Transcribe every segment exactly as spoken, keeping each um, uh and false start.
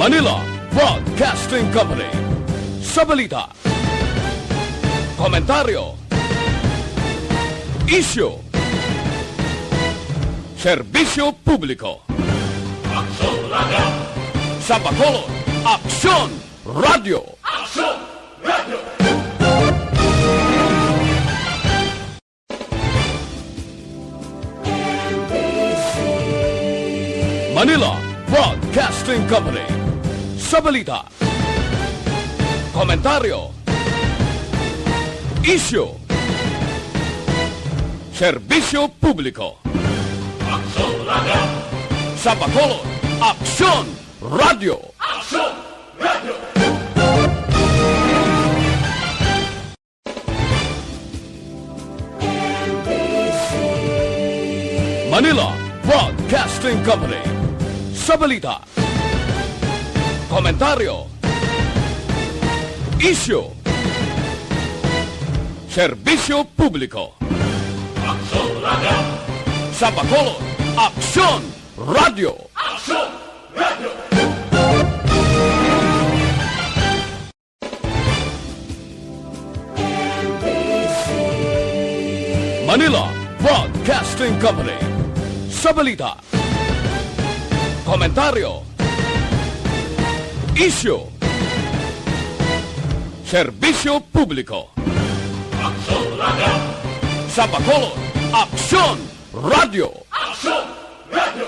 Manila Broadcasting Company. Sa balita, komentaryo, isyu, serbisyo publiko. Aksyon Radio! Sa Bacolod, Aksyon Radio! Aksyon Radio! Manila Broadcasting Company. Sa balita, komentaryo, isyu, serbisyo publiko. Aksyon Radio! Sa Bacolod, Aksyon Radio! Aksyon Radio! Manila Broadcasting Company. Sa balita, komentaryo, isyu, serbisyo publiko. Aksyon Radio! Sa Bacolod, Aksyon Radio! Aksyon Radio! Manila Broadcasting Company. Sa balita, komentaryo, isyu, serbisyo publiko. Aksyon Radio! Sa Bacolod, Aksyon Radio! Aksyon Radio!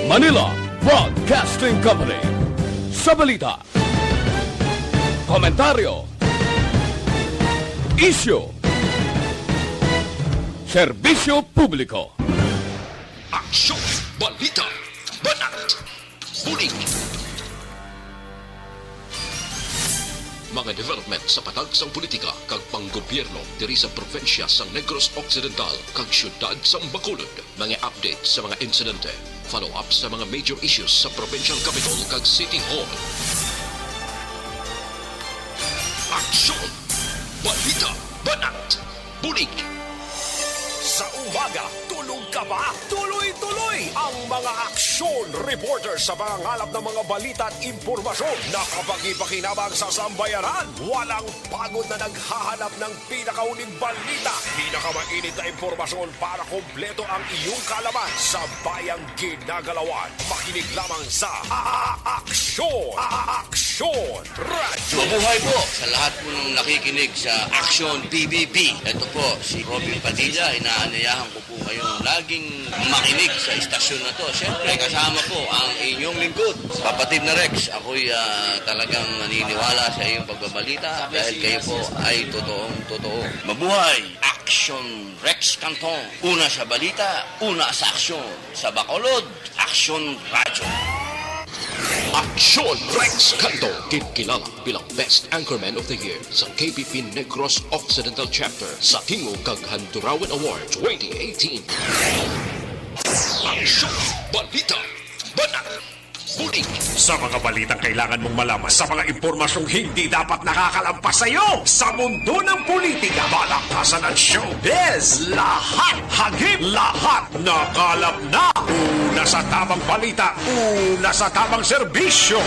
Manila Broadcasting Company. Sa balita, komentaryo, isyu, serbisyo publiko. Aksyon, balita, banat, bulig. Mga development sa patag sang politika kag panggobyerno diri sa probinsya sang Negros Occidental kag siyudad sang Bacolod. Mga update sa mga insidente, follow-up sa mga major issues sa provincial capitol kag city hall. Aksyon! Balita! Banat! Bulig! Sa umaga, tulog ka ba? Tuloy-tuloy ang mga aksyon reporter sa pangangalap ng mga balita at impormasyon na kapagi-pakinabang sa sambayanan. Walang pagod na naghahanap ng pinakahuling balita, pinakamainit na impormasyon para kompleto ang iyong kaalaman sa bayang ginagalawan. Makinig lamang sa A-, A-, Aksyon! A-, A-, Aksyon! Radyo. Mabuhay po sa lahat po ng nakikinig sa Aksyon B B B. Ito po si Robin Padilla. Inaanyayahan ko po kayong laging makinig sa istasyon na to. Siyempre, kasama po ang inyong lingkod, Papa Tim na Rex. Ako'y, ah, talagang naniniwala sa iyong pagbabalita dahil kayo po ay totoong totoo. Mabuhay! Aksyon Rex Canton. Una sa balita, una sa aksyon. Sa Bacolod, Aksyon Radyo. Aksyon Rex Canto, kinkilala bilang Best Anchorman of the Year sa K P P Negros Occidental Chapter sa tingog kag Handurawan Award twenty eighteen. Aksyon, balita, banat, bulig. Sa mga balitang kailangan mong malaman, sa mga impormasyong hindi dapat nakakalampas sa iyo, sa mundo ng politika, balaktasan at showbiz, lahat hagip, lahat nakalap na. Una sa tamang balita, una sa tamang serbisyo.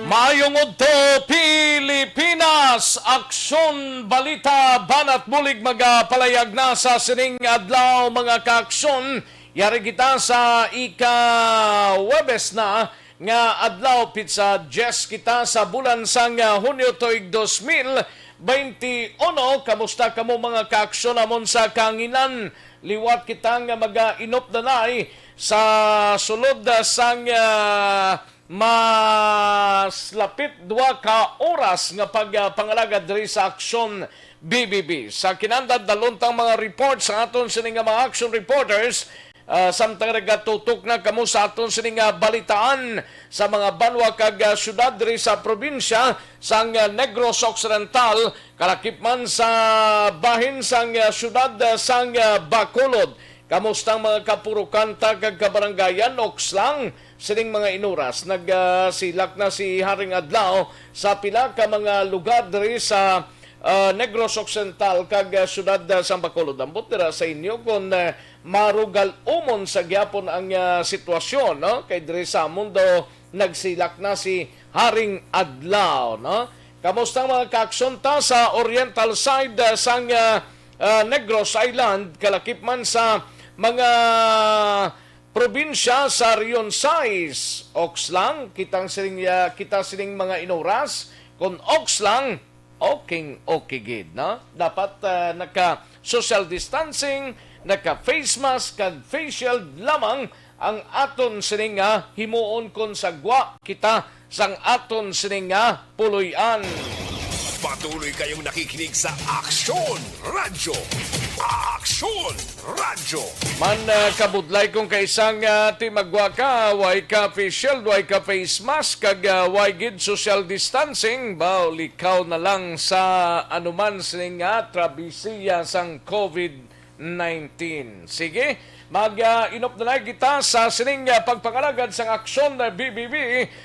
Maayong udto, Pilipinas! Aksyon, balita, banat bulig magapalayag na sa sining adlaw, mga kaaksyon. Yari kita sa ika-Huwebes na nga adlaw, pitsa diyes kita sa bulan sang, ah, Hunyo tuig dos mil baynte uno. Kamusta kamo, mga kaaksyon namon sa kahanginan? Liwat kita nga mag-inupdanay sa sulod, ah, sang, ah, mas lapit duha ka oras nga pag, ah, pangalagad diri sa Aksyon B B B. Sa kinandad, dalon tang mga report sa aton sini nga mga action reporters. Ah, samtang nagatutok na kamo sa aton sini nga balitaan sa mga banwa kag, ah, syudad diri sa probinsya sang, ah, Negros Occidental, kalakip man sa bahin sang, ah, syudad, ah, sang, ah, Bacolod. Kamusta ang mga kapurokanta kag kabaranggayan? Oks lang, sining mga inuras, nagsilak na si Haring Adlaw sa pila ka mga lugar diri sa, ah, Negros Occidental kag, ah, siyudad, ah, sang Bacolod. Ambot dira sa inyo kung, ah, marugal-umon sa gyapon ang, ah, sitwasyon, no? Kay diri sa amon daw nagsilak na si Haring Adlaw, no? Kamusta ang mga kaaksyon ta sa oriental side, ah, sang, ah, ah, Negros Island, kalakip man sa mga probinsya sa Region sais? Oks lang, kitang sining, ah, kita sining mga inuras. Kung oks lang, okay, okay gid, no? Dapat, ah, naka social distancing, naka face mask, kag face shield lamang ang aton sining nga himuon kon sa gwa kita sang aton sining nga puloy-an. Patuloy kayong nakikinig sa Aksyon Radyo. Aksyon Radyo. Man, ah, kabudlay kung kaisang, ah, ti magwa ka, way ka face shield, way ka face mask, kag, ah, way gid social distancing, ba, likaw na lang sa anuman sining nga trabisiya sang covid nineteen. Sige, mag, ah, inop na lang kita sa sining, ah, pagpangalagad sang Aksyon, ah, B B B.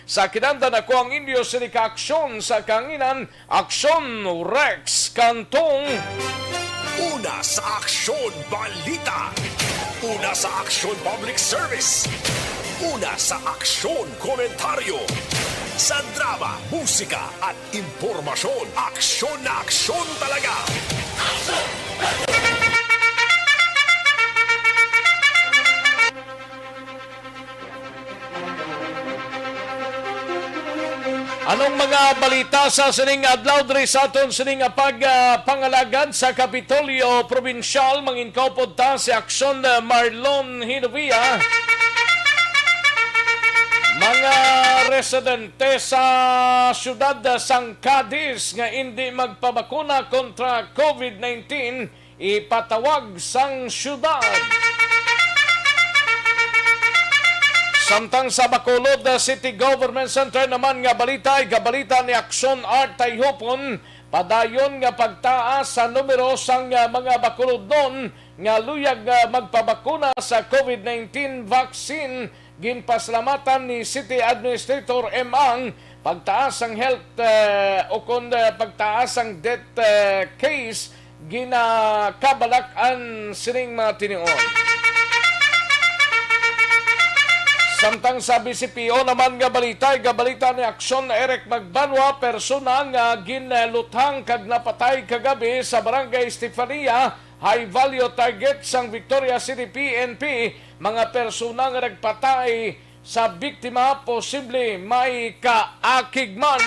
Sa kinahanglan, ako ang inyo sini ka aksyon sa kanginan, Aksyon Rex Cantong. Una sa Aksyon Balita. Una sa Aksyon Public Service. Una sa Aksyon Komentaryo. Sa drama, musika, at impormasyon, aksyon na aksyon talaga. Anong mga balita sa sining adlaw diri sa aton sining pag, ah, pangalagad sa Kapitolyo Probinsyal? Mangin kaupod ta si Aksyon, ah, Marlon Hinovia. Mga residente sa siyudad sang Cadiz nga indi magpabakuna kontra covid nineteen, ipatawag sang siyudad. Samtang sa Bacolod City Government Center naman nga balita, igabalita ni Aksyon Art Tayhupon, padayon nga pagtaas sa numero sang, ah, mga Bacolodnon nga luyag nga magpabakuna sa covid nineteen vaccine. Ginpasalamatan ni City Administrator M. Ang pagtaas sang health, eh, o kon, eh, pagtaas sang death, eh, case, ginakabalak-an sining mga tinion. Samtang sa B C P O naman nga balita, igabalita ni Aksyon Eric Magbanwa, persona nga ginluthang kag napatay kagabi sa Barangay Estefania, high value target sang Victoria City P N P. Mga persona nga nagpatay sa biktima posible may kaakig man.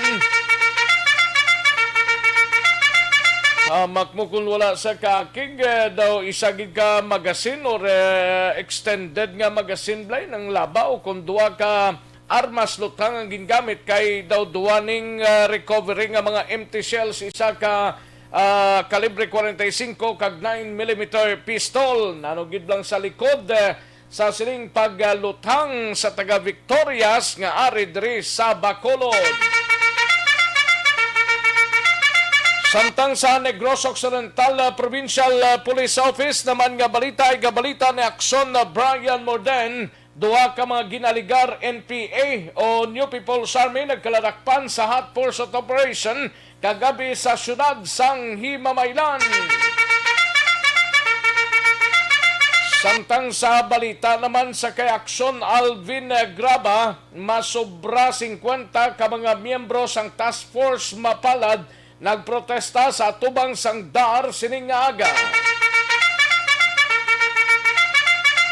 Ah, makmo kung wala sa kaakig, eh, daw isa gid ka magazine or, eh, extended nga magazine, Blay, nang labaw kung duha ka armas luthang ang gingamit, kay daw duha ning, ah, recovery nga mga empty shells, isa ka, ah, kalibre forty-five kag nine millimeter pistol. Nano gid lang sa likod, eh, sa sining pagluthang sa taga Victorias nga ari diri sa Bacolod. Samtang sa Negros Occidental, ah, Provincial, ah, Police Office naman nga balita, igabalita ni Aksyon, ah, Brian Morden, duha ka mga ginaligar N P A o New People's Army nagkaladakpan sa hot pursuit operation kagabi sa siyudad sang Himamaylan. Samtang sa balita naman sa kay Aksyon Alvin Graba, masobra singkwenta ka mga miyembro sang Task Force Mapalad nagprotesta sa atubang sang DAR sining nga aga.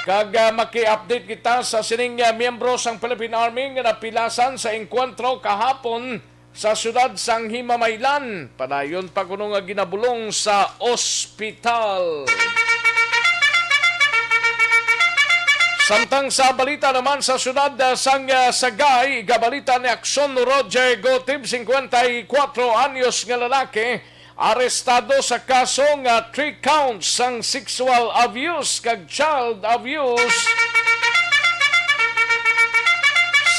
Kag, ah, maki-update kita sa sining, ah, miyembro sang Philippine Army nga napilasan sa engkwentro kahapon sa siyudad sang Himamaylan. Padayon pa kuno nga ginabulong sa ospital. Samtang sa balita naman sa siyudad, ah, sang, ah, Sagay, igabalita ni Aksyon Roger Gotib, singkwenta y kuwatro anyos nga lalaki, arestado sa kaso nga three counts sang sexual abuse kag child abuse.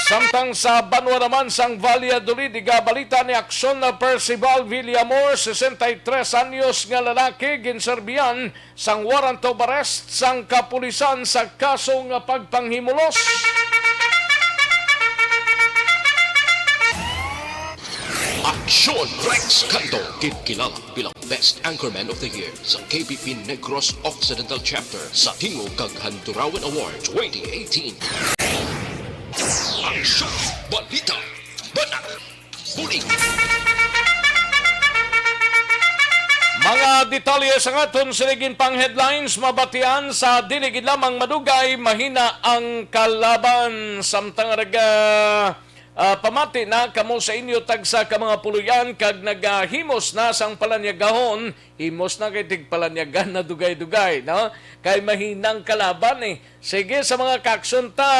Samtang sa banwa naman sang Valladolid, igabalita ni Aksyon na Percival Villamor, sesenta y tres anyos nga lalaki, ginserbihan sang warrant of arrest sang kapulisan sa kaso nga pagpanghimulos. Aksyon Rex Canto, ginkilala bilang Best Anchorman of the Year sa K B P Negros Occidental Chapter sa Tingog kag Handurawan Award twenty eighteen. Aksyon, balita, banat, bulig. Mga detalye sa aton sining pang headlines mabatian sa dili gid lamang madugay, mahina ang kalaban. Samtang naga ah, pamati na kamo sa inyo tagsa ka mga puloy-an kag nagahimos na sang palanyagahon, himos na kay tigpalanyagan na dugay-dugay, no? Kay mahinang kalaban, eh. Sige, sa mga kaaksyon ta,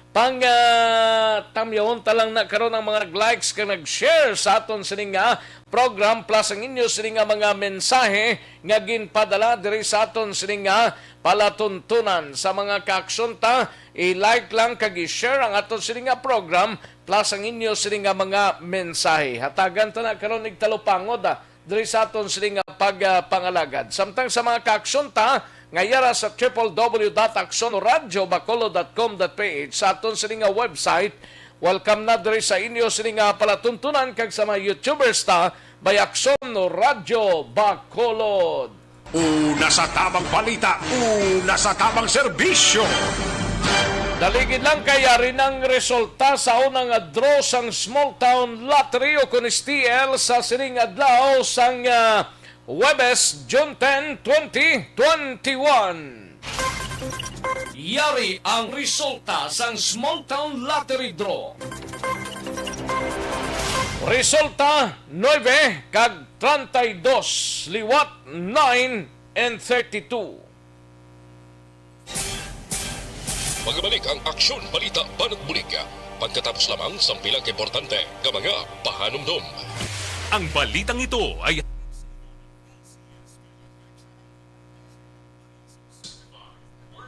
pang, ah, tamyawon ta lang na karon ang mga nag-likes kag nag-share sa aton sining nga program, plus ang inyo sining nga mga mensahe nga ginpadala diri sa aton sining nga palatuntunan. Sa mga kaaksyon ta, i-like lang kag i-share ang aton sini nga program, plus ang inyo sini nga mga mensahe. Hatagan ta na karon nig talupangod, ah, diri sa aton sini nga pag, ah, pangalagad. Samtang sa mga kaaksyon ta nga yara sa triple W dot aksyon radyo bacolod dot com dot P H, sa aton sini nga website, welcome na diri sa inyo sini nga palatuntunan kag sa mga YouTubers ta, by Aksyon Radyo Bacolod. Una sa tamang balita, una sa tamang serbisyo. Dali gid lang kay yari nang resulta sa una nga draw sang Small Town Lottery o kon S T L sa sining adlaw sang, ah, Huwebes, June ten, twenty twenty-one. Yari ang resulta sang Small Town Lottery Draw. Resulta, nuebe kag treinta y dos, liwat nine and thirty-two. Magabalik ang Aksyon Balita Banat Bulig pagkatapos lamang sang pila ka importante nga mga pahanumdom. Ang balitang ito ay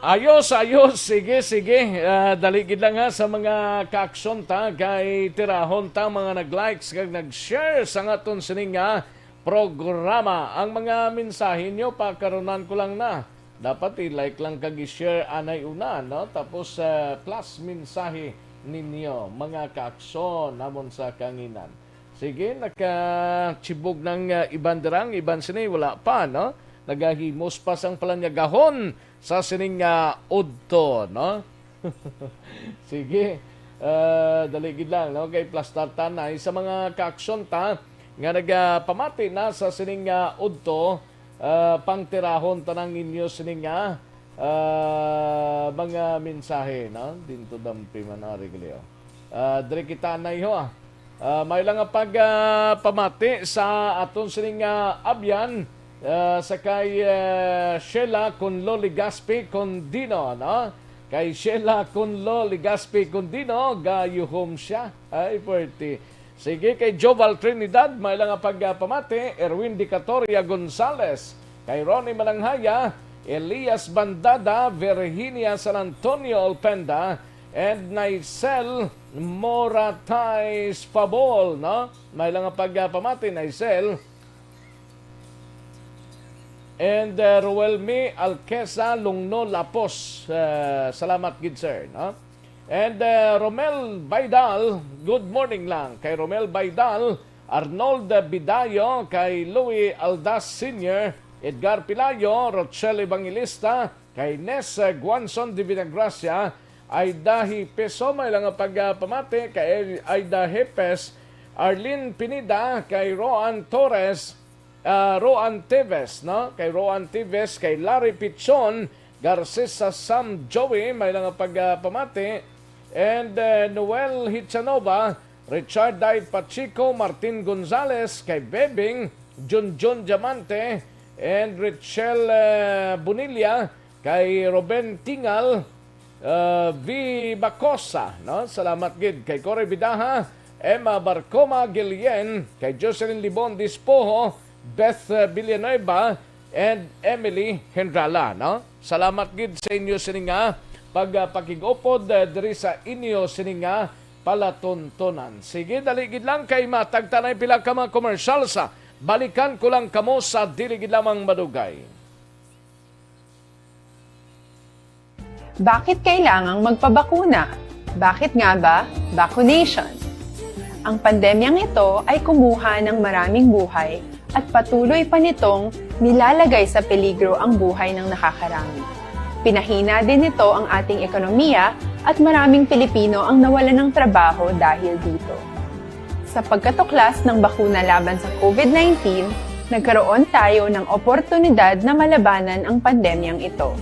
Ayos, ayos. Sige, sige. Ah, dali gid lang ha sa mga kaaksyon ta kay tirahon ta mga nag-likes kag nag-share sa aton sining nga programa. Ang mga mensahe nyo, pakarunan ko lang na. Dapat i-like lang kag i-share anay una, no? Tapos, ah, plus mensahe ninyo, mga kaaksyon namon sa kanginan. Sige, nakachibog ng, ah, iban dirang, iban sini, wala pa, no? Nagahimos pa sang palanyagahon sa sining, ah, udto, no? Sige, ah, dali gid lang, no? Kay plastar tanay sa mga kaaksyon ta nga nagapamati na sa sining, ah, udto, ah, pangtirahon tanang inyo sining, ah, ah, mga mensahe, no? Dinto dampi man ari gali, oh. Ah, diri kita na iho, ah. Ah, may lang nga pag, ah, pamati sa aton sining, ah, abyan, ah, sa kay, ah, Sheila Conlo Legaspi Condino, no? Kay Sheila Conlo Legaspi Condino, gayuhom siya. Ay, puwerte. Sige, kay Joval Trinidad, may lang nga pagpamati, Erwin Dicatoria Gonzales, kay Ronnie Malanghaya, Elias Bandada, Virginia San Antonio Olpenda, and Nicel Moratais Fabol, no? May lang nga pagpamati, Nicel. And, uh, Roelmi Alqueza Lungno Lapos, uh, salamat gid, sir, no? And, uh, Romel Baidal, good morning lang kay Romel Baidal, Arnold Bidayo, kay Louis Aldas Senior, Edgar Pilayo, Rochelle Evangelista, kay Nes, uh, Guanzon Divina Gracia, Aida Hipeso, may lang nga pagpamati kay Aida Hepes, Arlene Pineda, kay Roan Torres, ah, Roan Tives, no? Kay Roan Tives, kay Larry Pichon, Garces sa Sam Joey, may lang nga pagpamati. And, uh, Noel Hichanova, Richard Dai Pacheco, Martin Gonzales, kay Bebing, Junjun Diamante, and Richelle, uh, Bonilla, kay Ruben Tingal, uh, V Bacosa, no? Salamat gid kay Cory Bidaha, Emma Barcoma Guillen, kay Jocelyn Libon Dispoho, Beth, uh, Villanueva, and Emily Hendrala, no? Salamat gid sa inyo sini nga pagpakig-upod, uh, diri sa inyo sini nga palatuntunan. Sige, dali gid lang kay matagtanay pila ka mga komersyal sa balikan ko lang kamo sa dili gid lamang madugay. Bakit kailangang magpabakuna? Bakit nga ba vaccination? Ang pandemyang ito ay kumuha ng maraming buhay at patuloy pa nitong nilalagay sa peligro ang buhay ng nakakarami. Pinahina din nito ang ating ekonomiya at maraming Pilipino ang nawalan ng trabaho dahil dito. Sa pagkatuklas ng bakuna laban sa COVID nineteen, nagkaroon tayo ng oportunidad na malabanan ang pandemyang ito.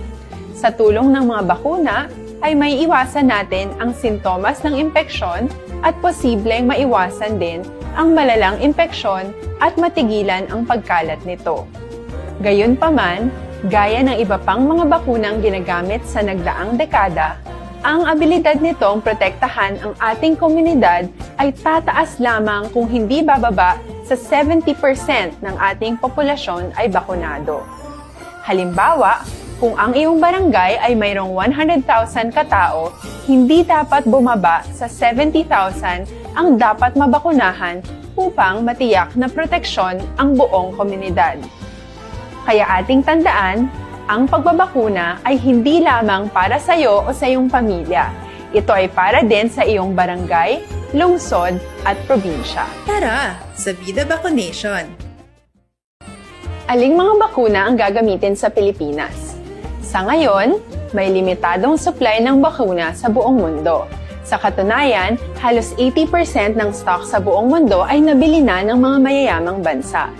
Sa tulong ng mga bakuna, ay maiiwasan natin ang sintomas ng impeksyon at posibleng maiwasan din ang malalang impeksyon at matigilan ang pagkalat nito. Gayunpaman, gaya ng iba pang mga bakunang ginagamit sa nagdaang dekada, ang abilidad nitong protektahan ang ating komunidad ay tataas lamang kung hindi bababa sa seventy percent ng ating populasyon ay bakunado. Halimbawa, kung ang iyong barangay ay mayroong one hundred thousand ka tawo, hindi dapat bumaba sa seventy thousand ang dapat mabakunahan upang matiyak na proteksyon ang buong komunidad. Kaya ating tandaan, ang pagbabakuna ay hindi lamang para sa iyo o sa iyong pamilya. Ito ay para din sa iyong barangay, lungsod, at probinsya. Tara sa Vida Vaccination! Aling mga bakuna ang gagamitin sa Pilipinas? Sa ngayon, may limitadong supply ng bakuna sa buong mundo. Sa katunayan, halos eighty percent ng stock sa buong mundo ay nabili na ng mga mayayamang bansa.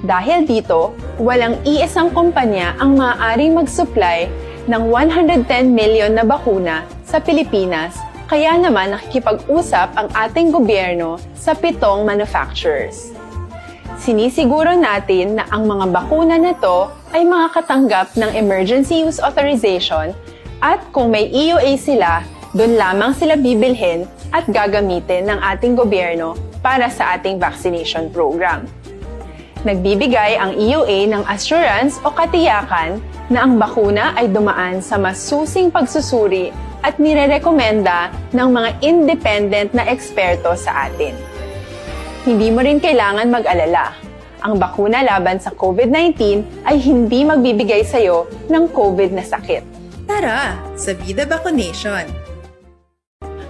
Dahil dito, walang iisang kumpanya ang maaaring mag-supply ng one hundred ten million na bakuna sa Pilipinas, kaya naman nakikipag-usap ang ating gobyerno sa pitong manufacturers. Sinisiguro natin na ang mga bakuna na to ay makakatanggap ng Emergency Use Authorization at kung may E U A sila, doon lamang sila bibilhin at gagamitin ng ating gobyerno para sa ating vaccination program. Nagbibigay ang E U A ng assurance o katiyakan na ang bakuna ay dumaan sa masusing pagsusuri at nirerekomenda ng mga independent na eksperto sa atin. Hindi mo rin kailangan mag-alala. Ang bakuna laban sa COVID nineteen ay hindi magbibigay sa iyo ng COVID na sakit. Tara sa Vida Vaccination!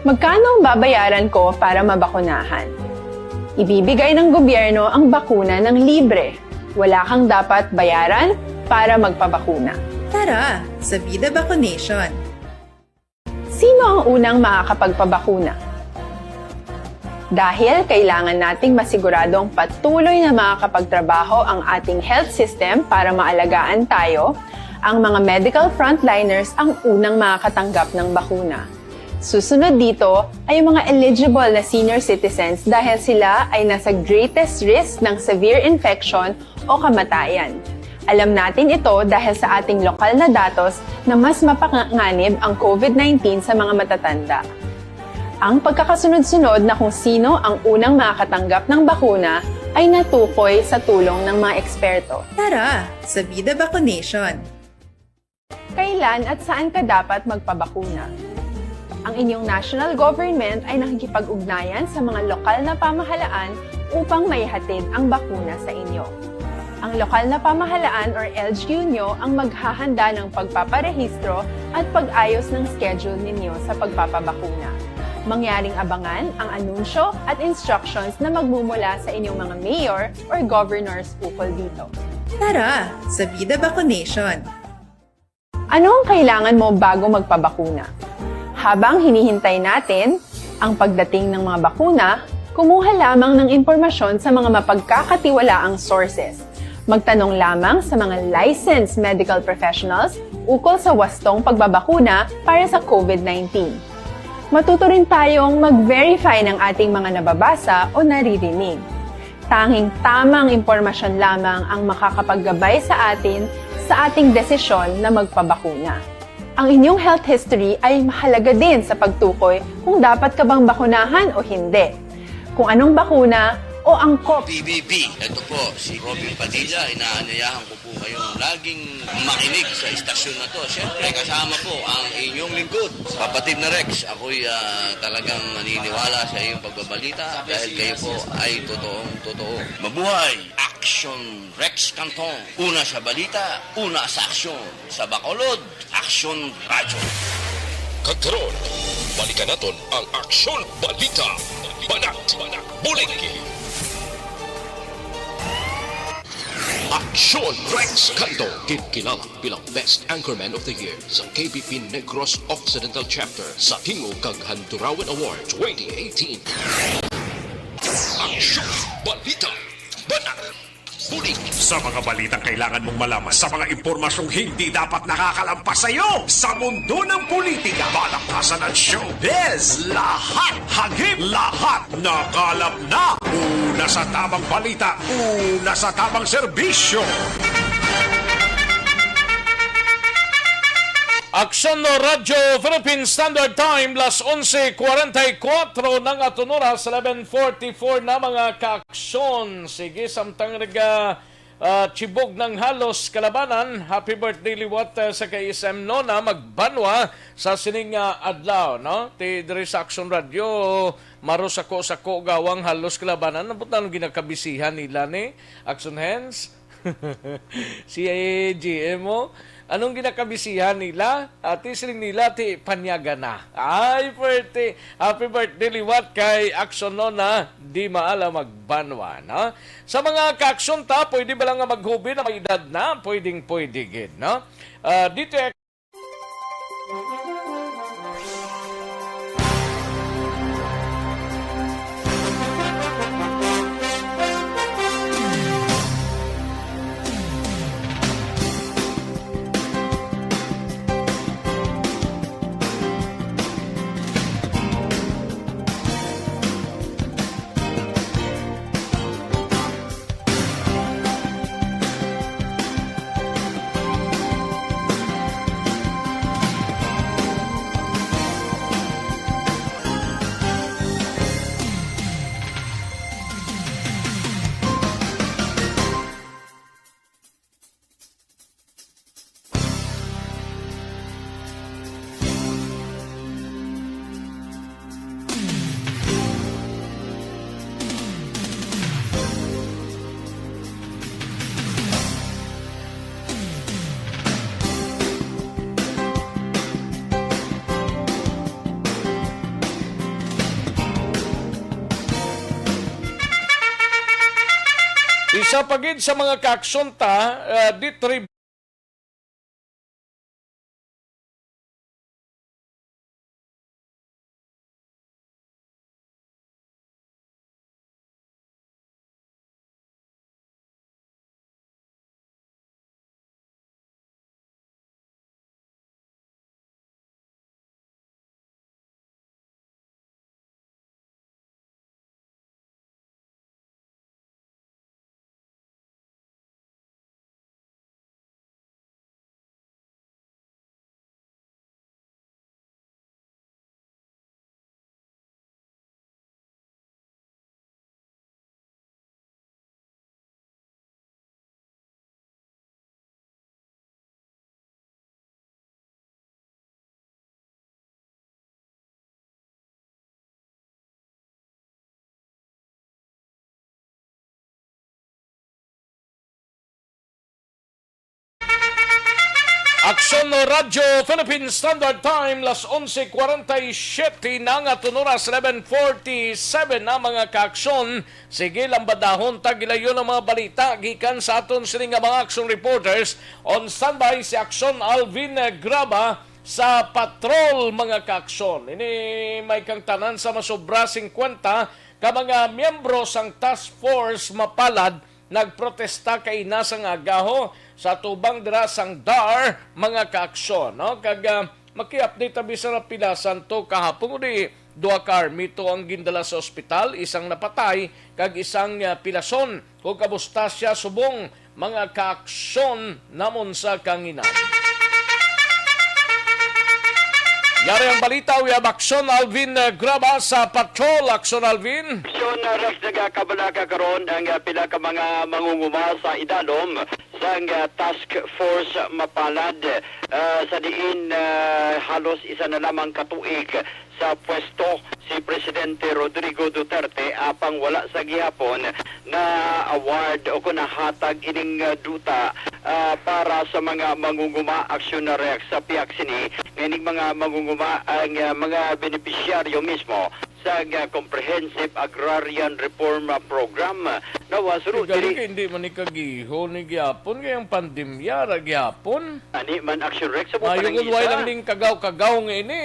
Magkano ang babayaran ko para mabakunahan? Ibibigay ng gobyerno ang bakuna ng libre. Wala kang dapat bayaran para magpabakuna. Tara sa Vida Vaccination! Sino ang unang makakapagpabakuna? Dahil kailangan nating masiguradong patuloy na makakapagtrabaho ang ating health system para maalagaan tayo, ang mga medical frontliners ang unang makakatanggap ng bakuna. Susunod dito ay ang mga eligible na senior citizens dahil sila ay nasa greatest risk ng severe infection o kamatayan. Alam natin ito dahil sa ating lokal na datos na mas mapanganib ang COVID nineteen sa mga matatanda. Ang pagkakasunod-sunod na kung sino ang unang makakatanggap ng bakuna ay natukoy sa tulong ng mga eksperto. Tara sa Vida Vaccination! Kailan at saan ka dapat magpabakuna? Ang inyong national government ay nakikipag-ugnayan sa mga lokal na pamahalaan upang maihatid ang bakuna sa inyo. Ang lokal na pamahalaan or L G U nyo ang maghahanda ng pagpaparehistro at pag-ayos ng schedule ninyo sa pagpapabakuna. Mangyaring abangan ang anunsyo at instructions na magmumula sa inyong mga mayor or governors ukol dito. Tara sa Vida Vaccination! Ano ang kailangan mo bago magpabakuna? Habang hinihintay natin ang pagdating ng mga bakuna, kumuha lamang ng impormasyon sa mga mapagkakatiwalaang sources. Magtanong lamang sa mga licensed medical professionals ukol sa wastong pagbabakuna para sa COVID nineteen. Matuto rin tayong mag-verify ng ating mga nababasa o naririnig. Tanging tamang impormasyon lamang ang makakapaggabay sa atin sa ating desisyon na magpabakuna. Ang inyong health history ay mahalaga din sa pagtukoy kung dapat ka bang bakunahan o hindi. Kung anong bakuna o angkop. P B B. Ito po si Robin Padilla. Inaanyayahan ko po kayong laging makinig sa istasyon na to. Siyempre, kasama po ang inyong lingkod, kapatid na Rex. Ako'y ah, talagang naniniwala sa iyong pagbabalita dahil kayo po ay totoong totoo. Mabuhay! Action Rex Canton. Una sa balita, una sa aksyon. Sa Bacolod, Aksyon Radyo. Kag karon, balikan naton ang Aksyon Balita. Banat, bulig. Aksyon Rex Canto, ginkilala bilang Best Anchorman of the Year sa K B P Negros Occidental Chapter sa Tingog kag Handurawan Award twenty eighteen. Aksyon Balita. Banat. Bulig. Sa mga balitang kailangan mong malaman, sa mga impormasyong hindi dapat nakakalampas sa iyo, sa mundo ng politika, balaktasan at showbiz, lahat hagip, lahat nakalap na. Una sa tamang balita, una sa tamang serbisyo. Aksyon no Radyo Philippine Standard Time, las onse cuarenta y cuatro na nga aton oras, eleven forty-four na, mga kaaksyon. Sige, samtang naga ah, chibog ng halos kalabanan. Happy birthday liwat, ah, sa kay S M Nona Magbanwa sa sining, ah, adlaw, no? Ti diri sa Aksyon Radyo, marusako-sako gawang halos kalabanan. Ano po tanong ginakabisihan nila ni Action Hands? Si G M mo? Anong ginakabisihan nila? Ati siling nila, ti panyaga na. Ay, pwerte. Happy birthday liwat kay Aksyon Nona Di Maala Magbanwa, no? Sa mga kaaksyon ta, pwede ba lang nga maghubi na may edad na? Pwedeng pwede gid, no? Ah, dito. Isa pa gid sa mga kaaksyon ta, ah, di tri- Aksyon no Radyo Philippine Standard Time, las onse cuarenta y siete na nga aton oras, eleven forty-seven na, mga kaaksyon. Sige, lambadahon ta gilayon ang mga balita gikan sa aton sini nga mga action reporters. On standby si Aksyon Alvin Graba sa patrol, mga kaaksyon. Ini may kangtanan sa masobra singkwenta ka mga miyembro sang task force mapalad nagprotesta kaina sang agaho sa tubang dira sang dar, mga kaaksyon, no? Kag, ah, maki-update ta bisan na pila, santo kahapon, kundi duha ka army to ang gindala sa ospital, isang napatay kag isang, ah, pilason. Kung kamusta siya subong, mga kaaksyon namon sa kanginan. Yari ang balita, we have Action Alvin, uh, Graba sa Patrol. Action Alvin. Action, uh, Rex, nagakabalaka karon ang, uh, pila ka mga mangunguma sa idalom sang, uh, Task Force Mapalad, uh, sa diin, uh, halos isa na lamang ka tuig sa pwesto si Presidente Rodrigo Duterte, apang wala sa gihapon na award o kung nahatag ining, uh, duta, uh, para sa mga mangunguma. Action, uh, Rex, sa pihak sini nga ining mga mangunguma ang, ah, mga benepisyaryo mismo sa, ah, Comprehensive Agrarian Reform, ah, Program. Nawasunod galing diri kay hindi man ni kagiho ni gyapon kay ang pandemya ra gyapon. Ani man, Action Rex, sa mga panangita. Maayo kung way lang ning kagaw-kagaw nga ini.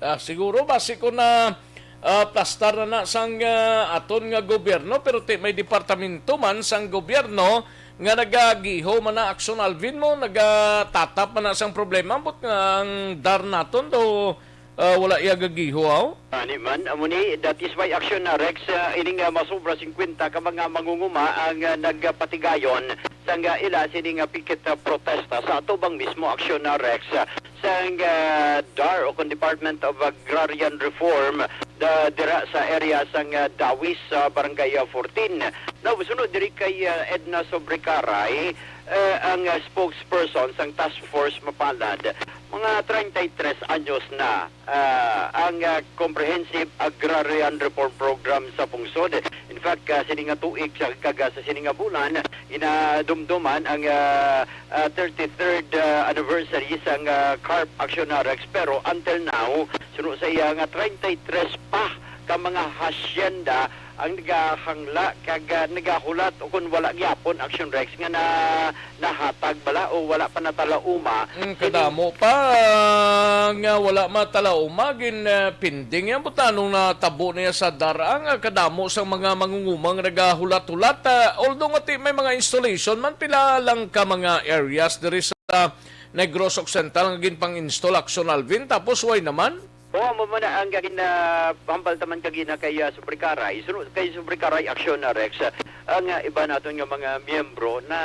Ah, siguro basi ko na, ah, plastar na na sang, ah, aton nga gobyerno, pero ti may departamento man sang gobyerno nga nagagiho man na, Action Alvin, mo, nagatatap man na sang problema, ambot nga ang dar naton daw, ah, wala iya gagiho, aw? Ani man, amo ni, that is why, Action, ah, Rex, ah, ining, ah, masobra singkwenta ka mga mangunguma ang, ah, nagpatigayon sang, ah, ila sini nga picket, ah, protesta sa atubang mismo, Action, ah, Rex, ah, sang, ah, dar o kon Department of Agrarian Reform, da, dira sa area sang, ah, Dawis, sa Barangay, ah, fourteen. Now, sunod diri kay, ah, Edna Sobrecaray, ah, ang, ah, spokesperson sang Task Force Mapalad, mga treinta y tres anyos na, ah, ang, ah, Comprehensive Agrarian Reform Program sa pungsod. In fact, ah, sini nga tuig sa, kag, ah, sa sini nga bulan, ginadumduman ang, ah, ah, thirty-third, ah, anniversary sang, ah, CARP, Action, ah, Rex. Pero until now, suno sa iya nga treinta y tres pa ka mga hacienda ang nagahangla kag, ah, nagahulat o kon wala gyapon, Action, Rex, nga na, nahatag bala o wala pa natalauma. Mm, kadamo pa, ah, nga wala matalauma, gin, ah, pending yan. Butanong natabo niya sa dar-a nga kadamo sang mga mangungumang nagahulat-hulat. Ah, although nga ti may mga installation man, pila lang ka mga areas diri sa Negros Occidental nga ginpang-install, Action Alvin, tapos way naman? Oo, amo man na ang gina-, hambal taman kagina kay, ah, Subrikaray. Sunu-, kay Subrikaray, Action, ah, Rex, ah, ang, ah, iba naton nga mga miyembro na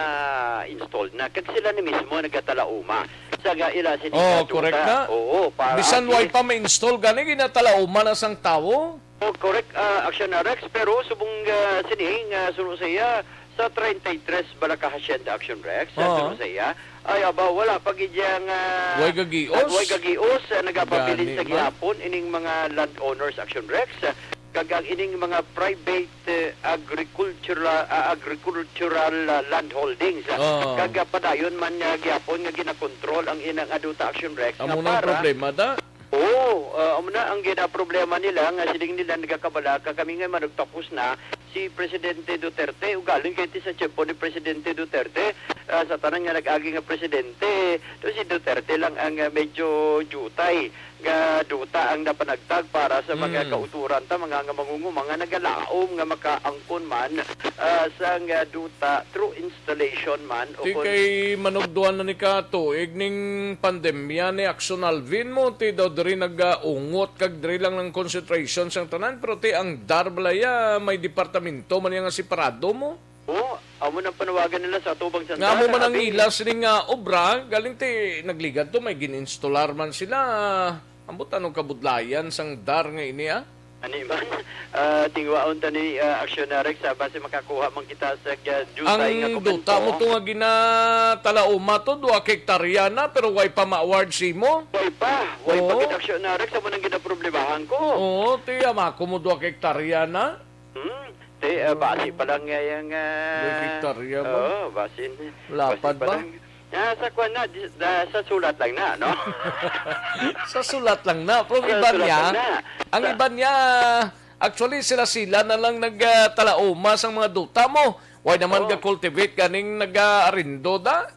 installed na. Kag sila ni mismo nagatalauma sa ga-, ila sini. Oh, correct na. Oo, para bisan at way least pa ma-install gani, ginatalauma na sang tawo. Oh, correct, ah, Action, ah, Rex, pero subong, ah, sini nga suno sa iya, sa treinta y tres bala ka hacienda, Action, Rex, sa suno sa iya, ay, aba, wala pa gid yang, ah, way gagios, way gagios, ah, nagapabilin sa gihapon ining mga landowners, Action, Rex, ah, kag ang ining mga private, eh, agricultural, ah, agricultural, ah, land holdings, ah, kag, ah, padayon man nga gihapon nga ginakontrol ang ina nga duta, Action, Rex, nga amo nang para problema da. Oo, ah, amo na ang ginaproblema nila, nga siling nila nagakabalaka kami nga manugtapos na si Presidente Duterte. Ugaling kay ti sa tiyempo ni Presidente Duterte, ah, sa tanan nga nag-agi nga presidente, to si Duterte lang ang, ah, medyo diutay nga duta ang napanagtag para sa mga kauturan ta, mga nga mangunguma nga nagalaom nga makaangkon man, ah, sa nga duta through installation man o ti kon kay manugduan na ni ka tuig ning pandemya ni Action Alvin mo, ti daw diri nagaungot kag diri lang ng concentration sang tanan, pero ti ang dar balaya may departamento man iya nga separado mo. Oo, amo nang panawagan nila sa atubang sandal. Nga mo man ang abi, ila sining, ah, obra, galing ti nagligad to, may gin-instalar man sila. Ambot anong kabudlayan sang dar nga ini, ah? Ani man, ah, tingwaon ta ni, ah, Action Rex, ah, basi makakuha man kita sa, ah, diutay nga komento. Ang duta mo to nga ginatalauma to, duha ka hektarya na, pero way pa ma-award simo? Way pa, way pa gid, Action Rex, amo nang ginaproblemahan ko. Oo, tiya, mako mo duha ka hektarya na. Hmm, ti, ah, basi pa lang nga yang, ah, duha ka hektarya mo. Oo, basin. Lapad basi pa ba? Lang. Ah, sa kwan na, di, da, sa sulat lang na, no? Sa sulat lang na. Pero ang iban niya, ang iban niya, actually, sila-sila na lang nagtalauma sang mga duta mo. Why naman ga-cultivate ganing nag-aarindo da?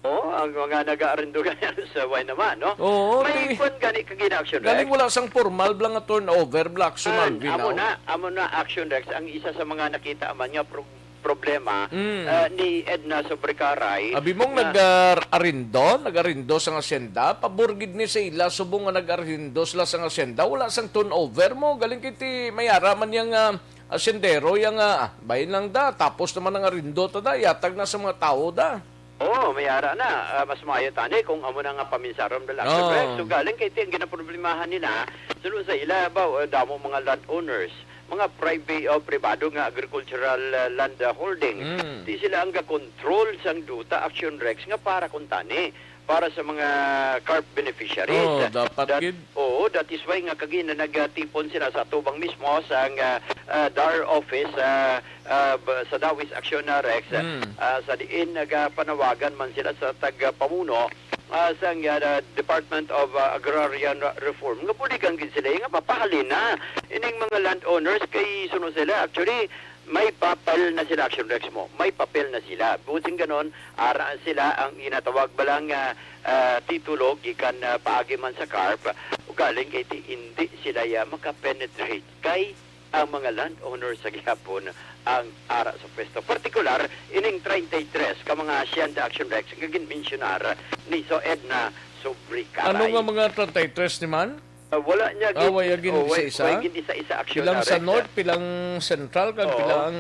Oo, ang mga nag-aarindo gani sa way naman, no? Oo, may kwan gani kagina, Action Rex. Galing wala sang formal bla nga turnover bla, Action Alvin, amo na, amo na, Action Rex, ang isa sa mga nakita man nga pro-, problema, ah, ni Edna Sobrecaray. Abi mong nag-arindo, nag-arindo sang asyenda, pabor gid ni sa ila subong nga nag-arindo sila sang asyenda, wala sang turnover mo, galing kay ti may ara man yang, ah, asyendero yang, ah, bahin lang da, tapos naman ang arindo ta da, yatag na sa mga tawo da. Oo, may ara na. Ah, mas maayo tani kung amo na nga paminsaron nila, Action Oo. Rex. So, galing kay ti ang ginaproblemahan nila, suno sa ila ba, uh, damo mga landowners, mga private o pribado nga agricultural, uh, land, uh, holding. Mm. Di sila ang ga-control sang duta, Action Rex, nga para kuntani, para sa mga carp beneficiaries. Oh, dapat That, gid. Oo, that is why nga kagina nagatipon sila sa atubang mismo sang, uh, uh, DAR office, uh, uh, ba- sa Dawis Action, uh, Rex, Mm. uh, sa diin nagapanawagan man sila sa tagapamuno, uh, sang, uh, Department of, uh, Agrarian Reform nga buligan gid sila nga mapahalin na ining mga landowners kay suno sila. Actually, may papel na sila, Action Rex mo. May papel na sila. Buot sing ganon, ara sila ang ginatawag ba lang nga, ah, titulo gikan, ah, paagi man sa carp, ugaling kay ti hindi sila ya makapenetrate kay ang mga landowners sa gihapon ang ara sa pwesto. Partikular, ining treinta y tres ka mga hacienda, Action Rex nga ginmensyonar ni So Edna Sobricalay. Ano nga mga treinta y tres ni man? Ah, wala niya Ah, gin-, way gin oh, way, isa-isa? way gin-isa-isa, Action Pilang sa Rex, North, ah. pilang Central, kag Oo. pilang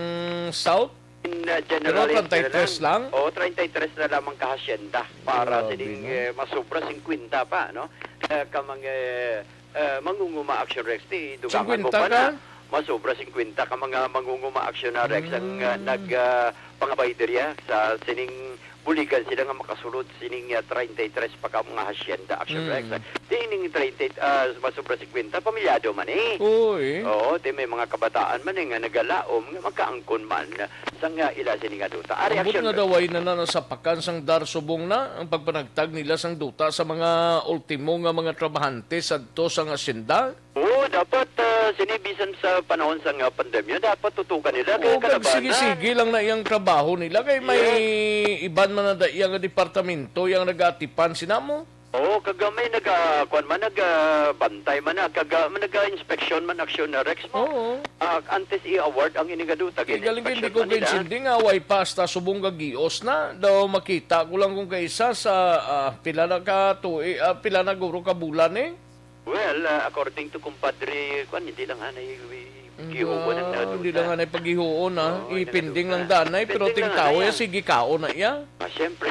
South? In, ah, Pero general treinta y tres lang? Oo, treinta y tres na lamang ka hacienda para Grabe, sining, no? eh, masobra singkwenta pa, no? Eh, ka mga, eh, eh, mangunguma, Action Rex, ti dugangan mo Singkwenta pa ka? na. Masobra singkwenta ka mga mangunguma, Action na Rex, ang, ah, Mm. nag, ah, pangabay diriya sa sining buligan sila nga makasulod sining, ah, treinta y tres pa ka mga hacienda, Action Mm. Rex. Di ning treinta, ah, masobra singkwenta, pamilyado man eh. Oo, eh. Oo, di may mga kabataan man eh nga nagalaom nga magkaangkon man sa nga ila sini nga duta. Ari, Ambot Action nga Rex. daway na na nasapakan sang DAR subong na ang pagpanagtag nila sang duta sa mga ultimo nga mga trabahante sadto sa nga hacienda? Oo, dapat, ah, sini bisan sa panahon sang, ah, pandemya, dapat tutukan nila. Kay Oo, kag kalabana. sige-sige lang na iyang trabaho nila. Kay may Yes. iban man na da iya nga departamento, yang nagatipan sina mo. Oo, kag, ah, may naga-, kuwan man, naga-, bantay man na, kag, ah, may naga-inspeksyon man, Action na Rex mo. Oo. Ah, antes i-award ang inigaduta, Kay galing hindi gin-inspeksyon ko man nila. kaintindi nga, way pa hasta subong gagios na. Daw makita ko lang kung kaisa sa, ah, pila na ka tuig, ah, pila na guro ka bulan eh. Well, ah, according to kumpadre, kwan, hindi lang anay, Nga, gihuon ang naduta. hindi lang anay paghihuon, ah. Oo, Ipinding inagaduta. lang danay, pero Pinding ting lang tawo anay, ya, ah. sige kaon na iya. Ah, siyempre.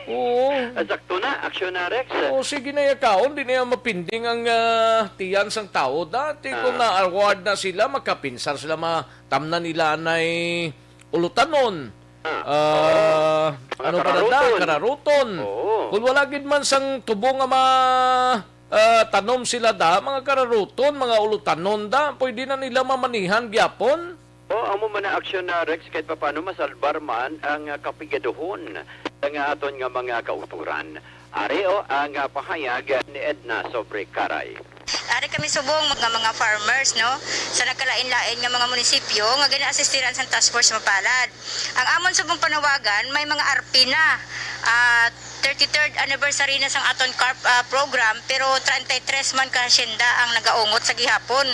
Oo. Ah, sakto na, Action na, Rex. Oo, sige na iya kaon, di na iya mapinding ang, ah, tiyan sang tawo. Dati kung Ah. na-award na sila, makapinsar sila, matamnan nila anay ulutanon. Ah, Ah, oo. Mga ano pa na da? kararuton. Kararuton. Oo. Kung wala gid man sang tubo nga ma-, ah, tanom sila da, mga kararuton, mga ulutanon da, pwede na nila mamanihan gyapon. O, amo man ang aksyon na, Rex, kahit papaano masalbar man ang, ah, kapigaduhon nga aton nga mga kautoran. Ari, o, ang, ah, pahayag ni Edna Sobrecaray. Ari kami subong nga mga farmers, no, sa nagkalain-lain nga mga munisipyo nga gina-assistiran sang Task Force Mapalad. Ang amon subong panawagan, may mga arpi na, ah, thirty-third anniversary na sang aton carp, ah, program, pero treinta y tres man ka hacienda ang nagaungot sa gihapon.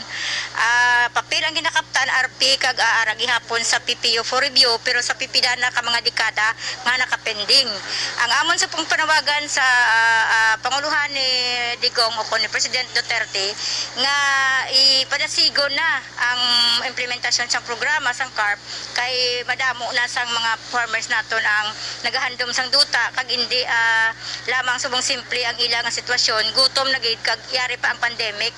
Ah, papel ang ginakaptan, arpi, kag aara gihapon sa P P U for review, pero sa pipila na ka mga dekada nga nakapending. Ang amon subong panawagan sa, ah, ah, Panguluhan ni Digong o ni President Duterte nga ipadasigon na ang implementasyon sang programa sang carp kay madamo na sang mga farmers naton ang nagahandom sang duta kag indi, ah, lamang subong simple ang ila nga sitwasyon, gutom na gid kag yari pa ang pandemic,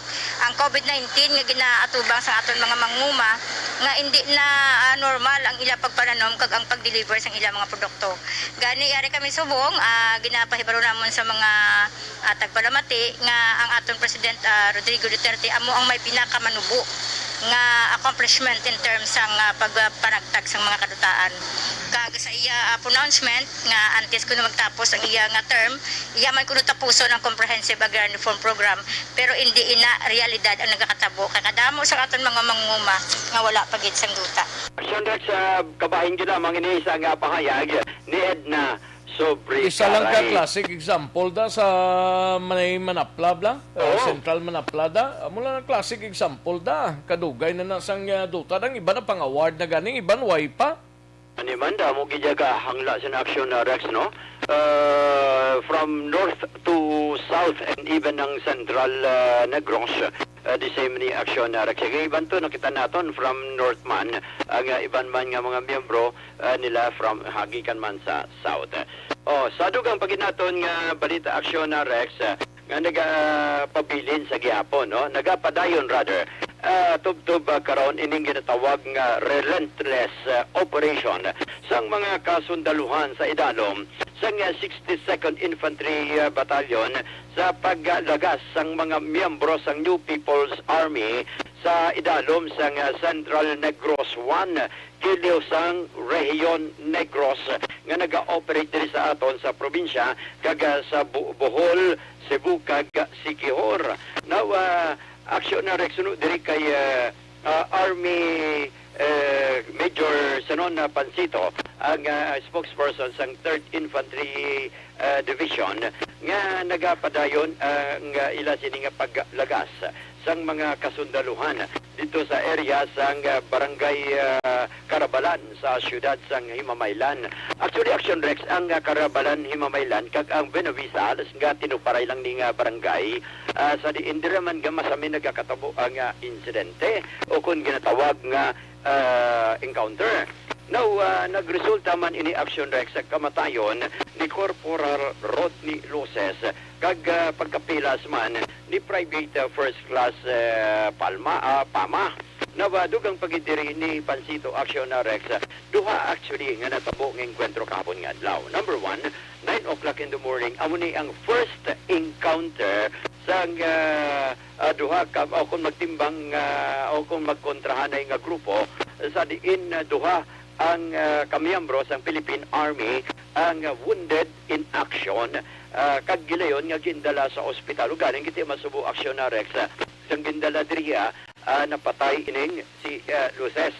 ang COVID nineteen nga ginaatubang sa aton mga manguma nga indi na, ah, normal ang ila pagpananom kag ang pag-deliver sang ila mga produkto. Gani, yari kami subong, ah, ginapahibalo namon sa mga, ah, tagpalamati nga ang aton President, ah, Rodrigo Duterte amo ang may pinakamanubo nga accomplishment in terms sang, ah, pagpanagtag sang mga kadutaan. Kag sa iya, ah, pronouncement nga antes kuno magtapos ang iya nga term, iya man kuno tapuson ang Comprehensive Agrarian Reform Program, pero indi ina realidad ang nagakatabo kay kadamo sang aton mga manguma nga wala pa gid sang duta. Aksyon, Rex, ah, kabahin gid lamang ini sa nga pahayag ni Edna Sobrecaray. Isa lang ka classic example da sa may Manapla bla, ah, Oo. Central Manapla da. Amo lang ang classic example da. Kadugay na na sang, ah, duta, ang iba na pang-award na ganing, iban way pa. Ani man, damo gid ya ka hangla sa aksyon na, Rex, no? Uh, from north to south and even ang central, uh, Negros, uh, the same ni aksyon na, Rex. Kay iban to, nakita naton from north man, ang, uh, iban man nga mga miyembro, uh, nila from, hagikan man sa South. Oh, sa dugang paginaton nga balita, Aksyon na Rex, ah, nga nagapabilin sa gihapon, no? Nagapadayon, rather, ah, tubtob, ah, karon ining ginatawag nga relentless, ah, operation sang mga kasundaluhan sa idalom sang, ah, sixty-second Infantry, ah, Battalion sa paglagas sang mga miyembro sang New People's Army sa idalom sang, ah, Central Negros One, kiliw sang Rehiyon Negros, nga naga-operate diri sa aton sa probinsya, kag, ah, sa Bu-, Bohol, Cebu, kag Siquijor. Now, ah, Aksyon na Rex, suno diri kay, ah, ah, Army, eh, Major Zenon, ah, Pansito, ang, ah, spokesperson sang Third Infantry, ah, Division, nga nagapadayon, ah, nga ila sini nga paglagas sang mga kasundaluhan dito sa area sang, ah, Barangay, ah, Carabalan sa siyudad sang Himamaylan. Actually, Aksyon Rex, ang, ah, Carabalan, Himamaylan, kag ang Buenavista, halos nga tinuparay lang ni nga barangay, ah, sa diin dira man nga masami nagakatabo ang, ah, insidente o kon ginatawag nga, ah, encounter. Now, ah, nagresulta man ini, Aksyon Rex, sa kamatayon ni Corporal Rodney Luces kag, ah, pagkapilas man ni Private, ah, First Class, ah, Palma, ah, Pama. Now, ah, dugang pa gid diri ni Pansito, Aksyon na Rex, ah, duha actually nga natabo nga engkwentro kahapon nga adlaw. Number one, nine o'clock in the morning, amo ni ang first encounter sang, ah, ah, duha ka, o kung magtimbang, ah, o kung magkontrahanay nga grupo, sa diin, ah, duha ang, ah, kamiyembro sang Philippine Army ang, ah, wounded in action, ah, kag gilayon nga gindala sa ospital. Ugaling kita masubo, Aksyon na Rex, ah, sang gindala diriya, ah, napatay ining si, ah, Luces.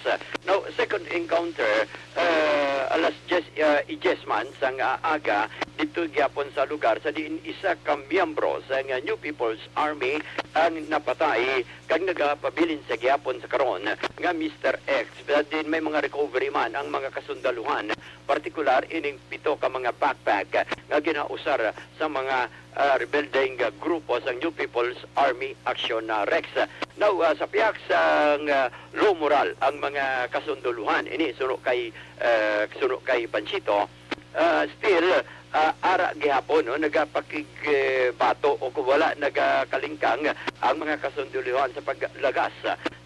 Now, second encounter, ah, alas diyes, ah, i-diyes man sang, ah, aga, dito gyapon sa lugar sa diin isa ka miyembro sang, ah, New People's Army ang napatay kag nagapabilin sa gyapon sa karon nga Mister X. Pero din may mga recovery man ang mga kasundaluhan, partikular ining pito ka mga backpack nga ginausar sa mga, ah, rebeldeng grupo sang New People's Army Action na Rex. Now, ah, sa pihak sang, ah, low moral ang mga kasunduluhan ini suno kay, ah, suno kay Panchito, ah, still, ah, ara gihapon, no, nagapakig, eh, bato o kung wala nagakalingkang ang mga kasunduluhan sa paglagas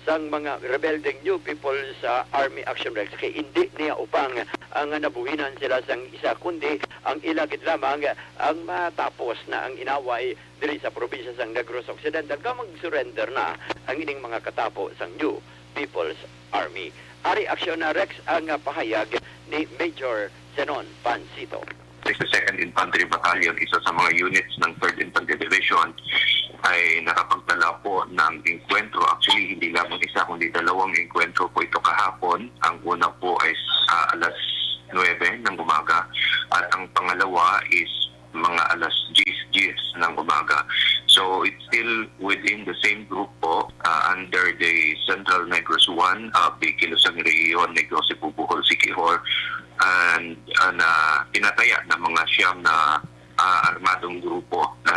sang mga rebeldeng New People's, ah, Army Action Rex kay hindi niya upang ang nabuhinan sila sang isa, kundi ang ila gid lamang ang matapos na ang inaway diri sa probinsya sang Negros Occidental, kag mag-surrender na ang ining mga katapo sang New People's Army. Ari, Aksyon na Rex, ang, ah, pahayag ni Major Zenon Pansito. Sixty-second Infantry Battalion, isa sa mga units ng Third Infantry Division, ay nakapagdala po ng engkwentro. Actually, hindi lamang isa, kundi dalawang engkwentro po ito kahapon. Ang una po ay sa alas nuwebe ng umaga at ang pangalawa is mga alas diyes diyes ng umaga. So, it's still within the same group po, ah, under the Central Negros One, ah, Bikilo, San Region, Negros, Cebu, Bohol, Siquijor, and, ah, na pinataya ng mga siyam na, ah, armadong grupo na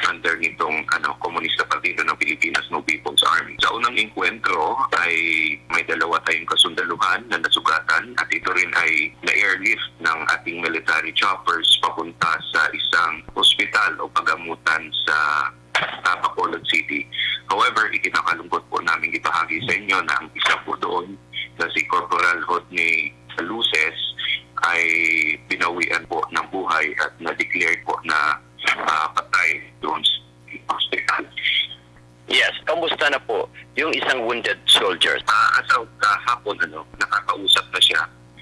under nitong, ano, Komunista Partido ng Pilipinas, no, People's Army. Sa unang engkwentro ay may dalawa tayong kasundaluhan na nasugatan at ito rin ay na-airlift ng ating military choppers papunta sa isang ospital o pagamutan sa, ah, Bacolod City. However, ikinakalungkot po namin ibahagi sa inyo na ang isa po doon na si Corporal Rodney Luces ay binawian po ng buhay at na-declare po na, ah, patay doon sa hospital. Yes, kamusta na po yung isang wounded soldier? Ah, as of kahapon, ano, nakakausap na siya.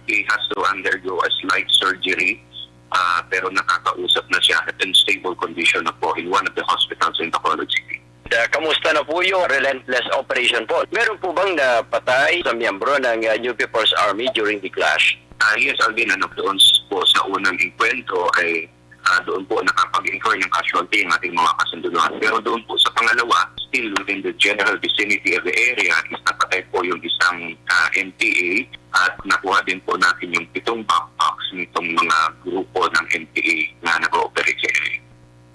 He has to undergo a slight surgery, ah, pero nakakausap na siya at in stable condition na po in one of the hospitals in Bacolod City. Ah, kamusta na po yung relentless operation po? Meron po bang napatay sa miyembro ng, ah, New People's Army during the clash? Ah, yes, Alvin, ano, doon s-, po sa unang engkwentro ay, ah, doon po nakapag-incur ng casualty ang ating mga kasundaluhan. Pero doon po sa pangalawa, still within the general vicinity of the area, is napatay po yung isang, ah, N P A at nakuha din po natin yung pitong backpacks nitong mga grupo ng N P A na nag-ooperate sa area.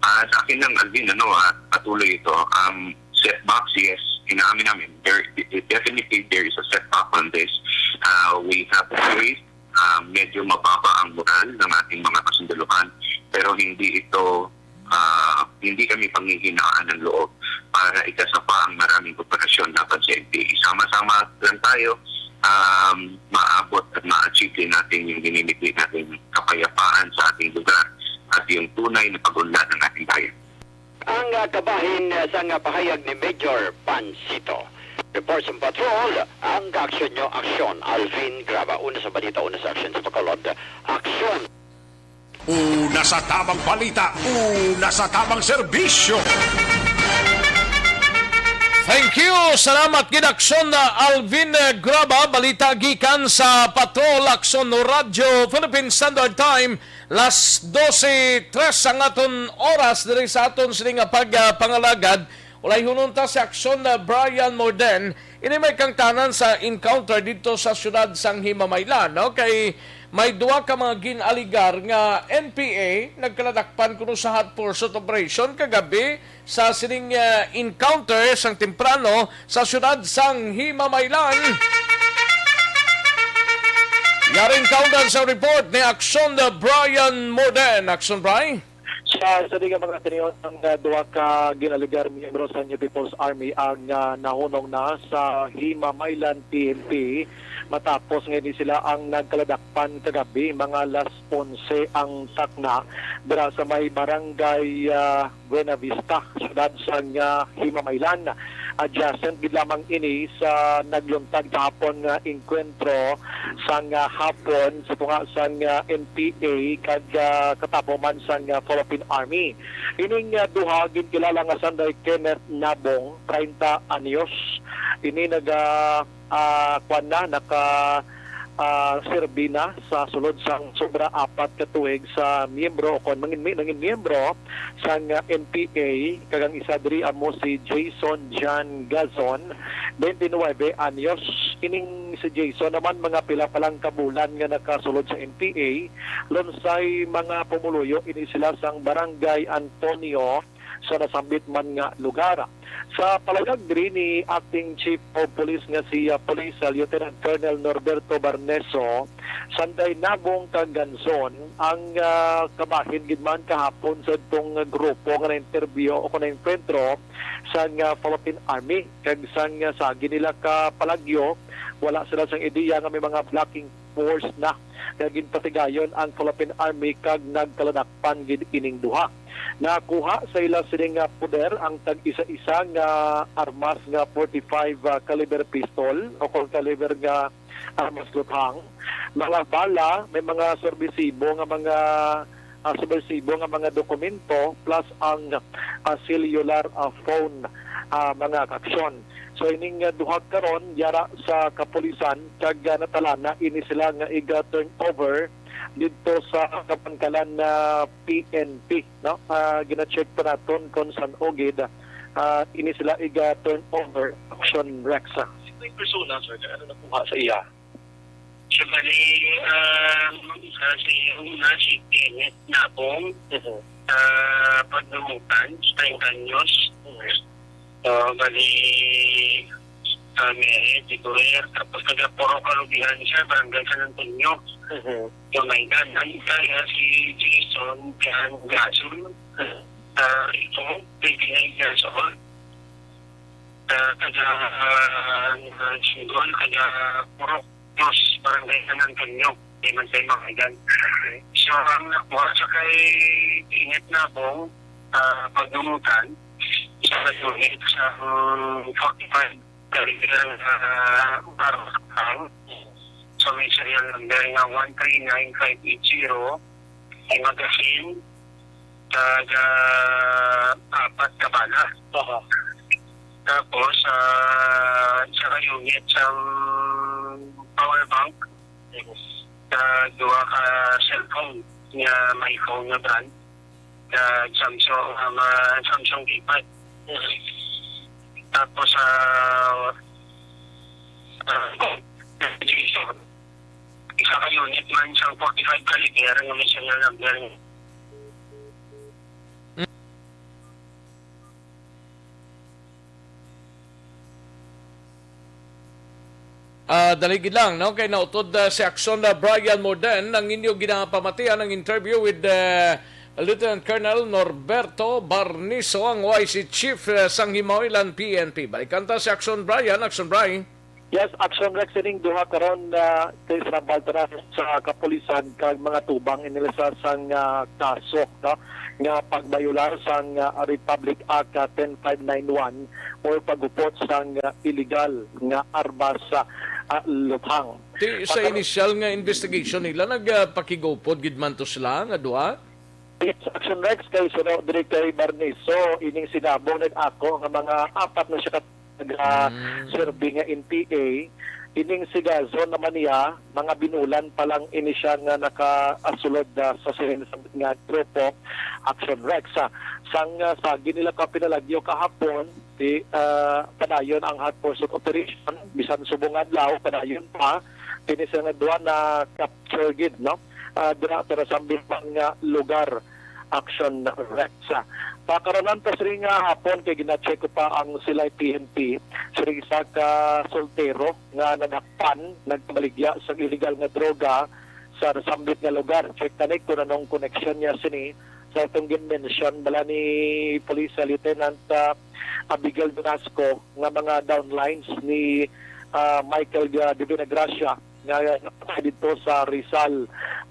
Ah, sa akin lang, Alvin, ano, ah, patuloy ito. Um, setbacks, yes, inaamin namin. There, definitely, there is a setback on this. Ah, we have faced, um, medyo mababa ang moral ng ating mga kasundalohan, pero hindi ito, ah, hindi kami panghihinaan ng loob para ikasa pa ang maraming operasyon laban sa N P A. Sama-sama lang tayo, um, maabot at ma-achieve din natin yung dinidikit natin kapayapaan sa ating lugar at yung tunay na pag-unlad ng ating bayan. Ang, ah, kabahin, ah, sang, ah, pahayag ni Major Pancito. Report sa patrol, ang kaaksyon nyo, aksyon. Alvin Graba, una sa balita, una sa aksyon sa Bacolod. Aksyon! Una sa tamang balita, una sa tamang serbisyo. Thank you. Salamat gid, Aksyon, ah, Alvin, ah, Graba. Balita gikan sa Patrol, Aksyon Radyo Philippine Standard Time. Las dose tres ang aton oras diri sa aton sini nga pagpangalagad. Ulayhunon ta si Aksyon na Brian Morden. Ini may kangtanan sa encounter dito sa siyudad sang Himamaylan, no? Kay may duha ka mga gin-aligar nga N P A nagkaladakpan kuno sa hot pursuit operation kagabi sa sining, ah, encounter sang temprano sa siyudad sang Himamaylan. Yaring kaundan sa report ni Aksyon Brian Morden. Aksyon, Bri? Sa, sa diga mga tinion, ang, ah, duha ka ginaligar miyembro sa New People's Army ang, ah, nahunong na sa Himamaylan P N P matapos nga ini sila ang nagkaladakpan kagabi mga alas onse ang takna dira sa may barangay, ah, Buena Vista, siyudad sang, ah, Himamaylan. Adjacent gid lamang ini sa nagluntad kahapon nga engkwentro sang, ah, hapon sa tunga sang, ah, N P A kag, ah, katapo man sang, ah, Philippine Army. Ining, ah, duha ginkilala nga sanday Kenneth Nabong, treinta anyos. Ini naga, ah, kuwan na, naka, ah, serbi na sa sulod sang sobra apat ka tuig sa miyembro o kon mangin-, nangin miyembro sang, ah, N P A, kag ang isa diri amo si Jason John Gazon, twenty-nine anyos. Ining si Jason naman, mga pila pa lang ka bulan nga nakasulod sa N P A, lunsay mga pumuluyo ini sila sang Barangay Antonio sa nasambit man nga lugar. Sa palagag diri ni Acting Chief of Police nga si, ah, Police, ah, Lieutenant Colonel Norberto Barneso, sanday Nabong kag Ganzon ang, ah, kabahin gid man kahapon sa itong grupo nga na-interview o kung na-enkwentro sang, ah, Philippine Army. Kag sang, ah, sa agi nila ka palagyo, wala sila sang ideya nga may mga blocking force na nga ginpatigayon ang Philippine Army kag nagkaladakpan gid ining duha. Nakuha sa ila sining, ah, poder ang tag-isa-isa nga armas nga forty-five, ah, caliber pistol o kon caliber nga armas luthang, mga bala, may mga surbesibo nga mga, ah, surbesibo nga mga dokumento, plus ang, ah, cellular, ah, phone, ah, mga kaaksyon. So, ining, ah, duha karon yara sa kapulisan kag, ah, natalana ini sila nga iga-turn over didto sa kabangkalan na P N P, no? Ah, gina-check pa naton kung san-o gid, ah, ini sila iga-turn over, Action Rex. Sino yung persona, sir, na ano nakuha sa iya? So, bali, um, sa, sa una, si Kenneth Nabong, Mhm. sa Pagdumutan, treinta anyos. Mhm. So, bali, ah, married, divorce, tapos taga Purok Alubihan siya, Barangay San Antonio. Mhm. So, may edad, ang isa niya si Jason Jan Gason, Mhm. ah, ito, twenty-nine years old. Ah, taga, ah, Singol, taga Purok Dos, Barangay San Antonio. Di man tayo makagan. So, ang nakuha sa kay Init Nabong, ah, Pagdumutan, sa unit sa, um, forty-five caliber, ah, barrel. So, may serial number nga one three nine five eight zero, may magazine, kag, ah, apat ka bala. Aha. Tapos, ah, isa ka unit sang power bank, kag duha ka cellphone nga may phone nga brand, kag Samsung, ah, ma-, Samsung keypad. Tapos, ah, ah, isa ka unit man sang forty-five caliber nga may serial number. Ah, daligi lang, no? Kay nautod, ah, si Aksyon, ah, Brian Morden, ang inyo ginapamatian ang interview with, ah, Lieutenant Colonel Norberto Barniso, ang Y C Chief, ah, sang Himawilan P N P. Balikan ta si Aksyon Brian. Aksyon Brian. Yes, Aksyon Rex, ining duha karon, ah, kay sa baltaran sa kapulisan kag mga tubang inila sa sang, ah, kaso, no, nga pagbayolar sang, ah, Republic Act, ah, ten five nine one or paghupot sang, ah, illegal nga armas, ah, ah, luthang. Ti, sa Pagka- initial nga investigation nila, nagpakigupod gid man to sila nga duha? Yes, Action Rex, kay suno diri kay Barniso, ining sinabong nag-ako nga mga apat na siya ka Mm. nag-serve nga N P A. Ining si Gazon naman niya, mga binulan pa lang ini siya nga nakasulod, ah, sa siring nga grupo, Action Rex. Ah, sang, ah, sa ginila ka pinalagyo kahapon, di, ah, padayon ang hot pursuit operation, bisan subong adlaw, padayon pa, kini sila nga duha na-capture gid, no? Ah, dira, pero sa ambit man nga lugar, Action Rex. Ah, pakaronan pa sila nga hapon kay gina-check ko pa ang sila P N P, sila isa ka soltero nga nagakpan, nagbaligya sa illegal nga droga sa nasambit nga lugar. Check na ni kung anong connection niya sini sa itong gin-mention bala ni Police Lieutenant, ah, Abigail Velasco nga mga downlines ni, ah, Michael, ah, Divina Gracia nga napatay dito sa Rizal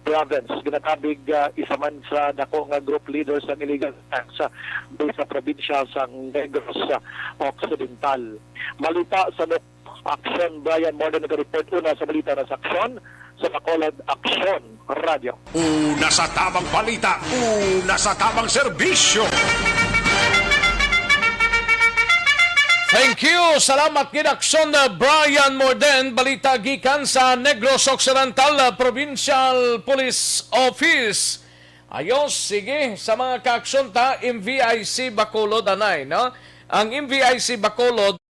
Province. Ginakabig, ah, isa man sa dako nga group leader sa illegal gangs, ah, sa probinsya sa Negros, ah, Occidental. Malita sa Action, Brian Morden nagareport una sa balita na sa Action, sa Bacolod Action Radio. Una sa tamang balita, una sa tamang serbisyo. Thank you. Salamat gid, Action, uh, Brian Morden. Balita gikan sa Negros Occidental, uh, Provincial Police Office. Ayos, sige. Sa mga kaaksyon ta, M V I C Bacolod, anay, no? Ang M V I C Bacolod,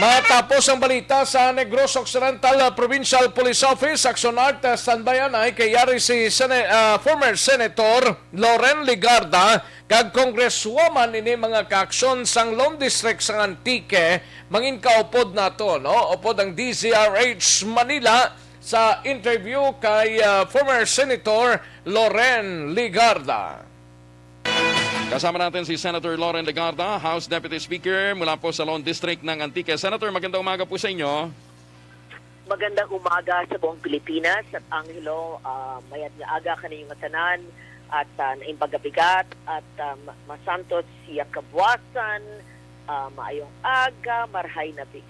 Matapos ang balita sa Negros Occidental, uh, Provincial Police Office, Action Art, uh, standby anay kay yari si Sene-, uh, former Senator Loren Legarda kag Congresswoman ini mga kaaksyon sang Lone District sang Antique. Mangin kaupod nato, no? Upod ang D Z R H Manila sa interview kay, uh, former Senator Loren Legarda. Kasama natin si Senator Loren Legarda, House Deputy Speaker mula po sa Lone District ng Antique. Senator, magandang umaga po sa inyo. Magandang umaga sa buong Pilipinas at Angelo, ah, mayad nga aga kaninyo nga tanan at, ah, naimbagabigat at, ah, ma-, masantos siya kabuwasan, ah, maayong aga, marhay na bi-,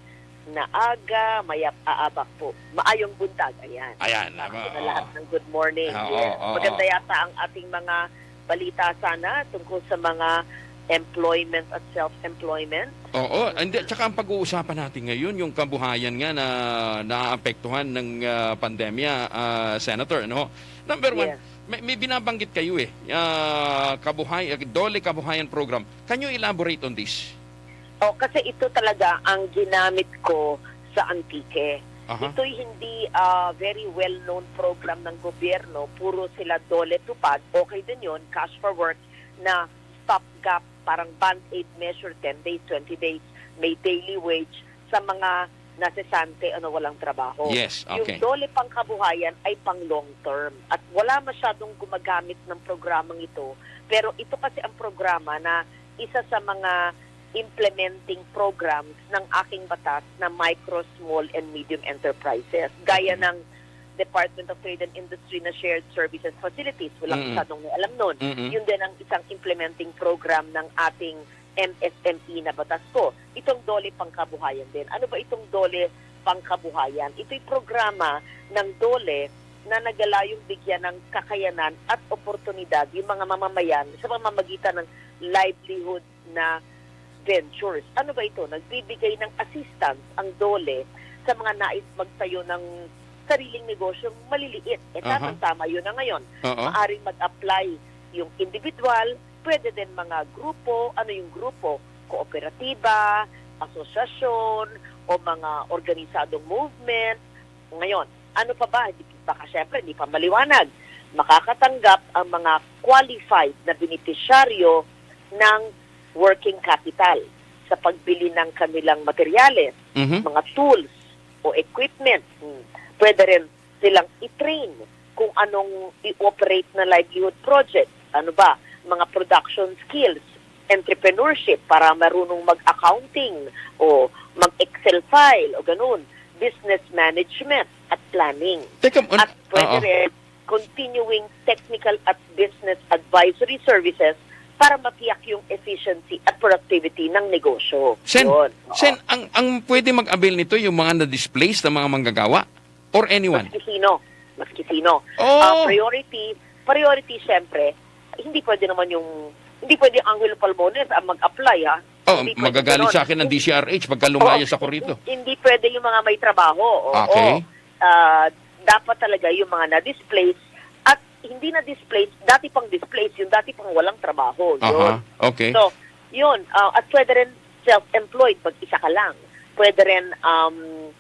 na aga, mayap aabak po. Maayong buntag, ayan. Ayan, Sa atin na oo. lahat ng good morning. Oo, Yes. oo. Maganda yata ang ating mga balita sana tungkol sa mga employment at self-employment. Oo, hindi, tsaka ang pag-uusapan natin ngayon, yung kabuhayan nga na naapektuhan ng, ah, pandemya, ah, Senator, no? Number one, Yes. may, may binabanggit kayo eh, ah, kabuhay, ah, DOLE Kabuhayan Program. Can you elaborate on this? Oh, kasi ito talaga ang ginamit ko sa Antique. Aha. Ito'y hindi, ah, very well-known program ng gobyerno. Puro sila DOLE TUPAD. Okay din yun, cash for work na stopgap, parang band-aid measure, ten days, twenty days, may daily wage sa mga nasesante, ano, walang trabaho. Yes, okay. Yung DOLE Pangkabuhayan ay pang long term at wala masyadong gumagamit ng programang ito. Pero ito kasi ang programa na isa sa mga implementing programs ng aking batas na micro, small, and medium enterprises. Gaya Okay. ng Department of Trade and Industry na shared services facilities. Walang Mm-mm. masyadong may alam nun. Mm-mm. Yun din ang isang implementing program ng ating M S M E na batas ko. Itong DOLE Pangkabuhayan din. Ano ba itong DOLE Pangkabuhayan? Ito'y programa ng DOLE na nagalayong bigyan ng kakayanan at oportunidad yung mga mamamayan sa pamamagitan ng livelihood na ventures. Ano ba ito? Nagbibigay ng assistance ang DOLE sa mga nais magtayo ng sariling negosyong maliliit. Eh, Aha. tamang-tama yun na ngayon. Oo. Maaring mag-apply yung individual, pwede din mga grupo. Ano yung grupo? Kooperatiba, asosasyon, o mga organisadong movement. Ngayon, ano pa ba? Di- Baka syempre, di pa maliwanag. Makakatanggap ang mga qualified na benepisyaryo ng working capital sa pagbili ng kanilang materyales, Mhm. mga tools o equipment. Hmm. Pwede rin silang i-train kung anong i-operate na livelihood project. Ano ba? Mga production skills, entrepreneurship, para marunong mag-accounting o mag-Excel file o ganun, business management at planning. Teka, an- At pwede oo. rin continuing technical at business advisory services para matiyak yung efficiency at productivity ng negosyo. Sen, Yun. Oo. Sen, ang, ang pwede mag-avail nito yung mga na-displaced na mga manggagawa? Or anyone? Maski sino. Maski sino. Oh. Ah, priority, priority, syempre, hindi pwede naman yung, hindi pwede ang Angelo Palmones ang mag-apply, ha? Oh, Hindi pwede magagalit ganon. sa akin ang Hindi, D C R H pagka lumayas oo, ako rito. Hindi pwede yung mga may trabaho. Oo. Okay. Ah, dapat talaga yung mga na-displace at hindi na-displace, dati pang displace, yung dati pang walang trabaho. Yun. Aha, okay. So, yun. Ah, at pwede rin self-employed pag isa ka lang. Pwede rin, um,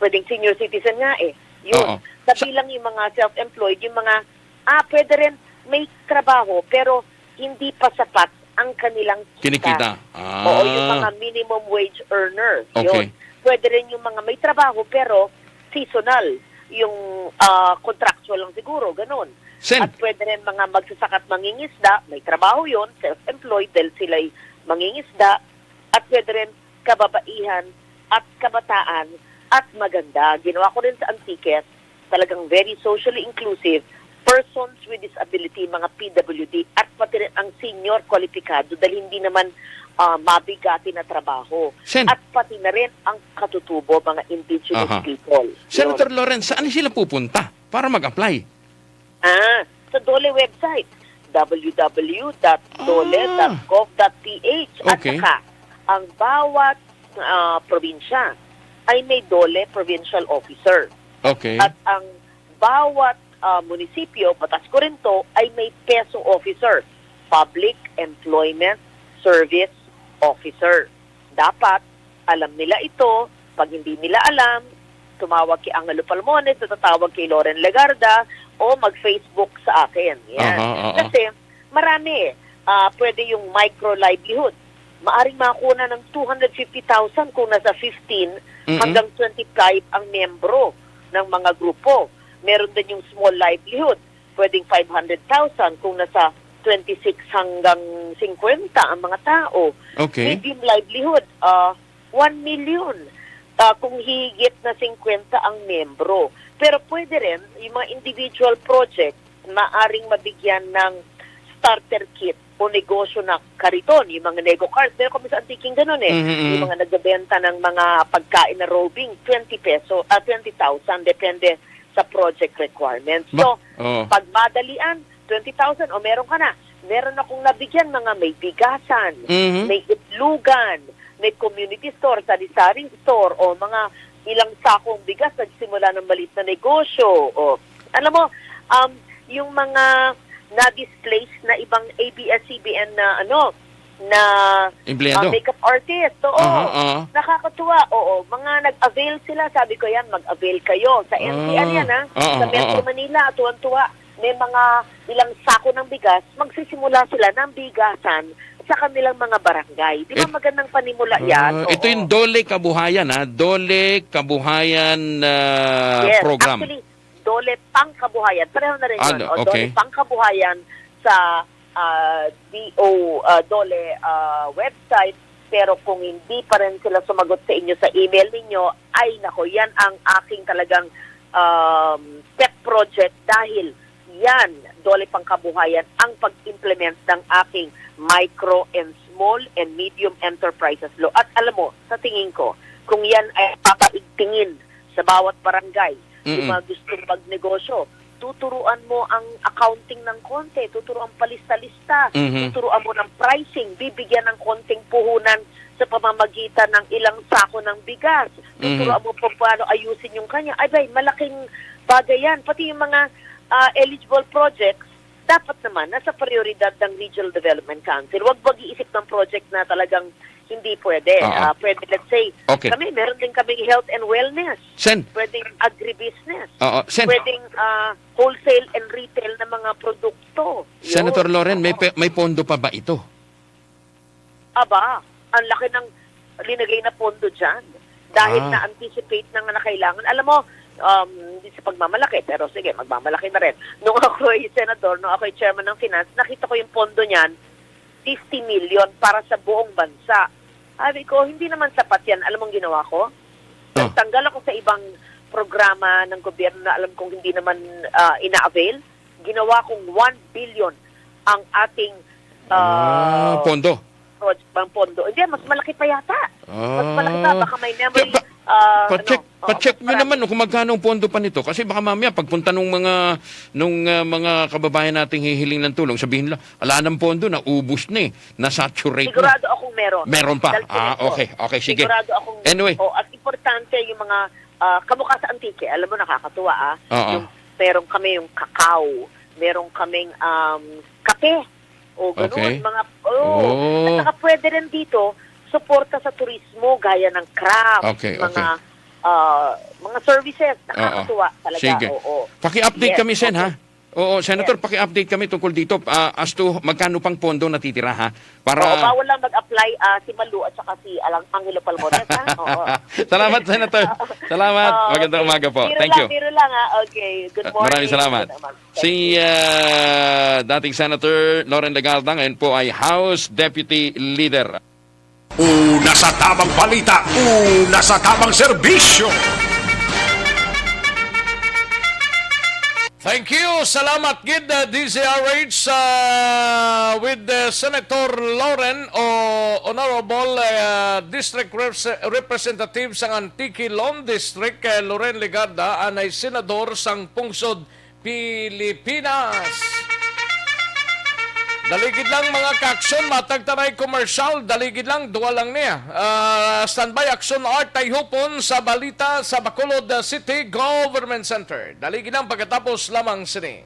pwedeng senior citizen nga eh. Yun. Oo. Sa Sa bilang yung mga self-employed, yung mga, ah, pwede rin may trabaho, pero hindi pa sapat ang kanilang kita. Kinikita. Ah. Oo, yung mga minimum wage earner. Okay. Yun. Pwede rin yung mga may trabaho, pero seasonal. Yung, ah, contractual lang siguro, ganun. Sen- At pwede rin mga magsasaka at mangingisda, may trabaho yun, self-employed, dahil sila'y mangingisda. At pwede rin kababaihan at kabataan at maganda. Ginawa ko rin sa Antique, talagang very socially inclusive, persons with disability, mga P W D, at pati rin ang senior kwalipikado dahil hindi naman, ah, mabigati na trabaho. Sen- At pati na rin ang katutubo, mga indigenous Aha. people. Senator Yun. Lawrence, saan sila pupunta para mag-apply? Ah, sa DOLE website, W W W dot dole dot gov dot P H. Ah. At Okay. saka, ang bawat, ah, probinsya ay may DOLE provincial officer. Okay. At ang bawat, ah, munisipyo, batas ko rin to, ay may PESO officer, Public Employment Service Officer. Dapat alam nila ito. Pag hindi nila alam, tumawag kay Angelo Palmones, o tatawag kay Loren Legarda, o mag-Facebook sa akin. Yan. Aha, oo. Kasi marami, ah, pwede yung micro livelihood. Maaring makakuha ng two hundred fifty thousand kung nasa fifteen Mm-mm. hanggang twenty-five ang miyembro ng mga grupo. Meron din yung small livelihood. Pwedeng five hundred thousand kung nasa twenty-six hanggang fifty ang mga tao. Okay. Medium livelihood, ah, one million, ah, kung higit na fifty ang membro. Pero pwede rin, yung mga individual project, maaring mabigyan ng starter kit o negosyo na kariton, yung mga nego carts. Meron kami sa Antique ganun eh. Mhm, mhm. Yung mga nagbebenta ng mga pagkain na robing, twenty peso, ah, twenty thousand, depende sa project requirements. So, Ba-, oh. pag madalian, twenty thousand, o meron ka na. Meron akong nabigyan, mga may bigasan, Mhm. may itlogan, may community store, sari-sari store, o mga ilang sakong bigas, nagsimula ng maliit na negosyo. O, alam mo, um, yung mga na-displaced na ibang A B S C B N na, ano, na, Empleyado? ah, makeup artist. Oo. Aha, aha. Nakakatuwa. Oo, mga nag-avail sila. Sabi ko, "Yan, mag-avail kayo." Sa N C R Ah. yan, ha? Oo, Sa Metro oo. Manila, tuwan-tuwa. May mga ilang sako ng bigas, magsisimula sila ng bigasan sa kanilang mga barangay. Di ba It-, magandang panimula yan? ah, ito Oo. yung Dole Kabuhayan, ha? Dole Kabuhayan, ah, Yes, program. actually, Dole Pangkabuhayan. Pareho na rin Ah, yun. O, okay. Dole Pangkabuhayan sa, ah, D O, ah, Dole, ah, website. Pero kung hindi pa rin sila sumagot sa inyo sa email ninyo, ay nako, yan ang aking talagang, um, pet project dahil yan, Dole Pangkabuhayan, ang pag-implement ng aking micro and small and medium enterprises law. At alam mo, sa tingin ko, kung yan ay papaigtingin sa bawat barangay, yung Mm-mm. mga gustong magnegosyo, tuturuan mo ang accounting ng konti, tuturuan palista-lista, Mhm. tuturuan mo ng pricing, bibigyan ng konting puhunan sa pamamagitan ng ilang sako ng bigas, Mhm. tuturuan mo pa paano ayusin yung kanya. Ay, bay, malaking bagay yan. Pati yung mga, ah, eligible projects, dapat naman nasa prioridad ng Regional Development Council. Huwag mag-iisip ng project na talagang hindi pwede. Oo. Ah, pwede, let's say, Okay. kami, meron din kaming health and wellness. Sen. Pwedeng agribusiness. Oo, Sen. Pwedeng, ah, wholesale and retail na mga produkto. Senator Yun. Loren, may Oo. pe-, may pondo pa ba ito? Aba, ang laki ng linagay na pondo dyan. Dahil Ah. na-anticipate na nga na kailangan. Alam mo, um, hindi sa pagmamalaki, pero sige, magmamalaki na rin. Nung ako'y senador, nung ako'y chairman ng finance, nakita ko yung pondo niyan, fifty million para sa buong bansa. Sabi ko, "Hindi naman sapat yan." Alam mong ginawa ko? Oh. Nagtanggal ako sa ibang programa ng gobyerno na alam kong hindi naman, ah, ina-avail. Ginawa kong one billion ang ating, Ah, ah, pondo. Project, ang pondo. Hindi, mas malaki pa yata. Mas malaki pa. Ah. Baka may memory, Kaya pa, ah, pa-check, ano, oh, pa-check mas nyo marami. naman, no, kung magkano ang pondo pa nito. Kasi baka mamaya, pagpunta nung mga, nung, ah, mga kababayan nating hihiling ng tulong, sabihin nila, "Ala nang pondo, naubos na eh. Na-saturate na." Sigurado akong meron. Meron pa. Dahil Ah, sinesto. okay. Okay, sige. Sigurado akong, Anyway. oh, at importante yung mga, ah, kamukha sa Antique. Alam mo, nakakatuwa, ah. Oo. Yung meron kami yung kakao, meron kaming, um, kape. O, ganun. Okay. Mga, oh. Oh. At saka pwede rin dito, suporta sa turismo, gaya ng craft, Okay, mga, okay. ah, mga services. Oo. Nakakatuwa talaga. Sige. Oo. Paki-update Yes, kami, Sen, okay. ha? Oo, Senator, Yes. paki-update kami tungkol dito, ah, as to magkano pang pondo natitira, ha? Para Oo, bawal lang mag-apply, ah, si Malu at saka si Alang-, Angelo Palmones, ha? Oo. Salamat, Senator. Salamat. Oo, Magandang okay. umaga po. Biro Thank lang, you. biro lang, ha? Okay. Good Ah, maraming morning. salamat. Good morning. Si, ah, dating Senator Loren Legarda, ngayon po ay House Deputy Leader. Una sa tamang balita, una sa tamang serbisyo. Thank you. Salamat gid, uh, D Z R H, uh, with, uh, Senator Loren o Honorable, uh, District Repres-, Representative sang Antique Lone District, uh, Loren Legarda, anay senador sang pungsod Pilipinas. Dali gid lang, mga ka-aksyon, matag ta na'y commercial, dali gid lang, duwa lang niya. Ah, standby, Aksyon Art Tayhupon sa balita sa Bacolod City Government Center. Dali gid lang, pagkatapos lamang sini.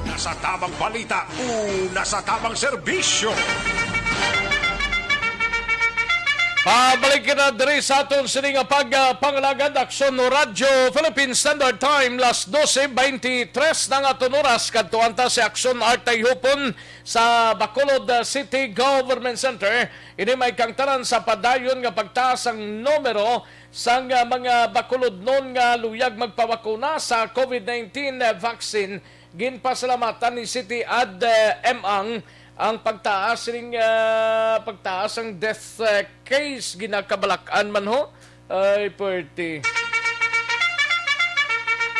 Una sa tamang balita, una sa tamang serbisyo. Pabalik kita diri sa aton sini nga pag, ah, pangalagad, Aksyon Radyo Philippine Standard Time, las dose beintitres na nga aton oras. Kadtuan ta si Aksyon Art Tayhupon sa Bacolod, ah, City Government Center. Ini may kangtanan sa padayon nga pagtaas ang numero sang, ah, mga Bacolodnon nga luyag magpabakuna sa COVID nineteen vaccine. Ginpasalamatan ni City Ad, eh, M. Ang ang pagtaas ning, ah, pagtaas ang death, eh, case, ginakabalak-an man ho. Ay, pwerte.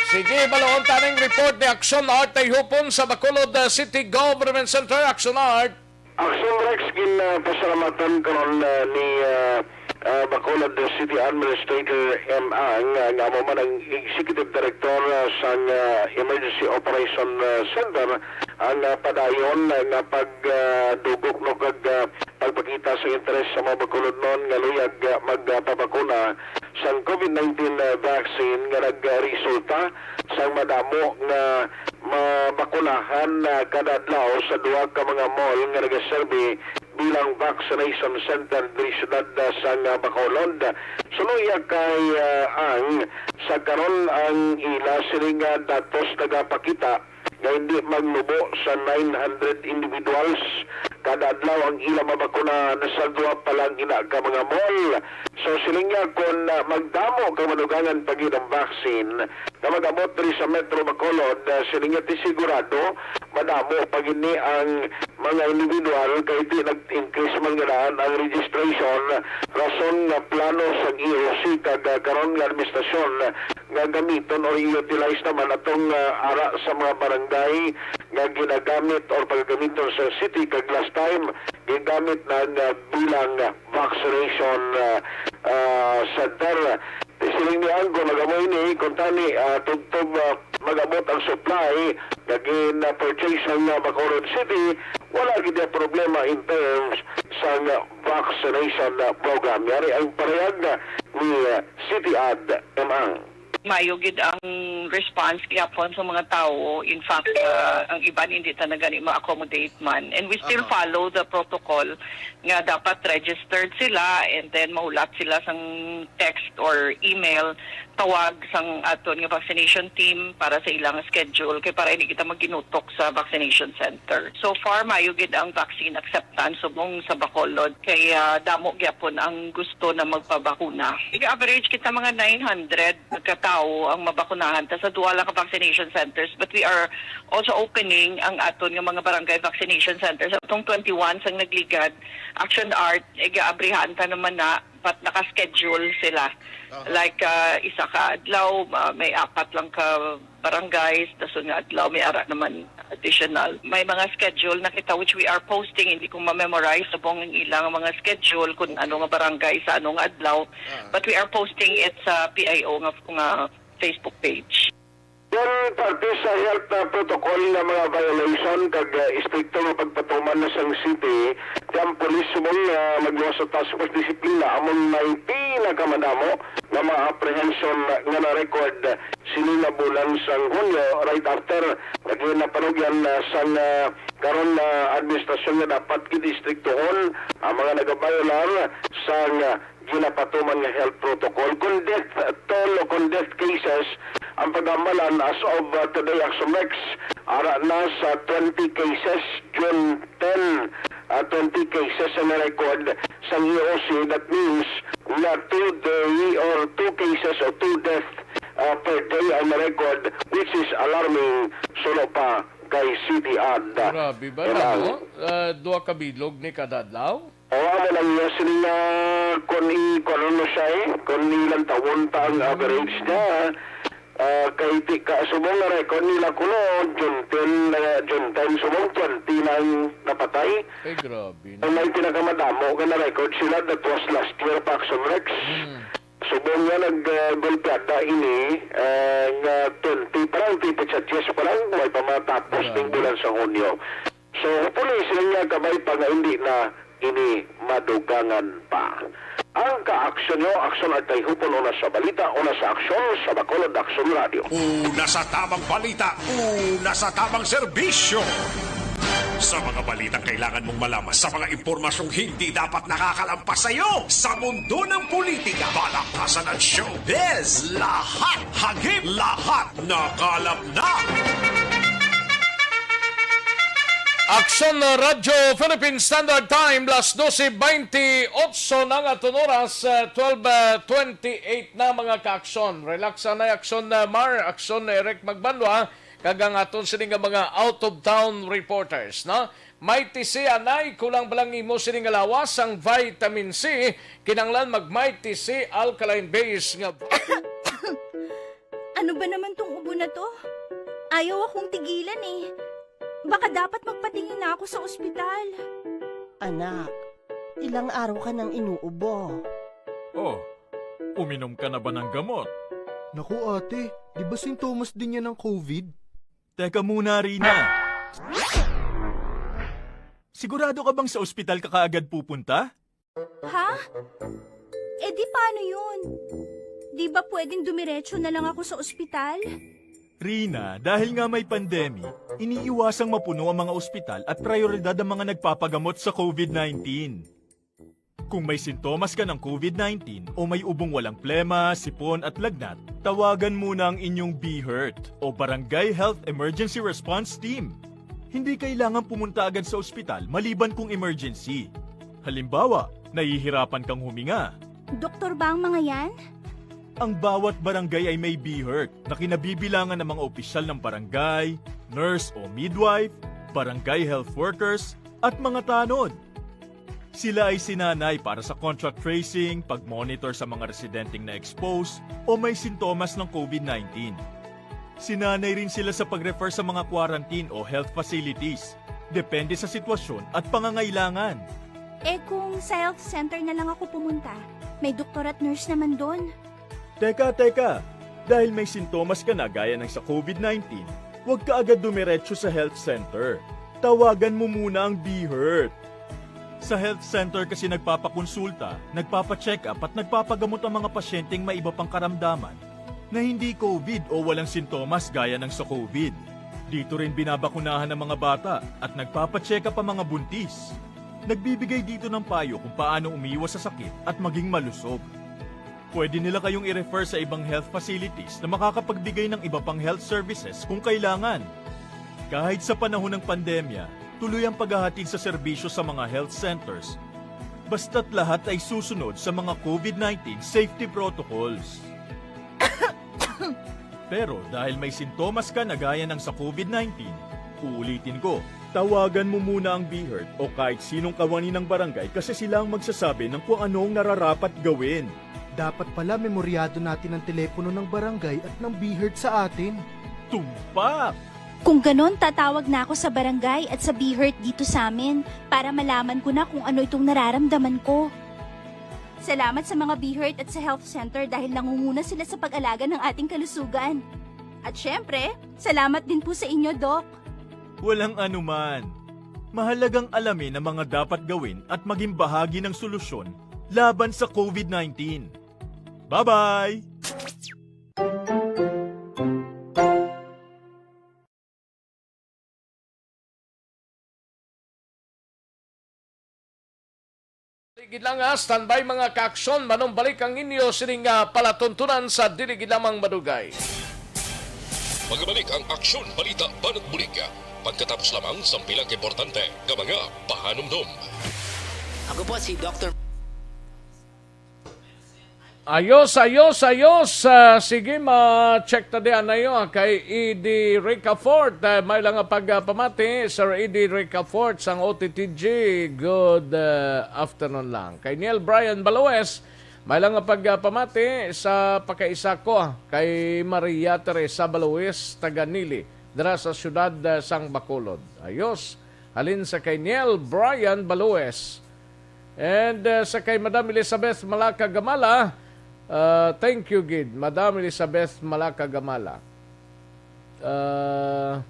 Sige, baloon ta ning report ni Aksyon Art Tayhupon sa Bacolod, ah, City Government Center. Aksyon Art. Aksyon Rex, gin, ah, pasalamatan karon, ah, ni, ah, ah, Bacolod City Administrator M. Ang, ah, nga amo man ang Executive Director, ah, sang, ah, Emergency Operation, ah, Center, ang, ah, padayon, ah, nga pag, ah, dugok, no, kag, ah, pagpakita sa interes sa mga Bacolodnon nga luyag, ah, magpabakuna sang COVID nineteen, ah, vaccine nga nagresulta sang madamo nga mabakunahan, ah, kada adlaw sa duha ka mga mall nga nagaserbi bilang vaccination center diri siyudad, ah, sang, ah, Bacolod. Suno iya kay, ah, Ang, sa karon ang ila sini nga datos nagapakita nga hindi maglubo sa nine hundred individuals kada adlaw ang ila mabakunahan sa duha pa lang ina ka mga mall. So, siling niya, kung, ah, magdamo kag madugangan pa gid ang vaccine nga mag-abot diri sa Metro Bacolod, ah, siling niya, ti sigurado madamo pa gid ni ang mga individual kay ti nag-increase man ganahan ang registration, rason nga plano sa E O C kag, ah, karon nga administrasyon nga gamiton or i-utilize naman atong, ah, ara sa mga barangay nga ginagamit or pagagamiton sa city, kag last time gigamit na nga bilang vaccination, ah, ah, center. Siling ni Ang, kung nag-amo ini, kung tani, ah, tubtob, ah, mag-abot ang supply nga gin-purchase sa, ah, Bacolod City, wala gid ang problema in terms sa, ah, vaccination, ah, program. Yari ang parehag, ah, ni, ah, City Ad M. Ang. Mayo gid ang response gyapon sa mga tawo. In fact, ah, ang iban hindi ta na gani ma-accommodate man. And we still Aha. follow the protocol nga dapat registered sila and then mahulat sila sang text or email, tawag sang aton nga vaccination team para sa ilang schedule, kay para hindi kita maginutok sa vaccination center. So far, mayo gid ang vaccine acceptance subong sa Bacolod, kay, ah, damo gyapon ang gusto na magpabakuna. Nag-average kita mga nine hundred ka tawo ang mabakunahan ta sa duha lang ka vaccination centers, but we are also opening ang aton nga mga barangay vaccination centers. Atong twenty-one sang nagligad, Action Art, igaabrihan ta naman na, but naka-schedule sila. Aha. Like, ah, isa ka adlaw, ah, may apat lang ka barangays, dason nga adlaw may ara naman additional. May mga schedule na kita which we are posting, hindi ko ma-memorize subong ang ilang mga schedule kung ano nga barangay sa ano nga adlaw. Ah. But we are posting it sa P I O nga, nga Facebook page. Kon parte sa health, ah, protocol nga mga violation kag, ah, estrikto nga pagpatuman na sang city, ti ang pulis subong nga magluwas sa Task Force Disiplina among may pinakamadamo nga mga apprehension nga na-record sini nga bulan sang Hunyo, right after nga ginapanugyan, ah, sang, ah, karon, ah, administrasyon nga dapat gid istriktuhon ang mga nagabayolar sang, ah, ginapatuman nga health protocol. Kon death toll o kon death cases, ang pag-amalan as of, uh, today, Action Rex, ara na sa twenty cases, June ten, uh, twenty cases ang record sa E O C. That means na two day or two cases or two death, uh, per day ang record, which is alarming suno pa kay City Ad. Grabe ba, Emang? No? Ah, duha ka bilog ni kada adlaw? O, amo lang iya sini nga, kung i-, kung ano siya eh, kung ilantawon ta ang average niya, ah, kay ti-, ka-, subong nga record nila kuno, June ten, ah, June ten, subong twenty na ang napatay. Ay, grabe na. Ang may pinakamadamo nga na-record sila, that was last year, Paxson Rex. Hmm. Subong nga nag, ah, golpeada ini, ah, nga twenty pa lang, twenty-three pa lang, may pa matapos Grabe. ning bulan sa Hunyo. So, hopefully, sila niya kabay pa nga hindi na ini madugangan pa. Ang kaaksyon nyo, Aksyon Art Tayhupon, una sa balita, una sa aksyon, sa Bacolod Aksyon Radio. Una sa tamang balita, una sa tamang serbisyo. Sa mga balitang kailangan mong malaman, sa mga impormasyong hindi dapat nakakalampas sa iyo, sa mundo ng politika, balaktasan at showbiz, lahat hagip, lahat nakalap na. Aksyon na Radyo Philippine Standard Time, las dose bentiocho na nga aton oras, eh, twelve twenty-eight na, mga kaaksyon. Relax na, aksyon na Mar, aksyon na Eric Magbanwa, kag ang aton sini nga mga out-of-town reporters, no? Mighty C, anay, kulang ba lang imo sini nga lawas sang vitamin C? Kinahanglan mag Mighty C alkaline base nga Ano ba naman tong ubo na to? Ayaw akong tigilan eh. Baka dapat magpatingin na ako sa ospital. Anak, ilang araw ka nang inuubo. Oh, uminom ka na ba ng gamot? Naku ate, di ba sintomas din yan ng COVID? Teka muna, Rina. Sigurado ka bang sa ospital ka kaagad pupunta? Ha? Eh di paano yun? Di ba pwedeng dumiretso na lang ako sa ospital? Rina, dahil nga may pandemic, iniiwasang mapuno ang mga ospital at prioridad ang mga nagpapagamot sa COVID nineteen. Kung may sintomas ka ng COVID nineteen o may ubong walang plema, sipon at lagnat, tawagan muna ang inyong BHERT o Barangay Health Emergency Response Team. Hindi kailangan pumunta agad sa ospital maliban kung emergency. Halimbawa, nahihirapan kang huminga. Doktor ba ang mga yan? Ang bawat barangay ay may BHERT na kinabibilangan ng mga opisyal ng barangay, nurse o midwife, barangay health workers, at mga tanod. Sila ay sinanay para sa contact tracing, pag-monitor sa mga residenteng na-expose o may sintomas ng COVID nineteen. Sinanay rin sila sa pag-refer sa mga quarantine o health facilities, depende sa sitwasyon at pangangailangan. Eh kung sa health center na lang ako pumunta, may doktor at nurse naman doon. Teka, teka! Dahil may sintomas ka na gaya ng sa COVID nineteen, huwag ka agad dumiretso sa health center. Tawagan mo muna ang BHERT. Sa health center kasi nagpapakonsulta, nagpapacheck-up at nagpapagamot ang mga pasyenteng may iba pang karamdaman na hindi COVID o walang sintomas gaya ng sa COVID. Dito rin binabakunahan ang mga bata at nagpapacheck-up ang mga buntis. Nagbibigay dito ng payo kung paano umiwas sa sakit at maging malusog. Pwede nila kayong i-refer sa ibang health facilities na makakapagbigay ng iba pang health services kung kailangan. Kahit sa panahon ng pandemya, tuloy ang paghahatid sa serbisyo sa mga health centers, basta't lahat ay susunod sa mga COVID nineteen safety protocols. Pero dahil may sintomas ka na gaya ng sa COVID nineteen, uulitin ko, tawagan mo muna ang BHERT o kahit sinong kawani ng barangay kasi sila ang magsasabi ng kung ano ang nararapat gawin. Dapat pala memoryado natin ang telepono ng barangay at ng BHERT sa atin. Tumpak! Kung ganon, tatawag na ako sa barangay at sa BHERT dito sa amin para malaman ko na kung ano itong nararamdaman ko. Salamat sa mga BHERT at sa Health Center dahil nangunguna sila sa pag-alaga ng ating kalusugan. At syempre, salamat din po sa inyo, Doc. Walang anuman. Mahalagang alamin ang mga dapat gawin at maging bahagi ng solusyon laban sa COVID nineteen. Bye-bye! Ligid lang, ha, standby, mga kaaksyon, manumbalik ang inyo sining, ah, palatuntunan sa dili gid lamang madugay. Magabalik ang Aksyon, Balita, Banat Bulig pagkatapos lamang sang pila ka importante nga mga pahanumdom. Ako po si Doctor Ayos, ayos, ayos. Ah, sige, ma-check ta di anayo, ah, kay Eddie Ricafort. Ah, may lang nga pagpamati, Sir Eddie Ricafort sang O T T G. Good, ah, afternoon lang. Kay Neil Brian Baloes, may lang nga pagpamati sa pakaisa ko, ah, kay Maria Teresa Baloes, taga Nili, dira sa siyudad, ah, sang Bacolod. Ayos, halin sa kay Neil Brian Baloes. And, uh, sa kay Madam Elizabeth Malaka Gamala, uh, thank you gid, Madam Elizabeth Malaka Gamala. Uh,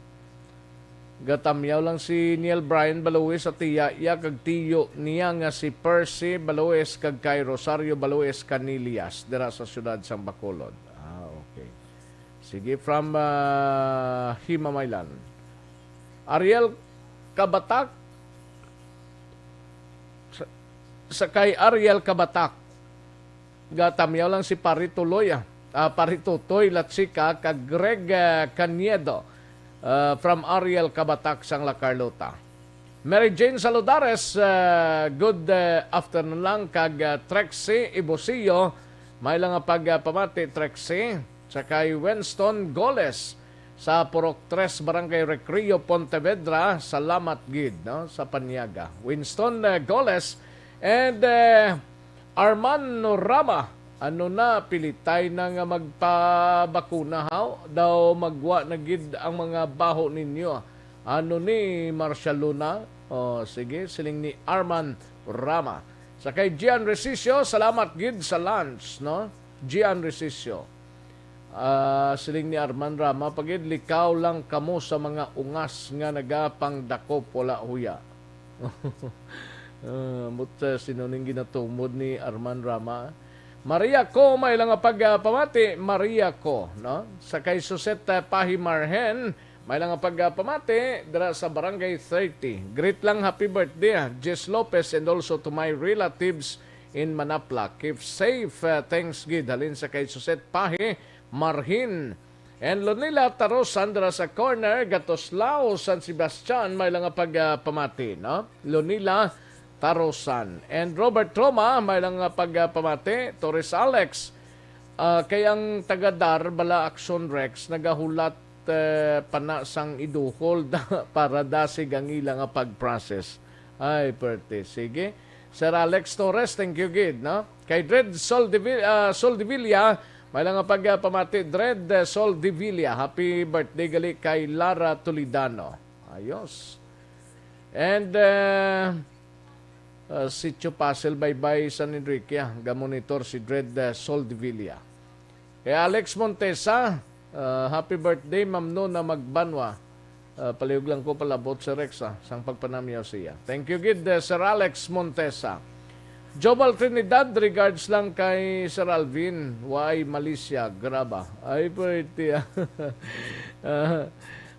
gatamyaw lang si Neil Brian Baloes sa tiya iya kag tiyo niya nga si Percy Baloes kag kay Rosario Baloes Canillas dira sa siyudad sang Bacolod. Ah, okay. Sige, from, uh, Himamaylan. Ariel Kabatak, sa, sa kay Ariel Kabatak. Gatamyaw lang si Pare Tuloy, ah. Ah, Pare Tutoy Latsika kag Greg, ah, Caniedo, ah, from Ariel Kabatak sang La Carlota. Mary Jane Saludares, ah, good, ah, afternoon lang kag, ah, Trexie Ibusio, may lang nga pag, ah, pamati, Trexie, sa kay Winston Goles sa Purok Tres, Barangay Recreo, Pontevedra. Salamat gid, no, sa panyaga. Winston, ah, Goles and, ah, Arman Rama, ano na, pilitay na nga magpabakuna, haw? Daw magwa na gid ang mga baho ninyo. Ano ni Marshall Luna? O, sige, siling ni Arman Rama. Sa kay Gian Resisio, salamat gid sa lunch, no? Gian Resisio. Ah, siling ni Arman Rama, pagid likaw lang kamo sa mga ungas nga nagapangdakop, wala huya. Ah, ambot, ah, sino ning ginatumod ni Arman Rama? Maria ko, may lang nga pag, ah, pamati, Maria ko, no? Sa kay Suset, ah, Pahi Marhen, may lang nga pag, ah, pamati dira sa Barangay thirty. Greet lang, happy birthday, ah, Jess Lopez, and also to my relatives in Manapla. Keep safe, ah, thanks gid. Halin sa kay Suset Pahi Marhen. And Lunila Tarosan dira sa corner, Gatoslao, San Sebastian, may lang nga pag, ah, pamati, no? Lunila Tarosan. And Robert Roma, may lang nga pag, ah, pamati. Torres Alex, ah, kay ang taga-Dar bala, Action Rex, nagahulat, eh, pana sang iduhol da-, para dasig ang ila nga pag-process. Ay, perte. Sige. Sir Alex Torres, thank you gid, no? Kay Dred Soldevil-, ah, Soldevilla, may lang nga pag, ah, pamati, Dred, eh, Soldevilla. Happy birthday gali kay Lara Toledano. Ayos. And, eh, ah, Sitio Pasil, Baybay, San Enrique, ah, gamonitor si Dred, eh, Soldevilla. Kay Alex Montesa, ah, happy birthday, Ma'am Nona Magbanwa. Ah, palihog lang ko palabot si Rex, ah, sang pagpanamyaw siya. Thank you gid, eh, Sir Alex Montesa. Jobal Trinidad, regards lang kay Sir Alvin. Why Malaysia? Graba. Ay, pretty, ah. Ah,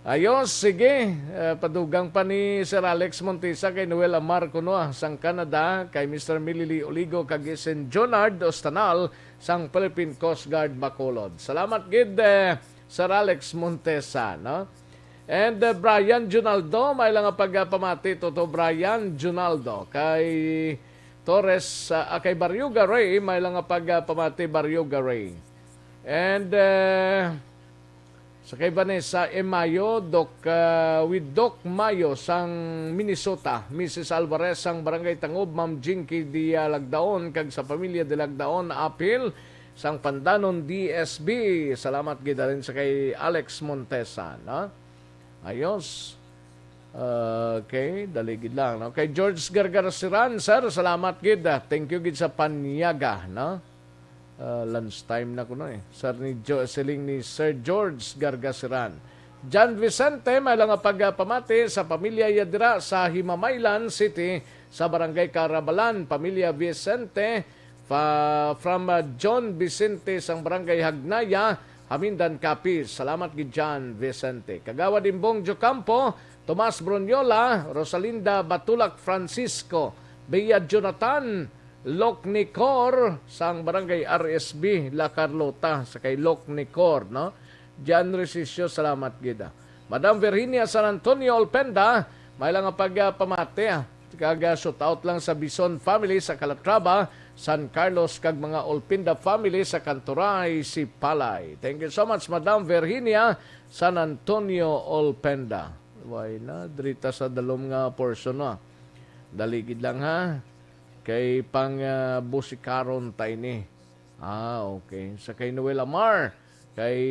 ayos, sige. Ah, padugang pa ni Sir Alex Montesa kay Noel Amar kuno, ah, sang Canada, kay Mister Milili Oligo kag Sen Jonard Ostanal, sang Philippine Coast Guard Bacolod. Salamat gid, eh, Sir Alex Montesa, no? And, eh, Brian Junaldo, may lang nga pagpamati, Toto Brian Junaldo, kay Torres, ah, ah, kay Barrio Garay, may lang nga pagpamati, Barrio Garay. And, eh, sa kay Vanessa M. Mayo, Doc, ah, with Doc Mayo sang Minnesota, Missus Alvarez sang Barangay Tangob, Ma'am Jinky Dia Lagdaon, kag sa pamilya de Lagdaon, apil sang Pandanon D S B. Salamat gid halin sa kay Alex Montesa, no? Ayos. Okay, dali gid lang, no? Kay George Gargarasiran, sir, salamat gid, ah. Thank you gid sa panyaga, no? Ah, lunch time na kuno, eh. Sir ni Jo-, siling ni Sir George Gargasiran. John Vicente, may lang nga pagpamati sa pamilya ya dira sa Himamaylan City, sa Barangay Carabalan. Pamilya Vicente, pa, from, ah, John Vicente sang Barangay Hagnaya, Hamindan, Capiz. Salamat gid, John Vicente. Kagawad Imbong Jocampo, Tomas Bruniola, Rosalinda Batulak Francisco, Bea Jonathan, Locnicor, sang Barangay R S B, La Carlota, sa kay Locnicor, no? Jan Resisio, salamat gid, ah. Madam Virginia San Antonio Olpenda, may lang nga pagpamati, ah. Kag, ah, shout out lang sa Bison family sa Calatrava, San Carlos, kag mga Olpenda family sa Kanturay, Sipalay. Thank you so much, Madam Virginia San Antonio Olpenda. Why na? Drita sa dalom nga portion, no? Dali gid lang, ha? Kay pang, ah, busikaron ta ini. Ah, okay. Sa kay Noel Amar, kay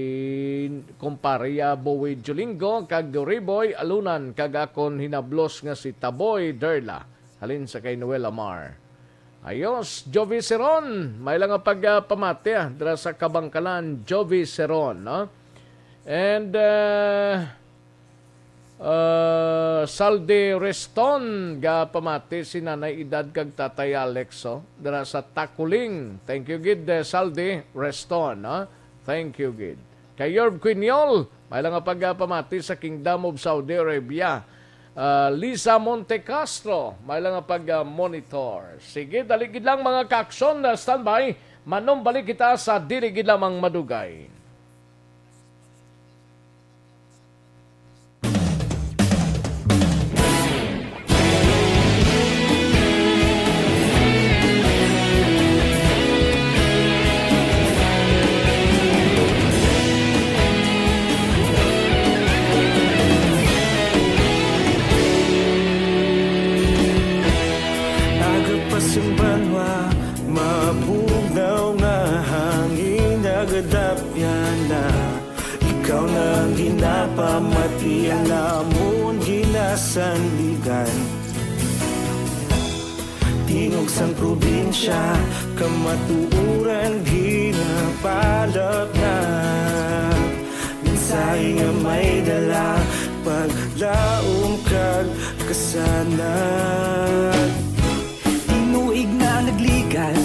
kumpare ya Boy Jolingo, kag Riboy Alunan, kag akon hinablos nga si Taboy Derla. Halin sa kay Noel Amar. Ayos, Jovi Seron. May lang nga pagpamati, ah, dira sa Kabangkalan, Jovi Seron, no? And, uh, Uh, Saldi Reston, gapamati si Nanay Edad kag Tatay Alex, oh, dira sa Takuling. Thank you gid, eh, Saldi Reston, ah. Thank you gid. Kay Yorb Quiñol, may lang nga pagpamati sa Kingdom of Saudi Arabia. ah, Lisa Montecastro, may lang nga pag-monitor. Sige, dali gid lang, mga ka-aksyon, ah, standby. Manumbalik kita sa dili gid lamang madugay. Aga pa sing banwa, mabugnaw nga hangin, nagadapyan na. Ikaw na ang ginapamati, ang amon ginasandigan. Tingog sang probinsya, kamatuoran ginapalapnag. Mensahe nga may dala, paglaom kag kasanag. Tinuig na nagligan,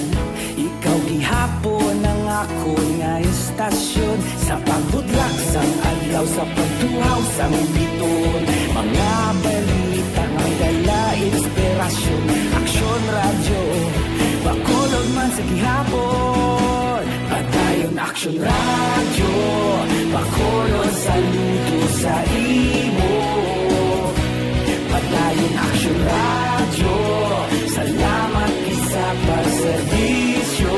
ikaw gihapon ang akon nga istasyon. Sa pagbutlak sang adlaw, sa pagtuhaw sang biton, mga balita nga may dala inspirasyon. Aksyon Radyo, Bacolod man sa gihapon. Padayon Aksyon Radyo, Bacolod, saludo sa imo. Padayon Aksyon Radyo, salamat gid sa pagserbisyo.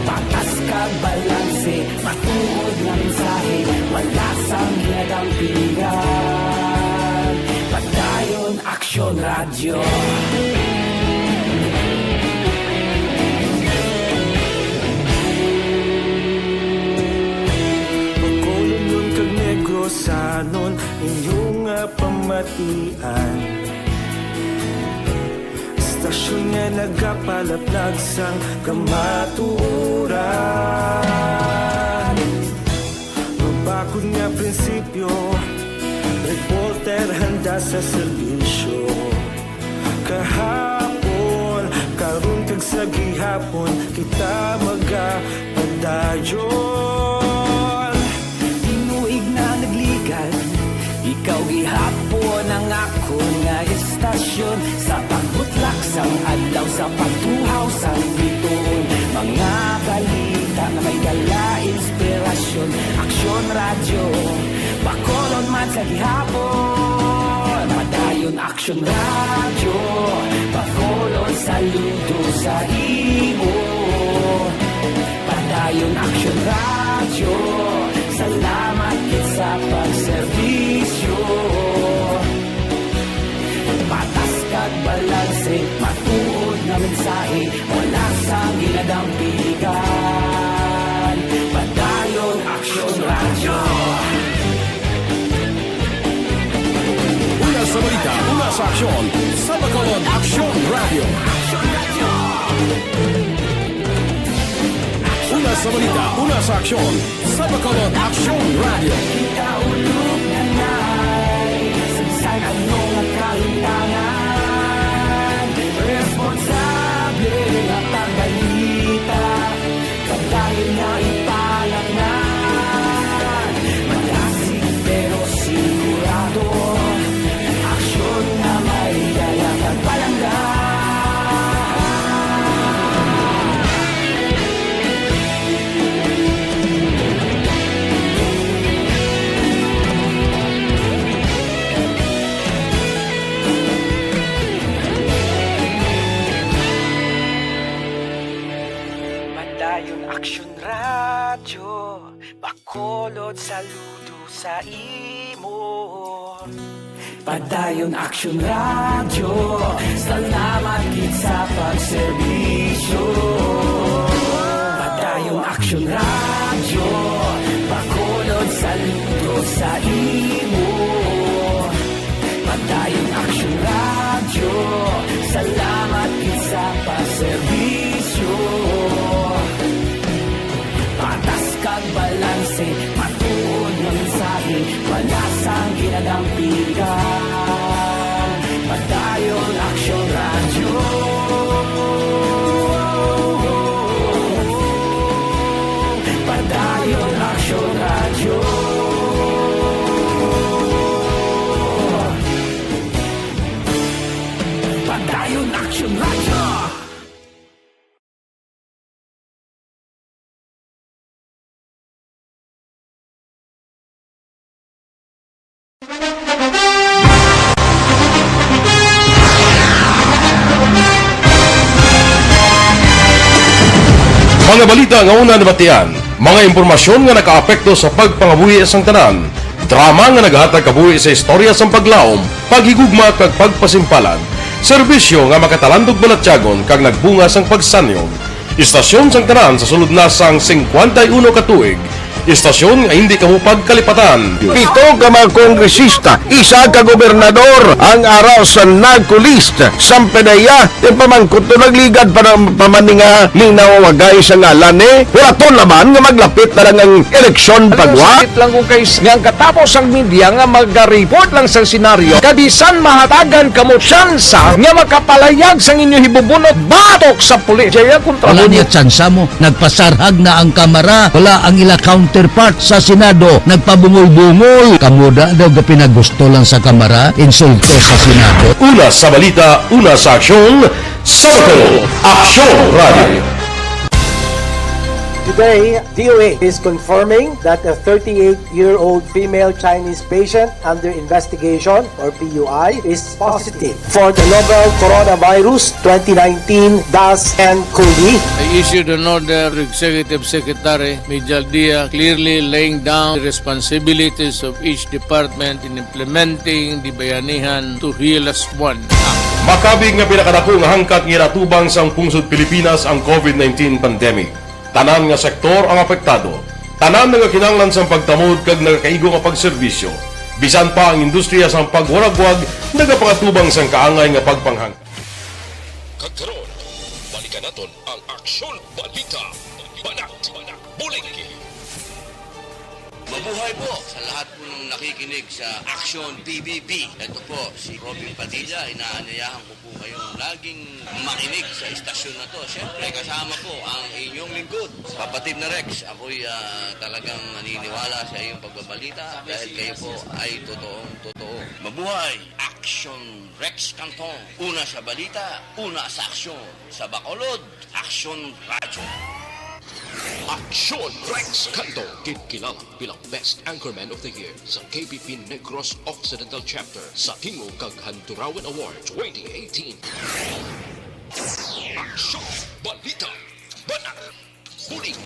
Patas kag balanse, matuod nga mensahe, wala sang ginadampigan. Padayon Aksyon Radyo. Bacolodnon kag Negrosanon, inyo nga pamatian. Istasyon nga nagapalaplag sang kamatuoran. Mabakod nga prinsipyo, reporter handa sa serbisyo. Kahapon, karon kag sa gihapon, kita magapadayon. Tinuig na nagligan, ikaw gihapon ang akon nga istasyon. Sa pagbutlak sang adlaw, sa pagtuhaw sang bituon, mga balita nga may dala inspirasyon. Aksyon Radyo, Bacolod man sa gihapon. Padayon Aksyon Radyo, Bacolod, saludo sa imo. Padayon Aksyon Radyo, salamat gid sa pagserbisyo. Patas kag balanse, matuod nga mensahe, wala sang ginadampigan. Padayon Aksyon Radyo. Una sa balita, una sa aksyon, sa Bacolod Aksyon Radyo. Una sa balita, una sa aksyon, sa Bacolod Aksyon Radyo. Kita ulog na nay, sa bisan ano nga kahimtangan, responsable nga pagbalita. Padayon na ipalangnan, malasig pero sigurado, aksyon nga may dala kag palangga. Padayon Aksyon Radyo, Bacolod, saludo sa imo. Padayon Aksyon Radyo, salamat gid sa pagserbisyo. Padayon Aksyon Radyo, Bacolod, saludo sa imo. Padayon Aksyon Radyo, salamat gid sa pagserbisyo. Patas kag balanse, matuod nga mensahe, wala sang ginadampigan. Padayon Aksyon Radyo. Mga balita nga una nabatian, mga impormasyon nga nakaapekto sa pagpangabuhi sang tanan, drama nga naghatag kabuhi sa istorya sang paglaom, paghigugma kag pagpasimpalan, serbisyo nga makatalandog balatyagon kag nagbunga sang pagsanyog. Istasyon sang tanan sa sulod na sang singkwenta y uno ka tuig, istasyon nga hindi kamo pagkalipatan. Pito ka mga kongresista, isa ka gobernador ang ara sa NAGCO list. Sampanaya, ti pamangkot to nagligad pa na, pa man ni nga linawagay sa ngalan ni Huraton naman nga maglapit na lang ang eleksyon. Ano pagwa. Sakit lang kung kay nga ang katapos ang media nga maga-report lang sa senaryo, kabisan mahatagan kamo tsansa nga makapalayag sang inyo hibubunot batok sa pulis. Jaya kontra. Wala mo niya tsansa mo. Nagpasarhag na ang Kamara. Wala ang ila counterpart sa Senado. Nagpabungol-bungol. Kamo da daw gapinagusto lang sa Kamara. Insulto sa Senado. Una sa balita, una sa aksyon, sa Bacolod, Aksyon Radio. Today, D O H is confirming that a thirty-eight-year-old female Chinese patient under investigation, or P U I, is positive for the novel coronavirus twenty nineteen dash N cov. I issued an order to Executive Secretary Mijal Dia, clearly laying down the responsibilities of each department in implementing the Bayanihan to Heal As One Act. Makabig nga pinakadako nga hangkat nga ginatubang sang pungsod Pilipinas ang COVID nineteen pandemic. Tanan nga sektor ang apektado. Tanan nagakinahanglan sang pagtamod kag nagakaigo nga pagserbisyo. Bisan pa ang industriya sang pagwaragwag nagapangatubang sang kaangay nga pagpanghang. Kag karon, balikan naton ang Aksyon Balita. Banat, bulig. Mabuhay po sa lahat po ng nakikinig sa Aksyon P B B. Ito po si Robin Padilla. Inaanyayahan ko po kayong laging makinig sa istasyon na to. Siyempre, kasama po ang inyong lingkod, kapatid na Rex. Ako'y, ah, talagang naniniwala sa iyong pagbabalita dahil kayo po ay totoong totoo. Mabuhay! Aksyon Rex Cantong. Una sa balita, una sa aksyon. Sa Bacolod, Aksyon Radyo. Aksyon Rex Cantong, ginkilala bilang Best Anchorman of the Year sa K B P Negros Occidental Chapter sa Tingog kag Handurawan Award twenty eighteen. Aksyon, balita, banat, bulig.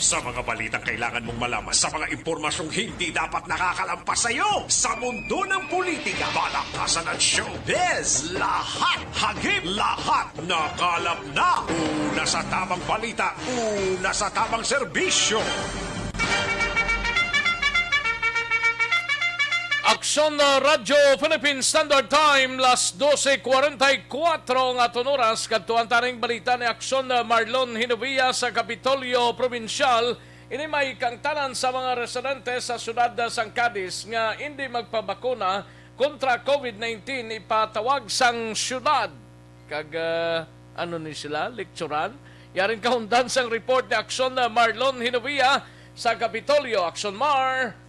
Sa mga balitang kailangan mong malaman, sa mga impormasyong hindi dapat nakakalampas sa iyo, sa mundo ng politika, palakasan at showbiz, lahat, hagip lahat, nakalap na. Una sa tamang balita, una sa tamang serbisyo. Aksyon, uh, Radyo Philippine Standard Time, las doce cuarenta y cuatro ang aton oras. Kadtuan ta ning balita ni Aksyon, uh, Marlon Hinovia sa Kapitolyo Probinsyal. Ini may kaangtanan sa mga residente sa siyudad, uh, sang Cadiz nga indi magpabakuna kontra COVID nineteen ipatawag sang siyudad. Kag, ah, ano ni sila? Lekturan? Yaring kaundan sang report ni Aksyon, ah, Marlon Hinovia sa Kapitolyo. Aksyon, Mar!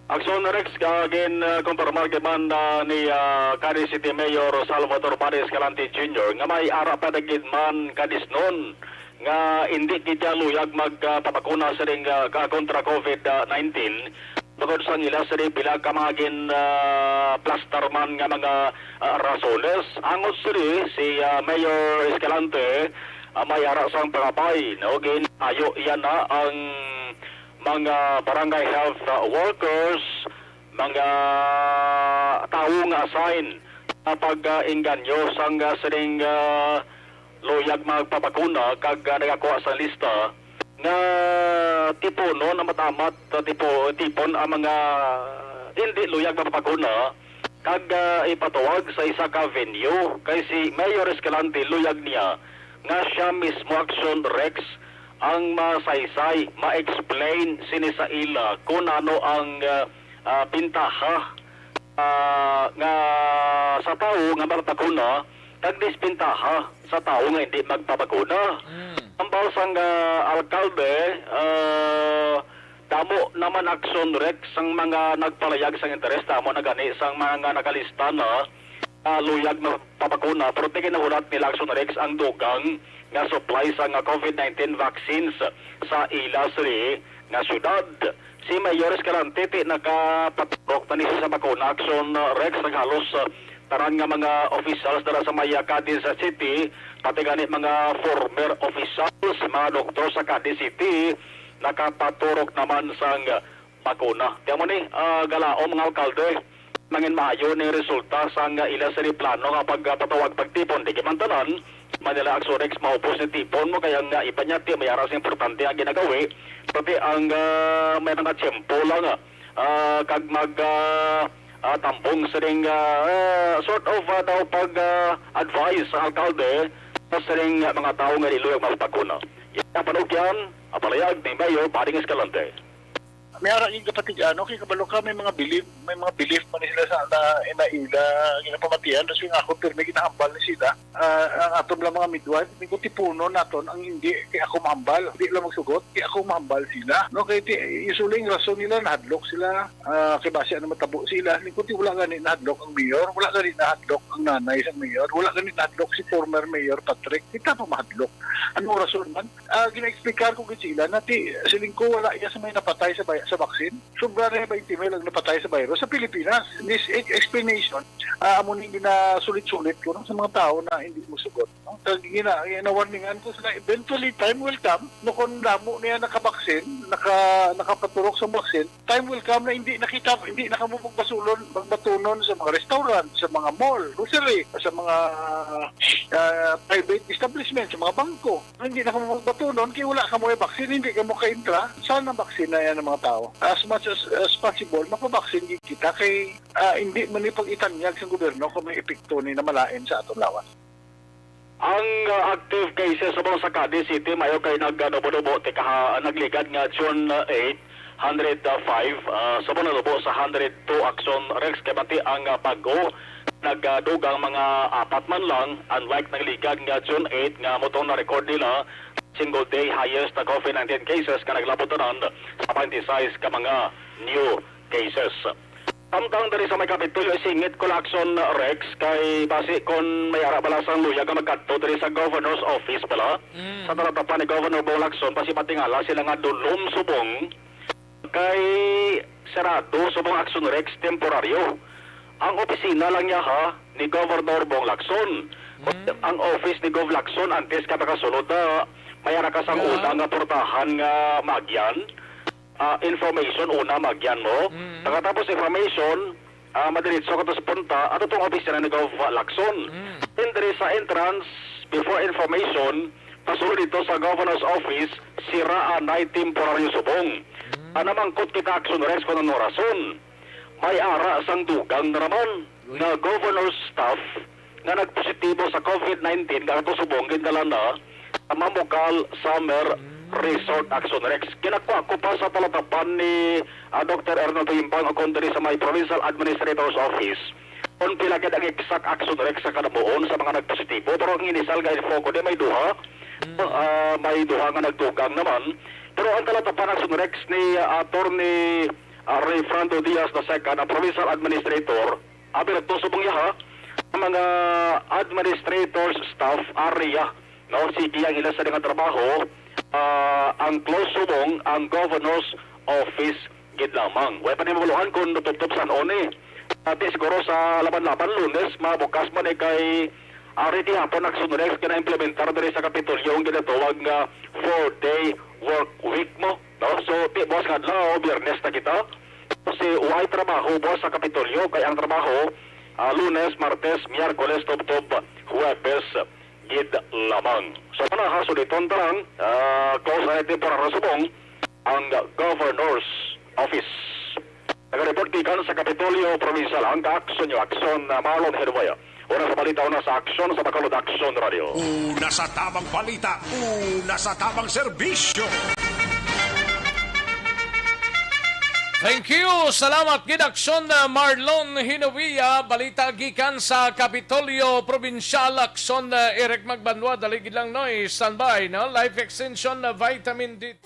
Aksyon, Rex, ka gin, ah, kumpirmar gid man, ah, ni, ah, Cadiz City Mayor Salvador Martin Escalante Junior nga may ara pa na gid man kadisnon nga indi gid luyag magpabakuna sining, ah, ka-, kontra COVID nineteen. Bangod sang ila sini pila ka mga gin, ah, plastar man nga mga, ah, rasones. Angot sini si, ah, Mayor Escalante, ah, may ara sang pangabay, no? Gin-ayo iya na ang mga barangay health, ah, workers, mga tawo nga assign sa pag, ah, inganyo sang, ah, sining, ah, luyag magpabakuna kag, ah, nagakuha sa lista nga tipunon, amat-amat, ah, tipo-, tipon ang mga hindi luyag magpabakuna kag, ah, ipatawag sa isa ka venue. Kay si Mayor Escalante, luyag niya nga siya mismo, Aksyon Rex, ang masaysay, ma-explain sini sa ila kung ano ang, ah, ah, bintaha, ah, nga sa tawo nga magpabakuna kag disbintaha sa tawo nga hindi magpabakuna. Mm. Ambal sang, ah, alkalde, ah, damo naman, Aksyon Rex, sang mga nagpalayag sang interes, damo na gani sang mga nakalista na, ah, luyag magpabakuna, pero ti ginahulat nila, Aksyon Rex, ang dugang nga supply sang COVID nineteen vaccines sa ila sini nga syudad. Si Mayor Escalante ti nakapaturok na ni sa bakuna, Action Rex, ang halos, ah, tanan nga mga officials dira sa may, ah, Cadiz City, pati gani mga former officials, mga doktor sa Cadiz City, nakapaturok naman sang bakuna. Kaya mo ni, ah, galaom, mga alkalde, mangin maayo ni resulta sang ila sini plano nga pagpatawag pagtipon. Di man tanan, Manila Action Rex, maubos ni tipon mo, kaya nga iba niya ti may ara sa importante nga ginagawi, pati ang, ah, may mga tiyempo lang, ah, kag mag, ah, ah, tambong sining, ah, ah, sort of, ah, daw pag, ah, advise sa alkalde sa sining mga tawo nga iluyag magpakuna. Yan ang panugyan, ang palayag ni Mayor Bading Escalante. May ara gyud kapatid, ano, kay kabalo ka, may mga belief, may mga belief man sila sa, na, na ila ginapamatian, tapos yung ako, pirmi ginahambal ni sila. Ah, ang aton lang mga midwife, may kutipunon naton ang hindi, kay ako mahambal, hindi lang magsugot, kay ako mahambal sila. No, kay ti, usually, ang rason nila, nahadlok sila, ah, kay basi ano matabo sila, lingkod ti wala gani nahadlok ang mayor, wala gani nahadlok ang nanay sa mayor, wala gani nahadlok si former Mayor Patrick, kita pa mahadlok. Anong rason man? Ah, gina-explicar ko gid sila na ti, siling ko wala iya sa may napatay sa bay-, sa vaccine. Sobra na yung twenty mil ang napatay sa virus sa Pilipinas. This e-, explanation, ah, amo ning ginasulit-sulit ko, no, sa mga tao na hindi mo sugot, no? Kag gina-, ginawarningan ko sila, eventually, time will come, no, kung damo niya nakabaksin, naka-, nakapaturok sa vaccine, time will come na hindi na kita, hindi na kamo magbasulon, magbatunon sa mga restaurant, sa mga mall, grocery, sa mga, ah, private establishment, sa mga bangko. Hindi na kamo magbatunon, kay wala kamo may vaccine, hindi kamo ka-intra. Sana vaccine na yan ang mga tao. As much as, as possible, mapabaksin gid kita kay, ah, hindi man ni pag-itanyag sa gobyerno kung may epekto ni na malain sa aton lawas. Ang, ah, active cases subong sa Cadiz City, mayo kay nag-, ah, nubo-nubo, ti kaha-, nagligad nga June, ah, eight, hundred five, ah, subong nanubo sa hundred two, Action Rex, kay bati ang, ah, bag-o nagdugang mga apat man lang, unlike nagligad nga June eight nga mutong na-record nila single day highest na COVID nineteen cases nga naglabot tanan sa twenty-six ka mga new cases. Samtang diri sa may Kapitolyo, isingit ko lang, Action Rex, kay basi kon may ara bala sang luyag nga magkadto diri sa governor's office bala, mm, sa talatapan ni Governor Bong Lacson, basi matingala sila nga dulom subong kay sarado subong, Action Rex, temporaryo. Ang opisina lang niya, ha, ni Governor Bong Lacson. Mm. Ang office ni Gov Lacson, antes ka makasulod na, may ara ka sang, yeah, una nga portahan nga magyan. Ah, information una magyan mo. Mm. Pagkatapos information, ah, madiretso ka to sa punta, ato tong opisina ni Gov Lacson. Mm. Then diri sa entrance, before information, pasulod dito sa governor's office, sira anay temporaryo subong. Mm. Ah, namangkot kita, Action Rex, kung ano rason. May ara sang dugang na naman nga governor's staff nga nagpositibo sa COVID nineteen nga ato subong gindala na sa Mamukal Summer Resort, Action Rex. Ginakuha ko pa sa talatapan ni, ah, Doktor Ernesto Impang, o kon diri sa may Provincial Administrator's Office, kung pila gid ang exact, Action Rex, sa kanamuon sa mga nagpositibo. Pero ang inisal nga info ko di may duha, ah, may duha nga nagdugang naman. Pero ang talatapan, Action Rex, ni, ah, Attorney, ah, Rayfrando Diaz the second, ang Provincial Administrator, aberto subong iya, ha, ang mga administrators, staff, area, no? Sige ang ila sa nga trabaho, ah, ang close subong ang governor's office gid lamang. Way pa ni mabuluhan kung natubtob san-o ni. Ati siguro sa laban-laban Lunes, mabukas man ni kay ari gihapon, Action Rex, gina-implementar diri sa Kapitolyo ang ginatawag nga four-day work week mo, no? So, ti, buwas nga adlaw, Biyernes na kita. Si way trabaho buwas sa Kapitolyo, kay ang trabaho, ah, Lunes, Martes, Miyerkules, tubtob Huwebes gid lamang. So, muna ha, suliton ta lang, ah, close na temporaryo subong ang Governor's Office. Nagareport gikan sa Kapitolyo Provincial ang ka-aksyon niyo, Aksyon, ah, Marlon Herboya. Una sa balita, una sa aksyon sa Bacolod Aksyon Radio. Una sa tabang balita, una sa tabang serbisyo. Thank you. Salamat gid, Aksyon, ah, Marlon Hinovia. Balita gikan sa Kapitolyo Probinsyal, Aksyon, ah, Eric Magbanwa. Dali gid lang, no? Standby, no? Life Extension, ah, Vitamin D.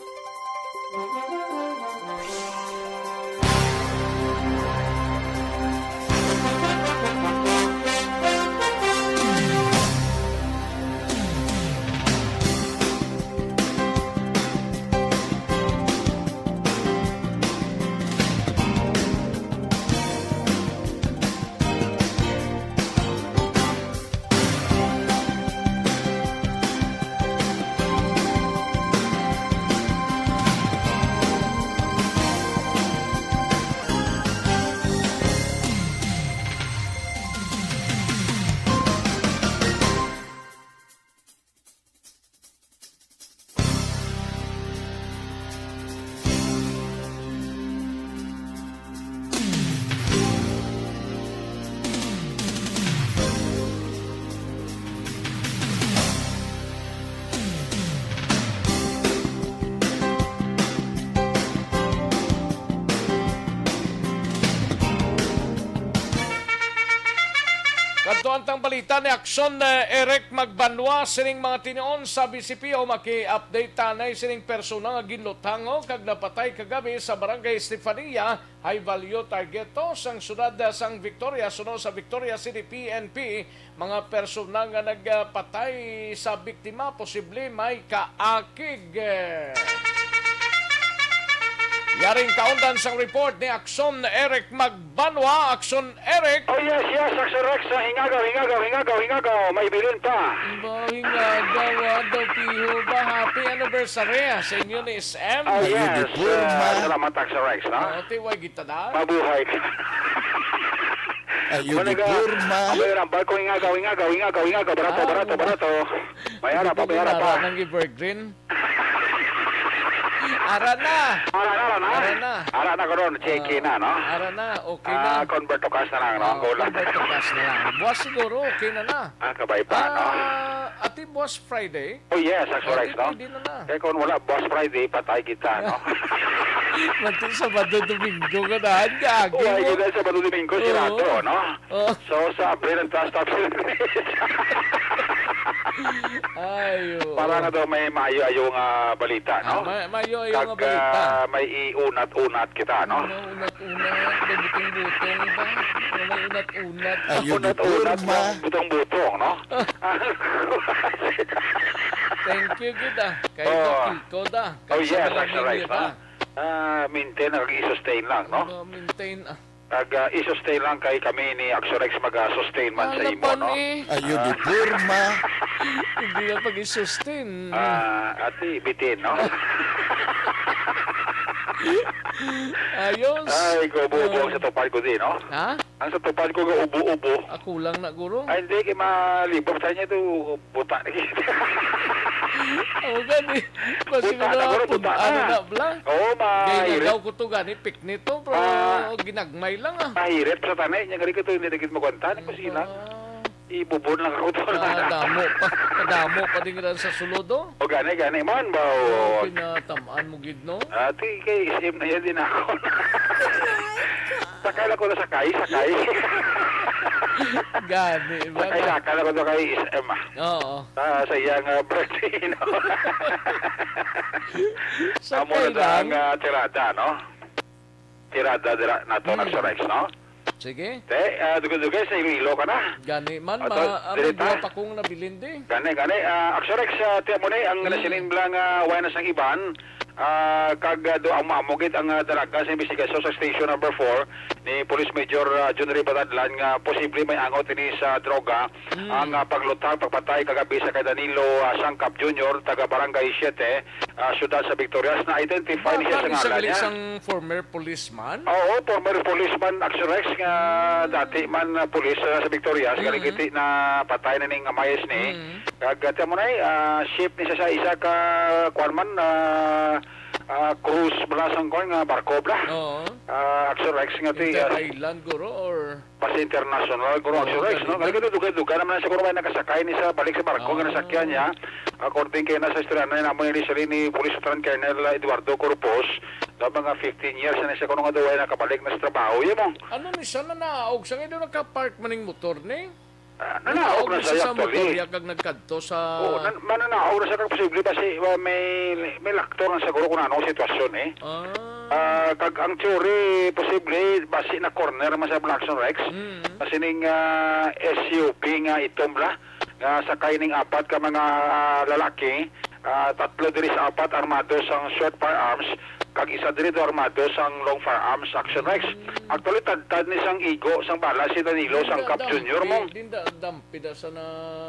Ang balita ni Aksyon, eh, Eric Magbanwa, sining mga tinion sa B C P O, maki-update tanay sining persona nga ginlutango kag napatay kagabi sa Barangay Estefania, High Value Target to sang siyudad, ah, sang Victoria. Suno sa Victoria City P N P, mga persona nga nagpatay sa biktima posible may kaakig. Yaring kaundan sang report ni Aksyon Eric Magbanwa. Aksyon Eric. Oh, yes, yes, Aksyon Rex, ah, hingagaw, hingagaw, hingagaw, hingagaw, may bilin pa. Ba, hingagaw, ah, daw piho ba? Happy anniversary, ah, sa inyo ni S M. Oh, Ayun, yes, di porma. Ah, salamat, Aksyon Rex, no? Oh, ti, way kita na. Mabuhay ka. Ayun, di Managa, porma. Ang may rambal ko, hingagaw, hingagaw, hingagaw, hingagaw, barato, Ah, barato, oo. barato. May ara pa, Hindi may ara na pa. Nang evergreen. Ara na. Ara na, ara na. Ara na. Ara na ko ron, check in na, no? Ara na, okay na. Ah, convert to cash na lang, no? Ang Oh, goal lang. Convert to cash na lang. Buwas siguro, okay na na. Ah, kabay pa, no? Ah, ati buwas Friday? Oh, yes, that's Oh, correct, di no? pwede na na. Kaya kung wala buwas Friday, patay kita, no? Manti Sabado, Domingo ka na, ang gagi Oh, ay, mo. kita Sabado, Domingo, Oo. sirado, no? Oh. So, sa April and Trust April. Ay, oo. Para nga daw may maayo-ayo nga balita, Ah, no? may, maayo-ayo nga Kag, balita. ah, may iunat-unat kita, no? Ano, unat-unat, may butong-butong ba? Ano, may unat-unat. Ayun, Unat-unat, porma. Butong-butong, no? Thank you, gid, ah. Kay Oh. Bakiko da. Oh, Kag sa yes, mga that's right, ninyo no? da. Ah, maintain, nag-i-sustain lang, no? Ano, maintain, ah. Nag, ah, i-sustain lang kay kami ni Axorex mag-sustain man sa imo, Alapan no? eh. Ayun, Ah. di porma. Hindi na pag-i-sustain. Ah, ati, bitin, no? Ayos. Ay, ko, bubo Ah. sa tupad ko din, no? Ha? Ang sa tupad ko, ga ubo-ubo. Ako lang na, guro. Ay, hindi, kay malibog sa inyo to, buta na kita. Oh, gani. Basi Buta ko na, na, guro, buta pun-, ano na. na, bla? Oo, Gay nga mahirit. daw ko to, gani, piknit to, pero Ma- ginagmay lang, ah. Mahirap sa tanay, niya gani ko to, hindi na gid magwanta, ni kusina. Ah. Ibubon lang ako to. Ah, damo pa. Damo pa din ran sa sulod, oh. O gani, gani man ba, o? Oh, pinatamaan mo gid, no? Ati, kay S M na yan din ako. Sakay lang ko na sakay, sakay. Gani, ba Sakay na? sakay lang ko na kay S M, ah. Oo. Ah, sa iyang, ah, birthday, no? Amo Sakay na lang. ang, ah, tirada, no? Tirada dira nato, Hmm. Axorex, no? Sige. Te, ah, dugay-dugay sa Iloilo ka na. Gani man, Ato, ma-, ang diri ta. duwa pa kong nabilin di. Gani, gani. Ah, Axorex, ah, tiyan mo ni, ang Hmm. nasiling bala nga wala na sang iban, ah, kag, ah, do, ang maamugid ang, ah, dalagan sa investigasyon sa Station Number Four ni Police Major, ah, John Ray Batadlan nga posible may angot ini sa droga. Mm. Ang, ah, paglutang, pagpatay kagabi sa kay Danilo, ah, Sangkap Junior, taga Barangay Siete, ah, siyudad sa Victorias, na-identify ni siya sa Baka ngalan isang, niya. isang former policeman? Oo, former policeman, Axorex, nga Mm. dati man, ah, pulis, ah, sa Victorias, Mm. galing iti na patay na ning amayes ni. Mm. Kag, ah, tiyan mo na, eh, ah, shift ni siya sa isa ka, kuwan man, ah, ah, cruise, bala sang kuwan nga barko, bala. Oo. Ah, Axorex nga ti, ah, Inter-island, guro, or? Basta international, guro, Oo, Axorex, no? ganun. Galing ito, dugay-dugay naman na siguro may nakasakay ni sa balik sa barko nga Ah. nasakyan niya. According kay nasa istorya na naman initially ni Police Lieutenant Colonel Eduardo Corpus, na mga fifteen years na siya kuno nga daw ay nakabalik na sa trabaho. Yan mo. Ano ni siya na naog? Sa ngayon nakapark man yung motor ni? Ah, nanaog Nanaog na na siya siya sa actually. motor, ya, kag nagkadto sa Oo, nan-, mananaog na siya kag posible pa si, uh, may, may lakto na siguro kung ano ang sitwasyon, eh. Ah. Ah, kag ang theory, posible, basi na corner man sa Blackson Rex. Mm. Kasi ning, ah, S U V nga itom bala, nga sakay ning apat ka mga, ah, lalaki, ah, tatlo diri sa apat armado sang short firearms, kag isa diri do armado sang long firearms, Action Rex. Mm. Actually, tadtad ni sang igo sang bala si Danilo Sangkap Junior mo. Dinda dampi, dinda dampi da sa na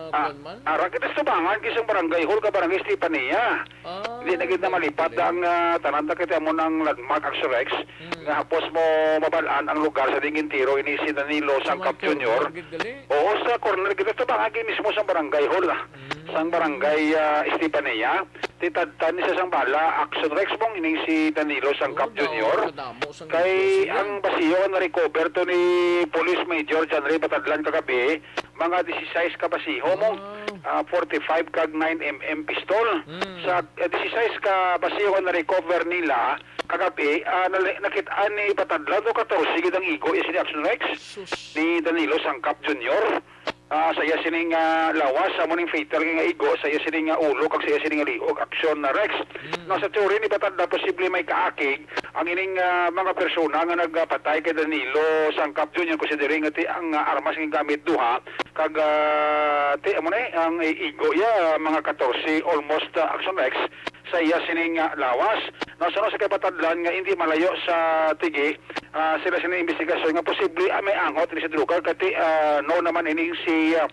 Ah, kuwan man? ara kita sa tubangan kay sang barangay hall ka barangay Estefania. Ah, Hindi na gid na malipat dali. ang, ah, tanan ta kita mo ng landmark, Action Rex. Mm. Nga hapos mo mabalaan ang lugar sa dingin tiro ini si Danilo Sa Sangkap may corner Junior. gid gali? Oo, sa corner kita sa tubangan gid mismo sa barangay hall, ah. Mm. Sang barangay, ah, Estefania. Titadtan ni sa sang bala, Action Rex mong ining si Danilo Sangkap Oo, Junior. Kadamo sang Kay negosyo niya. ang basiyo nga na-recover to ni Police Major John Ray Batadlan kagabi, mga disisais ka basiho mong, Wow. ah, forty-five kag nine M M pistol. Mm. Sa, eh, disisais ka basiho nga na-recover nila kagabi, ah, nali-, nakit-an ni Batadlan to katorse gid ang igo, is ni Action Rex, Sus. ni Danilo Sangkap Junior. ah, sa iya sining, ah, lawas, amo ning fatal nga igo sa iya sining, ah, ulo kag sa iya sining liog, Action Rex. Mm. Now, sa teorya ni Batadlan, posible may kaakig ang ining, ah, mga persona nga nagpatay kay Danilo Sangkap Junior, considering nga ti ang, ah, armas nga gamit duha, kag, ah, ti amo na, eh, ang igo iya, ah, mga katorse, almost, ah, Action Rex, sa iya sining, ah, lawas. Now, sa, sa kay Batadlan nga hindi malayo sa tigi, ah, sila sini investigasyon nga posible, ah, may angot ni si droga, kati, ah, no naman ining si, ah,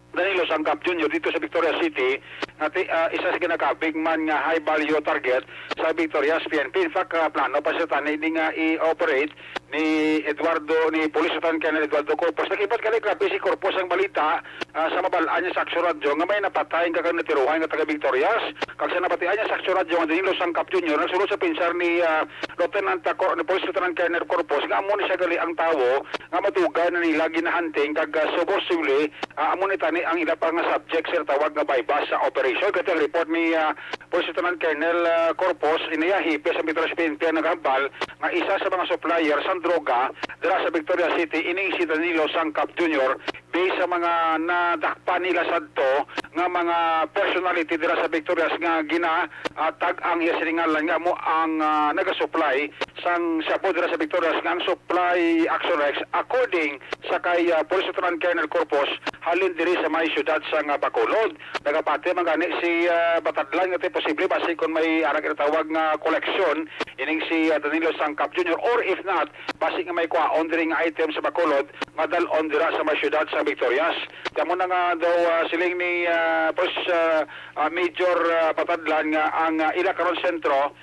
Danilo Sangkap Junior dito sa Victoria City, nga ti, ah, isa sa ginakabig man nga high value target sa Victorias P N P. In fact, ah, plano pa sa tani ini nga i-operate ni Eduardo, ni Police Lieutenant Colonel Eduardo Corpus. Nakibat kani, grabe si Corpus ang balita, ah, sa mabal-an niya sa Aksyon Radyo nga may napatay nga kag natiruhan nga taga Victorias. Kag sa nabatian niya sa Aksyon Radyo nga Danilo Sangkap Junior, nagsulod sa pinsar ni, ah, Lieutenant, ah, Cor-, ni Police Lieutenant Colonel Corpus nga amo ni siya gali ang tawo nga madugay na nila ginahunting kag, ah, supposedly, ah, amo ni tani ang ila pa nga subject sa tawag nga buy-bust sa operation. Kati ang report ni, ah, Police Lieutenant Colonel, ah, Corpus, iniya hepe sa Victorias P N P ang nagahambal nga isa sa mga supplier sang droga dira sa Victoria City ining si Danilo Sangkap Junior, based sa mga nadakpan nila sadto nga mga personality dira sa Victorias nga gina, ah, tag ang iya sining ngalan nga amo ang, ah, nagasupply sang shabu dira sa Victorias, nga ang supply, Action Rex, according sa kay, ah, Police Lieutenant Colonel Corpus, halin diri sa may siyudad sang, ah, Bacolod. Nagapati man gani si, ah, Batadlan nga ti posible basi kon may ara ginatawag nga koleksyon ining si, ah, Danilo Sangkap Junior, or if not, basi nga may kwaon diri nga item sa Bacolod nga dal-on dira sa may siyudad sa Victorias. Kamo na nga daw, ah, siling ni, ah, Pres-, ah, ah, Major, ah, Batadlan nga ang, ah, ila karon sentro,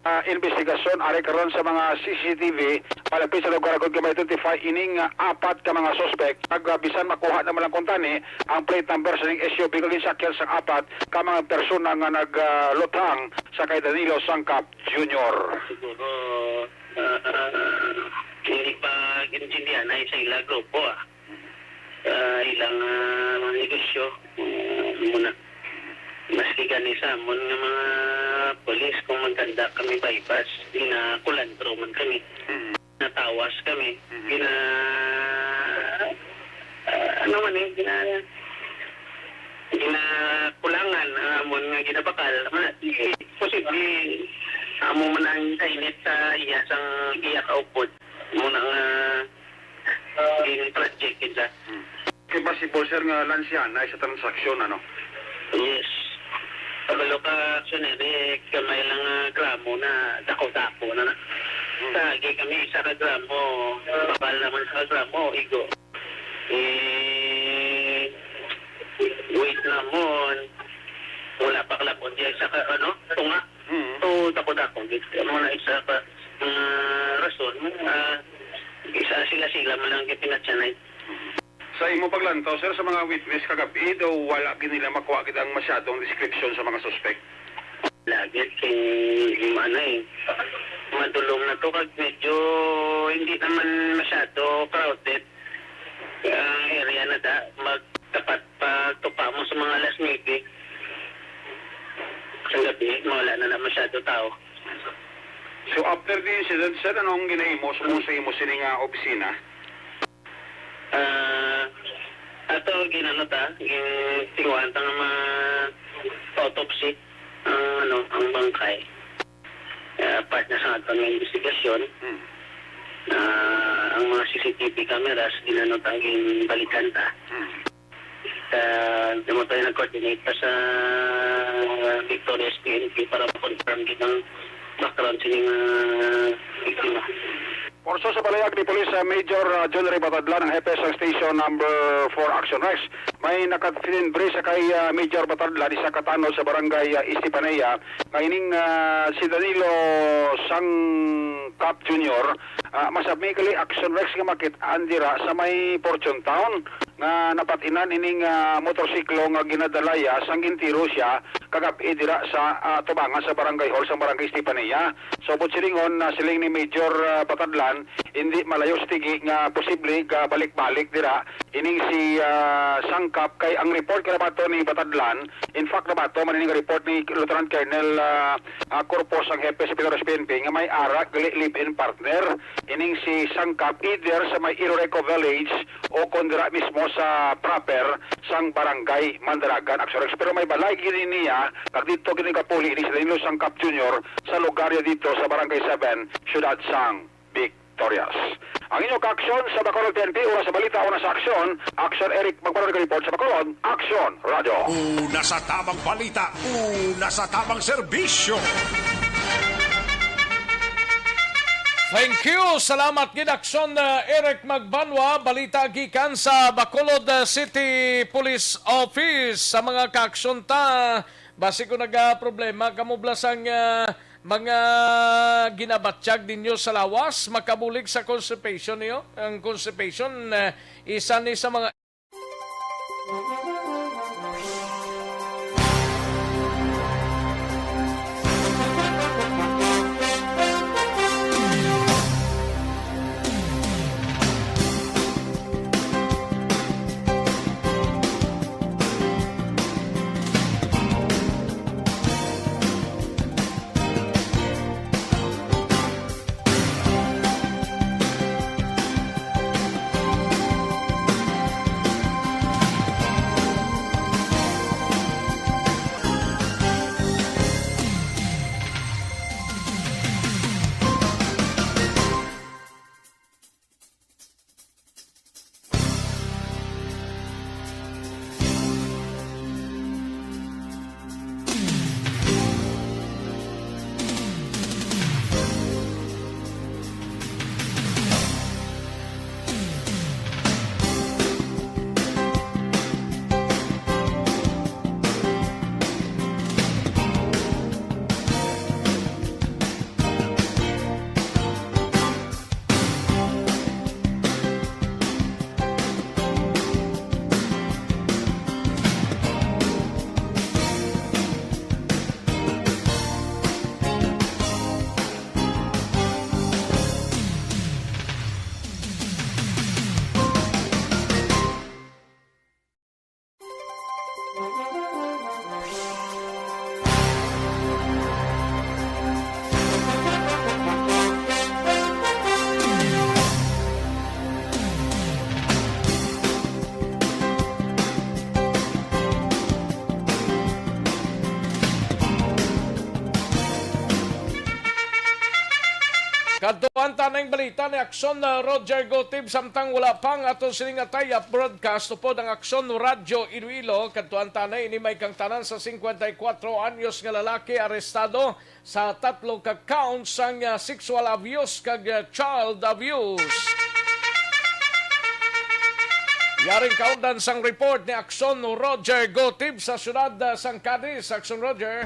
ah, investigasyon ari karon sa mga C C T V, palapit sa lugar agud nga ma-identify ining, ah, apat ka mga suspect. Kag, ah, bisan makuha na man lang kuntani ang plate number sa ning S U V nga ginsakyan sang apat ka mga persona nga nag, ah, luthang sa kay Danilo Sangkap Junior. Siguro, ah, ah, hindi pa gintindihan ay sa ila grupo, ah. Ah, ilang, ah, mga negosyo, ah, muna. Maski gani sa amon nga mga pulis, kung magkanda kami buy-bust, ginakulantro man kami. Mm. Natawas kami. Mm. Gina-, ah, ano man eh, gina-, ginakulangan ang amon nga ginabakal. Ma-, posible, amo man ang kainit sa iya sang iya kaupod. Muna nga, ah, gin-project kita. Hmm. Kay possible, sir, nga lansyahan na sa transaksyon, ano? Yes. Kabalo ka, Action Rex, gamay lang, ah, gramo na, dako-dako na na. Hmm. Sa agi kami, isa ka gramo, babal naman sa gramo, igo. Eh, wait namon, wala pa kalabot diya sa ka-, ano, tunga. Hmm. So, dako-dako, gid. Amo na isa ka, ah, rason, ah, isa sila-sila man ang gipinatyanay. Sa imo paglantaw, sir, sa mga witness kagabi, daw wala gid nila makuha gid ang masyadong description sa mga suspect? Lagi kay, ano eh, madulom na to kag medyo hindi naman masyado crowded ang area na da. Mag-, dapat pagtupa mo sa mga alas nuebe sa gabi, wala na na masyado tao. So, after the incident, sir, anong ginahimo sa, sa imo sini nga opisina? Ah, ato ginano ta, gin-, tinguhaan ta nga ma-autopsy ang, ano, ang bangkay. Ah, part na sa aton nga investigasyon. Hmm. Ah, ang mga C C T V cameras, ginano ta, ginbalikan ta. Hmm. Ah, damo tayo nag-coordinate pa sa Victorias P N P para ma-confirm gid ang background sa mga biktima. Also sa palayag ni Police, ah, Major, ah, John Ray Batadlan, ang hepe sa Station Number Four Action Rex, may nakatinbre sa kay, ah, Major Batadlan, isa ka tanod sa barangay, ah, Estefanía, nga ining, ah, si Danilo Sangkap Junior, ah, masabmi gali, Action Rex, nga makit-an dira sa may Fortune Town nga napatinan ining, ah, motorsiklo nga ginadala iya sang gintiro siya kagab-i dira sa, ah, tubangan sa barangay hall sang barangay Estefanía. So, buot silingon, ah, siling ni Major, ah, Batadlan, hindi malayo sa tigi nga posible gabalik-balik dira ining si, ah, Sang Kap, kay ang report kay nabato ni Batadlan, in fact, nabato man ini nga report ni Lieutenant Colonel, ah, ah, Corpus, ang hepe sa Pilipinas P N P, nga may ara gali live-in partner ining si Sangkap, either sa may Iloreco Village o kon dira mismo sa proper sang barangay Mandaragan, Action Rex. Pero may balay gini niya, kag dito gini kapuli ni si Danilo Sangkap Junior sa lugar niya dito sa Barangay seven, Siyudad sang Victorias. Ang inyo kaaksyon sa Bacolod P N P, una sa balita, una sa aksyon. Aksyon, Eric Magbanwa nag-report sa Bacolod. Aksyon, Radyo. Una sa tamang balita, una sa tamang serbisyo. Thank you. Salamat gid, Aksyon, uh, Eric Magbanwa. Balita gikan sa Bacolod, uh, City Police Office. Sa mga kaaksyon ta, basi kung nagaproblema kamo bala sang, uh, mga ginabatyag ninyo sa lawas, makabulig sa constipation niyo. Ang constipation, uh, isa ni sa mga Kadtuan ta na ang balita ni Aksyon, uh, Roger Gotib, samtang wala pa ang aton sini nga tie-up broadcast upod ang Aksyon Radyo Iloilo. Kadtuan ta na ini may kangtanan sa singkwenta y kuwatro anyos nga lalaki arestado sa tatlo ka counts sang, uh, sexual abuse kag, uh, child abuse. Yaring kaundan sang report ni Aksyon Roger Gotib sa siyudad, uh, sang Cadiz. Aksyon Roger.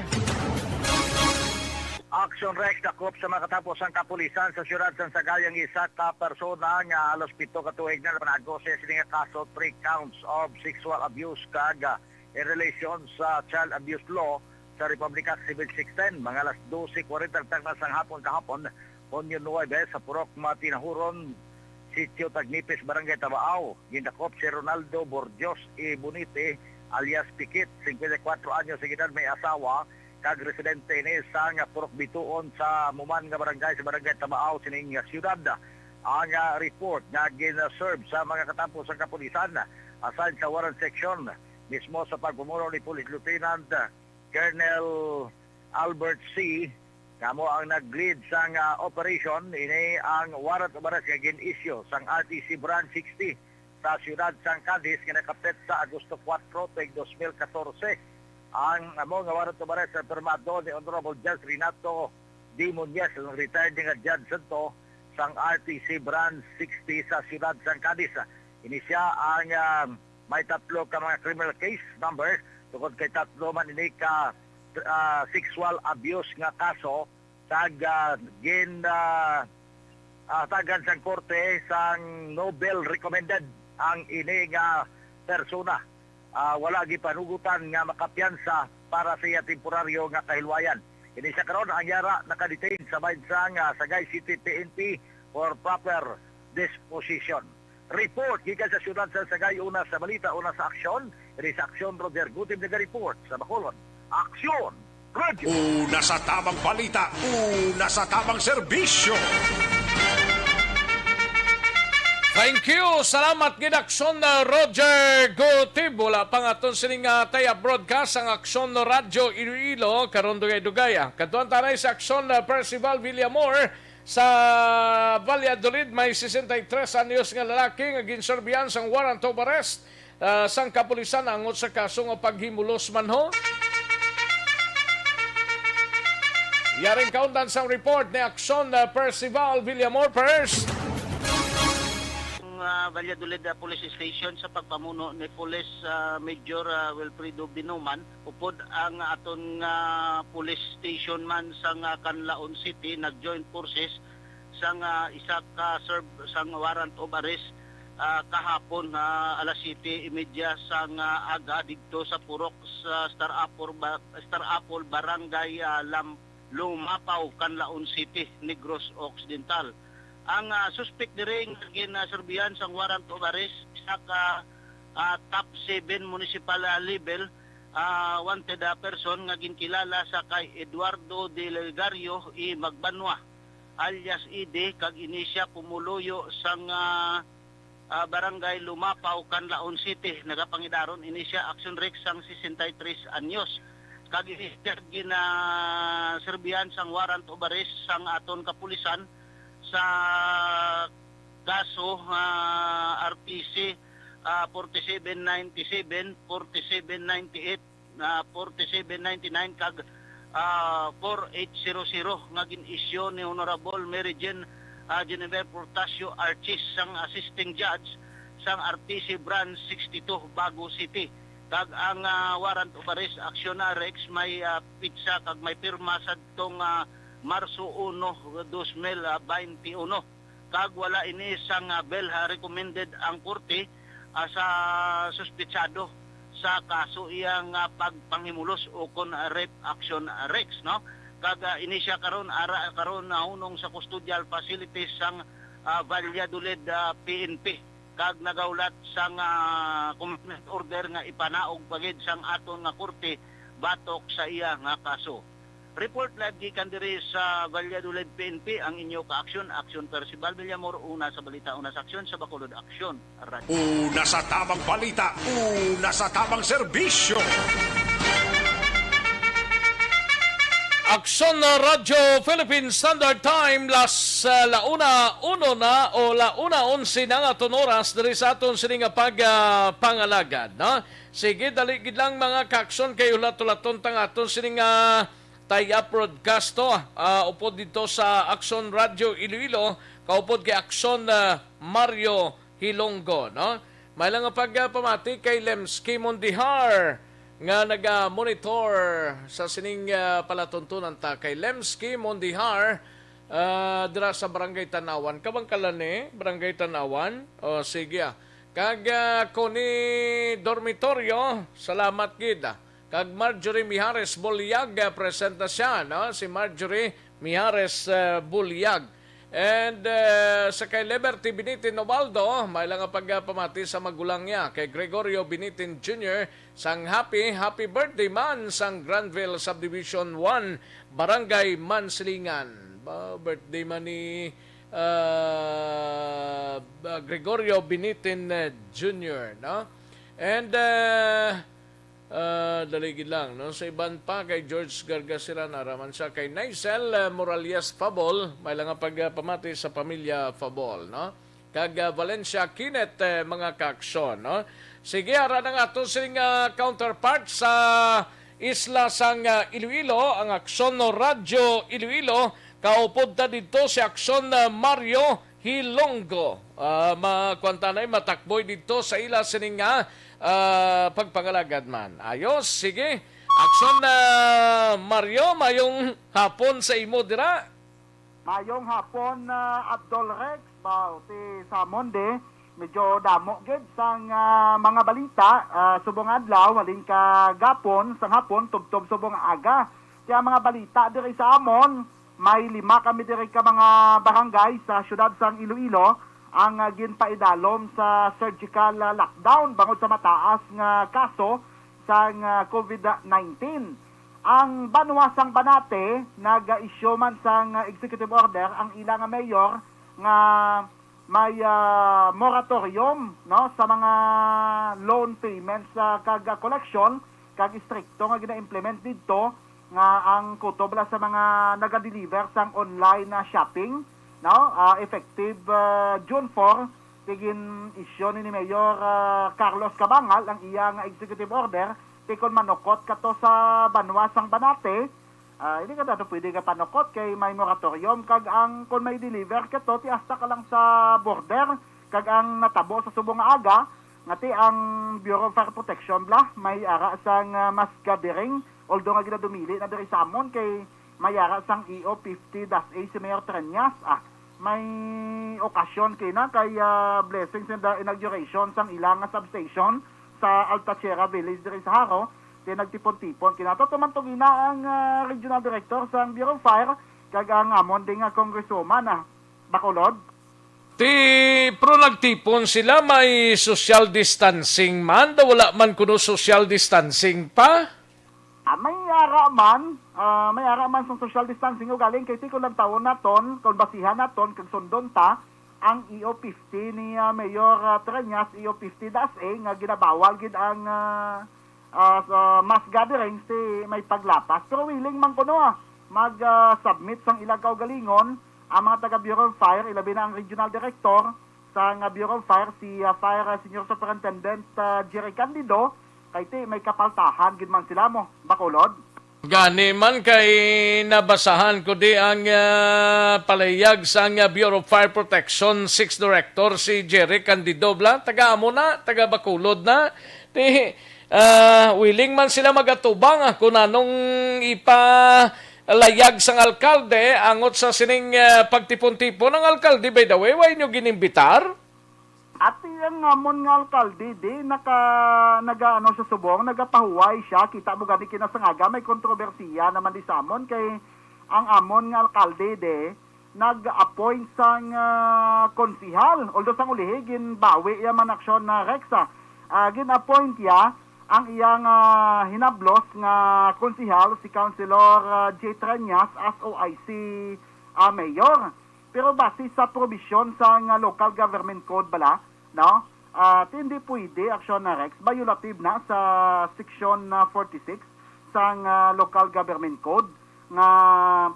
Action Rex, dakop sa makatapos ang kapulisan sa siyudad sang Sagay ang isa ka persona nga halos pito ka tuig na napanagos sa sini nga kaso, three counts of sexual abuse kag, ah, in relation sa child abuse law sa Republic Act seven six ten. Mga alas dose kwarenta tagna sang hapon kahapon, Hunyo nuebe, sa Purok Matinahuron, Sitio Tagnipis, Barangay Tabaao, gindakop si Ronaldo Borgios E. Bonite alias Pikit, singkwenta y kuwatro anyos ang edad, may asawa, kag residente ini sang Purok Bituon sa Muman nga barangay, sa Barangay Tabaao sining siyudad. Ang, ah, report nga gin-serve sa mga katapo sang kapulisan, assigned sa Warrant Section, mismo sa pagpumuno ni Police Lieutenant Colonel Albert C., nga amo ang nag-lead sang, ah, operation. Ini ang warrant of arrest nga gin-issue sang R T C Branch sixty sa siyudad sang Cadiz nga nakapit sa Agosto kuwatro, tuig dos mil katorse. Ang amo nga warrant of arrest ang pirmado ni Honorable Judge Renato D. Muñez, ang retired nga judge sadto sang R T C Branch sixty sa siyudad sang Cadiz. Ini sia ang, ah, may tatlo ka mga criminal case number tungod kay tatlo man ini ka, ah, sexual abuse nga kaso kag, ah, gin, ah, ah, tagan sang korte sang no bail recommended ang ini nga persona. Ah, wala gipanugutan nga makapiyansa para sa iya temporaryo nga kahilwayan. Ini sa karon, ang yara nakadetain sa bahin sang, ah, Sagay City P N P for proper disposition. Report gikan sa siyudad sa Sagay, una sa balita, una sa aksyon. Diri sa aksyon, Roger Gutib naga-report sa Bacolod. Aksyon! Radyo! Una sa tamang balita, una sa tamang serbisyo. Thank you. Salamat gid, Aksyon, uh, Roger Gutib. Wala pa nga aton sining, uh, tie-up broadcast ang Aksyon Radyo Iloilo. Karon dugay-dugay, ah. Kadtuan ta anay sa Aksyon, uh, Percival Villamor sa Valladolid. May sesenta y tres anyos nga lalaki nga ginserbihan sang warrant of arrest, ah, sang kapulisan angot sa kaso nga paghimulos manho. Yaring kaundan sang report ni Aksyon, ah, Percival Villamor. First. Ang, ah, Valladolid, ah, Police Station sa pagpamuno ni Police, ah, Major, ah, Wilfredo Binuman, upod ang aton nga police station man sa nga Canlaon City nag-join forces sang, ah, isa ka serve sang warrant of arrest, ah, kahapon, ah, alas siyete y media sang, ah, aga didto sa purok sa Star Apple, Ba-, Star Apple, Barangay, ah, Lam-, Lumapaw, Canlaon City, Negros Occidental. Ang, ah, suspek diri nga ginaserbihan sang warrant of arrest, isa ka, ah, top seven municipal, ah, level, ah, wanted, ah, person nga ginkilala sa kay Eduardo De Legario y Magbanua, alias Ede, kag ini sia pumuluyo sang, ah, ah, Barangay Lumapaw, Canlaon City. Nagapangidaron ini sia, Action Rex, sang sesenta y tres anyos. Kag ini sia ginaserbihan sang warrant of arrest sang aton kapulisan sa kaso, ah, R T C, ah, forty-seven ninety-seven, forty-seven ninety-eight, ah, forty-seven ninety-nine kag, ah, four eight zero zero nga gin-issue ni Honorable Mary Jane, ah, Genevieve Portasio Archis sang assisting judge sang R T C Branch sixty-two, Bago City. Kag ang, ah, warrant of arrest, Action Rex, may, ah, pitsa kag may pirma sadtong, ah, Marso uno, dos mil, ah, baynte uno. Kag wala ini sang, ah, bail, ah, recommended ang korte, ah, sa suspetsado sa kaso iya nga pagpanghimulos ukon, ah, rape, Action Rex, no? Kag, ah, ini sia karon, ara karon nahunong sa custodial facilities sang, ah, Valladolid, ah, P N P, kag nagahulat sang, ah, commitment order nga ipanaog pa gid sang aton nga korte batok sa iya nga kaso. Report live gikan diri sa Valladolid P N P, ang inyo ka-aksyon, Aksyon Percival Villamor, una sa balita, una sa aksyon, sa Bacolod Aksyon, Radyo. Una sa tamang balita, una sa tamang serbisyo. Aksyon na Radyo Philippine Standard Time, las, ah, la una uno na o la una onse na nga aton oras diri sa aton sini nga pag, ah, pangalagad, no? Sige, dali gid lang, mga ka-aksyon, kay hulat-hulaton ta nga aton sini nga tie-up broadcast to, ah, upod dito sa Aksyon Radyo Iloilo, kaupod kay Aksyon, ah, Mario Hilonggo, no? May lang nga pagpamati kay Lemski Mondihar nga naga-monitor sa sining, ah, palatuntunan ta kay Lemski Mondihar, ah, dira sa Barangay Tanawan. Kabangkalan ni Barangay Tanawan. O, sige, ah. Kag, ah, Connie Dormitorio, salamat gid, ah. Kag Marjorie Mijares Bulyag, ah, present na siya, no? Si Marjorie Mijares, ah, Bulyag. And, ah, sa kay Liberty Binitin Obaldo, may lang nga pagpamati sa magulang niya, kay Gregorio Binitin Junior, sang happy, happy birthday man sang Granville Subdivision one, Barangay Mansilingan. Ba, birthday man ni, ah, ba, Gregorio Binitin, eh, Junior, no? And, ah, Ah, dali gid lang, no? Sa iban pa, kay George Gargasiran, ara man siya. Kay Nicel, ah, Moralias Fabol, may lang nga pagpamati sa pamilya Fabol, no? Kag, ah, Valencia Kinet, eh, mga kaaksyon, no? Sige, ara na nga ato sing, ah, counterpart sa isla sang, ah, Iloilo, ang Aksyon no Radyo Iloilo. Kaupod ta didto si Aksyon, ah, Mario Hilonggo. Ah, makuan ta anay, matakboy didto sa ila sining nga, ah, pagpangalagad man. Ayos, sige. Aksyon na, Mario, mayong hapon sa imo dira. Mayong hapon, ah, Abdul Rex. Ba, ti sa Monde, medyo damo gid sang, ah, mga balita, ah, subong adlaw, halin kagapon, sang hapon, tubtob subong aga. Kaya mga balita diri sa amon, may lima kami diri ka mga barangay sa siyudad sang Iloilo. ang, ah, ginpaidalom sa surgical, ah, lockdown bangod sa mataas nga kaso sang, ah, COVID nineteen. Ang banwa sang Banate nag-issue man sang, ah, executive order ang ila nga mayor nga may, ah, moratorium, no, sa mga loan payments, ah, kag, ah, collection, kag istrikto nga gina-implement didto nga ang kutob la sa mga naga-deliver sang online na shopping, no, ah, effective, ah, June four, ti gin-issue ni, ni Mayor, ah, Carlos Cabangal ang iya nga executive order ti kon manukot kato sa banwa sang Banate, ah, hindi ka dato pwede ka panukot kay may moratorium kag ang kon may deliver kato ti hasta ka lang sa border kag ang natabo sa subong nga aga nga ti ang Bureau of Fire Protection bala may ara sang, ah, mass gathering, although nga ginadumili na diri sa amon kay may ara sang E O fifty dash A si Mayor Treñas, ah, may okasyon kina kay, ah, blessings and the inauguration sang ila nga substation sa Altachera Village diri sa Jaro. Ti nagtipon-tipon kina. Tuman tugina ang, ah, regional director sang Bureau of Fire kag ang amon ding nga congresswoman, ah, Bacolod. Ti, pero nagtipon sila, may social distancing man, daw wala man kuno social distancing pa. Ah, may ara man, ah, may ara man sang social distancing ugaling kay ti kon lantawon naton, kon basihan naton kag sundon ta ang E O fifty ni, ah, Mayor, ah, Treñas, E O fifty dash A nga ginabawal gid ang, ah, ah, sa mass gatherings ti may paglapas. Pero willing man kuno, ah, mag, ah, submit sang ilang kaugalingon ang mga taga Bureau of Fire, ilabi na ang regional director sang, ah, Bureau of Fire, si, ah, Fire, ah, Senior Superintendent, ah, Jerry Candido, kay ti may kapaltahan gid man sila mo, Bacolod. Gani man kay nabasahan ko di ang, ah, palayag sang, ah, Bureau of Fire Protection Six Director si Jerry Candido bala, taga amo na, taga Bacolod na. Ti, ah, willing man sila magatubang, ah, kung anong ipalayag sang alkalde angot sa sining, ah, pagtipon-tipon. Ang alkalde, by the way, way nyo ginimbitar? Ati ang amon nga alkalde di naka nagaano sa subong, nagapahuway siya. Kita mo gani kinasangaga may kontrobersiya naman di sa amon kay ang amon nga alkalde di nag-appoint sang, ah, konsihal. Although sang ulihi ginbawi iya man aksyon na Rex, ah. Ah, gin-appoint iya ang iyang, ah, hinablos nga konsihal si Councilor, ah, Jay Treñas as O I C, ah, mayor. Pero base sa probisyon sang, ah, local government code bala, no? Ah, ti hindi pwede aksyon na Rex, violative na sa section, ah, forty-six sang, ah, local government code nga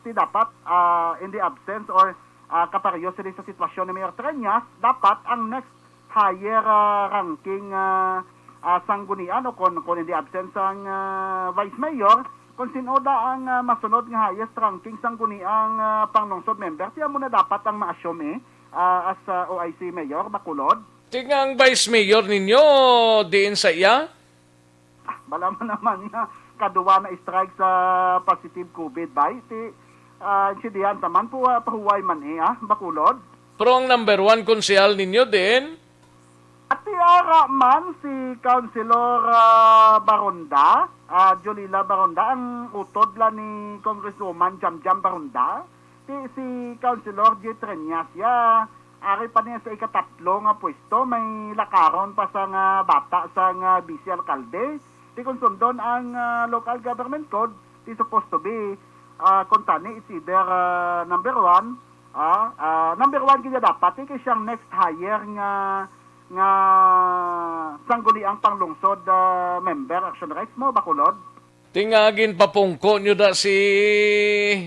ti dapat, ah, in the absence or, ah, kapareho sila sa sitwasyon ni Mayor Treñas, dapat ang next higher, ah, ranking, ah, ah, sanggunian o kon, kon in the absence sang, ah, vice mayor, kung sino da ang, ah, masunod nga highest ranking sangguniang, ah, panglungsod member, siya mo na dapat ang ma-assume, eh, ah, as, ah, O I C mayor, Bacolod. Ti nga ang vice mayor ninyo, diin sa iya? Ah, bala man naman nga, kaduwa na strike sa positive COVID, bay. Ti, ah, insidihan taman po, ah, pahuway man, eh, ah, Bacolod. Pero ang number one konsehal ninyo din? Ati ara man si Councilor, ah, Baronda, ah, Jolila Baronda, ang utod la ni Congresswoman Jamjam Baronda. Ti si Councilor J. Treñas ya, ari pa niya sa ikatatlo nga pwesto, may lakaron pa sa nga bata sa nga vice alkalde. Ti kung sundon ang, ah, local government code, ti supposed to be, ah, kung tani, it's either, ah, number one, ah, ah, number one gid ya dapat, eh, kay siyang next higher nga, nga sangguniang panglungsod, ah, member, Action Rex mo, Bacolod. Ti nga ginpapungko nyo da si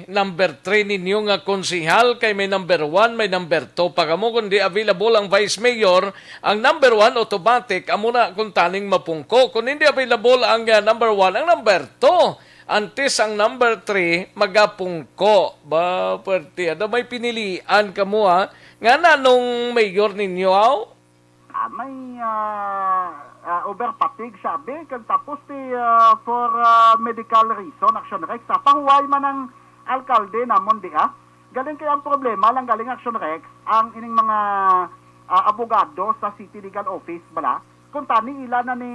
number three ninyo nga konsehal, kay may number one, may number two pa kamo. Kung di available ang vice mayor, ang number one automatic, amo na kung taning mapungko. Kung hindi available ang, ah, number one, ang number two. Antes ang number three, magapungko. Ba, pwerte. Ano may pinilian kamo, ha? Nga nanong mayor ninyo, aw? Ah, may, ah, ah, over fatigue siya, be. Kag tapos ti, ah, for, ah, medical reason, Action Rex, ah, pahuway man ang alkalde namon di, ah. Galing kay ang problema lang galing, Action Rex, ang ining mga, ah, abogado sa City Legal Office bala. Kung tani ila na ni,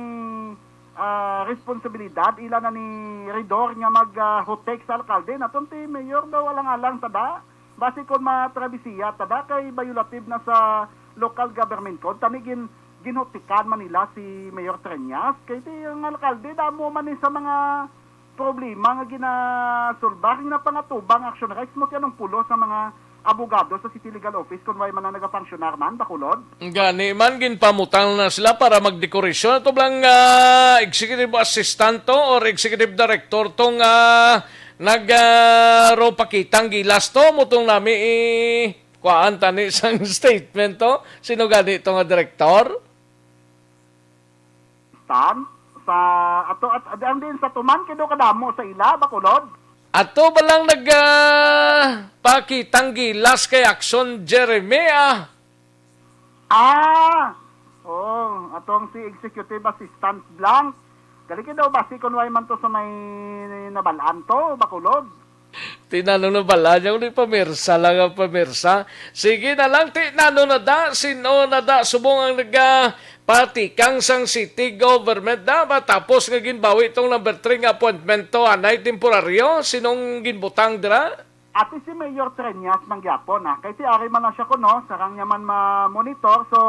ah, responsibilidad, ila na ni Ridor nga mag, ah, hutek sa alkalde, naton ti mayor daw alang-alang tada. Basi kon matrabisiya tada kay violative na sa local government code, tani gin ginhutikan man nila si Mayor Treñas, kay ti ang alkalde damo man ni sa mga problema nga ginasulbar, ginapangatubang action rights mo ti anong pulo sa mga abogado sa City Legal Office kung way man na nagafunksyonar man, Bacolod. Gani man, ginpamutang na sila para magdekorasyon. Ato lang, ah, executive assistant to or executive director to nga nag, ah, ro pakitang gilas to, mutong nami i-, kuhaan tani sang statement to. Sino gani to nga direktor? Stan, sa ato at, at ang din sa tuman kay do kadamo sa ila, Bacolod. Ato ba lang nag, ah, pakitang gilas kay Action Jeremy, ah? Ah, oh, atong si Executive Assistant Blanc. Gali kay daw basi kun way man to sa may nabalaan to, Bacolod. Tinanong na bala niya, "Uli pamirsa lang ang pamirsa." Sige na lang, tinanong na da, sino na da, subong ang naga patikang sang city government da, matapos nga ginbawi tong number three nga appointment to, anay temporaryo, sinong ginbutang dira? Ati si Mayor Treñas man gyapon, ah. Kay si ari man lang siya kuno, sarang niya man ma-monitor. So,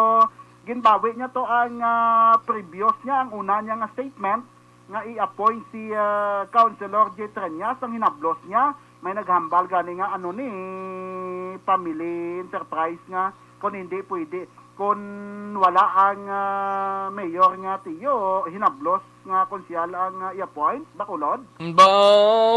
ginbawi niya to ang, ah, previous niya, ang una niya nga statement nga i-appoint si, ah, Councilor J Treñas. Ang hinablos niya, may naghambal gani nga ano ni Family Enterprise nga kung hindi pwede, kung wala ang, ah, mayor nga tiyo, hinablos nga konsehal ang, ah, i-appoint, Bacolod? Ba,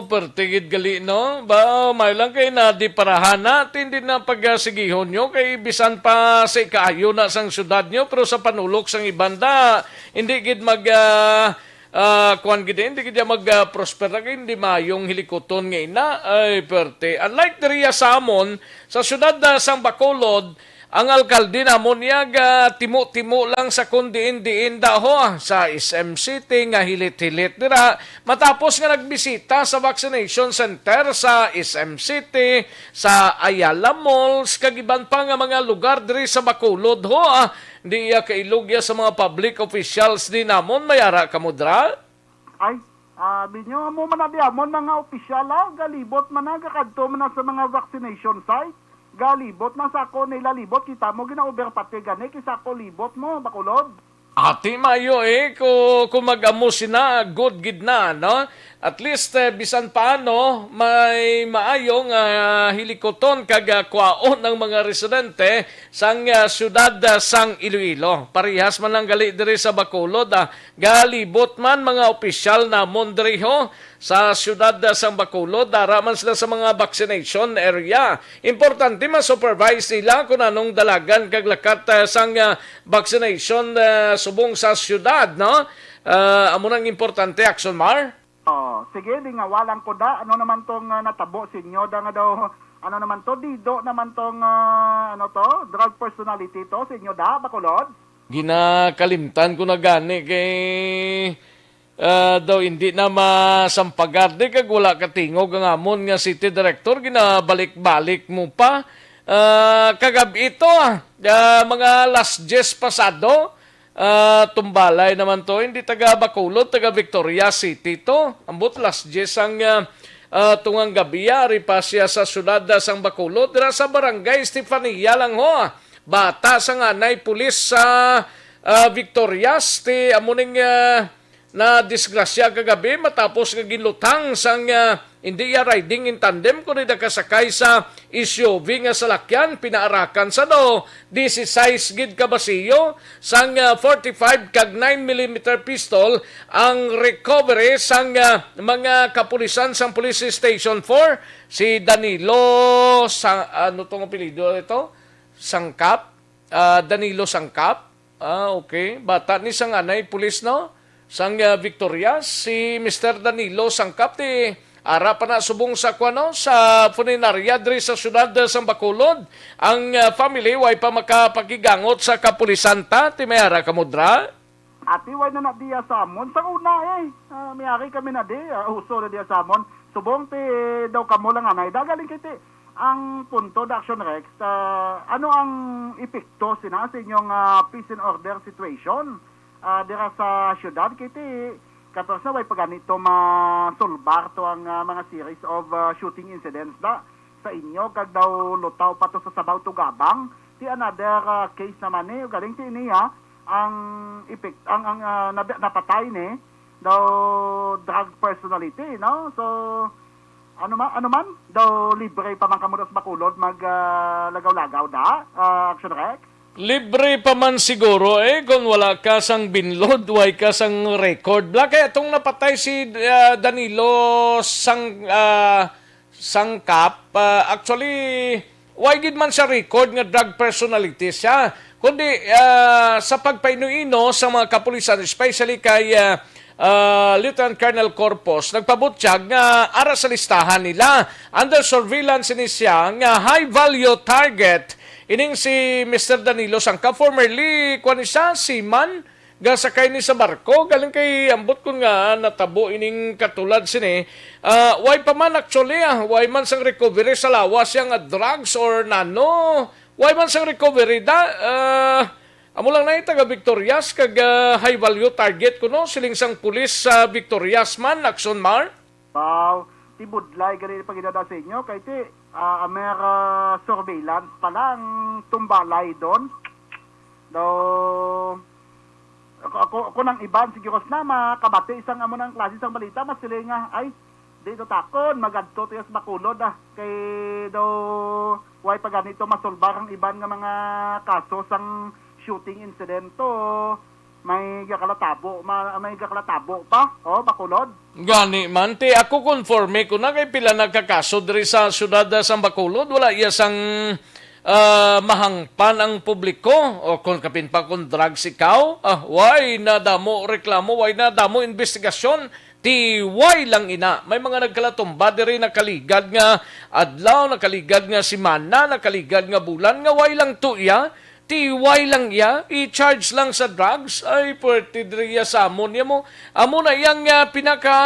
perti gid gali, no? Ba, may lang kay na di parahan na, tindi na pagsigihon nyo, kay bisan pa sa ikaayo na sang syudad nyo, pero sa panulok sang iban da, hindi gid mag, ah, ah, kuwan gid, hindi gid mag, ah, prosper na, kay hindi mayong hilikuton nga ina. Ay, perti. Unlike diriya sa amon, sa syudad na sang Bacolod, ang alkalde namon niya ga timo-timo lang sa kun diin-diin da ho, ah, sa S M City nga hilit-hilit dira, matapos nga nagbisita sa vaccination center sa S M City, sa Ayala Malls, kag iban pa nga mga lugar diri sa Bacolod ho, ah, di iya kailog ya sa mga public officials di namon, may ara kamo dira? Ay, ah, binyo, amo man na di amon mga opisyal, ah, galibot man na, gakadto man na sa mga vaccination site. Galibot na sa ako nila libot, kita mo gina-over pati gani, kisa ako libot mo, Bacolod. Ati mayo eh, ko, kung mag-amo sina, good gid na, no? At least, eh, bisan paano, may maayo nga hilikoton kag, ah, kwaon ang mga residente sang, ah, siyudad, ah, sang Iloilo. Parehas man lang gali diri sa Bacolod, ah, galibot man mga opisyal namon diri ho sa siyudad, ah, sang Bacolod, dara man sila sa mga vaccination area. Importante ma-supervise nila kung anong dalagan kag lakat, ah, sang, ah, vaccination, ah, subong sa siyudad, no? Ah, amo nang importante, Action Mar. Oh, sige, di nga walang kuda. Ano naman tong, ah, natabo sa inyo da nga daw, ano naman to, dido naman tong, ah, ano to, drug personality to sa inyo da, Bacolod? Ginakalimtan ko na gani kay, ah, daw hindi na masampagar di kag wala katingog ang amon nga city director, ginabalik-balik mo pa. Ah, kagab-i to, ah, ah, mga las diyes pasado, ah, tumbalay naman to, hindi taga Bacolod, taga Victoria City to. Ambot las diyes ang, ah, ah, tungang gabi, ah, ari pa siya sa siyudad, ah, sang Bacolod, dira sa Barangay Estefania lang ho, ah. Bata sa nganay pulis sa, ah, Victorias, ti amo ning, ah, nadisgrasya kagabi matapos nga ginlutang sang, ah, hindi iya riding in tandem kundi nakasakay sa S U V nga salakyan, pinaarakan sa do disisais gid ka basiyo sang, ah, forty-five kag nine millimeter pistol ang recovery sang, ah, mga kapulisan sang Police Station four. Si Danilo sa, ano tong apelyido ito? Sangkap? Ah, Danilo Sangkap? Ah, okay. Bata ni sang anay pulis, no? Sang, ah, Victoria, si Mister Danilo Sangkap ti ara pa na subong sa kuan, no, sa punerarya diri sa siyudad, ah, sang Bacolod. Ang, ah, family way pa makapakigangot sa kapulisan ta, ti may ara kamo dra? Ati, way na na diya sa amon. Sa una, eh, ah, may ari kami na di, ah, uso na diya sa amon. Subong ti daw kamo lang anay. Dagaling kay ti, ang punto, da Action Rex, ah, ano ang epekto sina sa inyong, ah, peace and order situation, ah, dira sa syudad? Kay ti, katos na way pa gani to masulbar to ang, ah, mga series of, ah, shooting incidents da sa inyo, kag daw lutaw pa to sa Sabao Tugabang. Another, ah, case naman ni, ugaling ti niya ang epek-, ang, ang, ah, nab-, napatay ni daw drug personality, no? So, ano ma-, ano man, daw libre pa man kamo sa Bacolod mag, ah, lagaw-lagaw da, ah, Action Rex? Libre pa man siguro, eh, kung wala ka sang binlod, way ka sang record. Bla, kay atong napatay si, ah, Danilo sang, ah, Sangkap, ah, actually, way gid man siya record nga drug personality siya, kundi, ah, sa pagpaino-ino sa mga kapulisan, especially kay, ah, ah, Lieutenant Colonel Corpus, nagpabutyag nga ara sa listahan nila, under surveillance ini siya nga high value target. Ining si Mister Danilo Sangkap, formerly, kuwan ni siya, seaman, gasakay ni sa barko, galing kay ambot kun nga natabo ining katulad sini. Ah, way pa man actually, ah, way man sang recovery sa lawas siya nga drugs or nano. Way man sang recovery da. Ah, amo lang na taga Victorias kag, ah, high value target kuno siling sang pulis sa Victorias man, Action Mar. Wow, ti budlay gani pa gid sa inyo kay ti, ah, a mere, ah, surveillance pa lang tumbalay don. Daw, ako, ako, ako nang iban, siguro na makabati isang amo nang klase sang balita, mas sila nga, ay, di to takon, magadto to sa Bacolod, ah. Kay daw, way pa ganito masulbar ang iban nga mga kaso sang shooting incident to. May gakalatabo, ma-, may gakalatabo pa, oh, Bacolod. Gani man, ti ako konforme ko na kay pila nagkakaso diri sa siyudad, ah, sang Bacolod, wala iya sang, ah, mahangpan ang publiko. O kung kapin pa kung drugs ikaw, ah, way na damo reklamo, way na damo investigasyon, ti way lang ina. May mga nagkalatumba diri nakaligad nga adlaw, nakaligad nga semana, nakaligad nga bulan, nga way lang tuya. Ti way lang iya, i-charge lang sa drugs, ay, pwerte diri iya sa amon niya mo. Amo na iyang, ah, pinaka,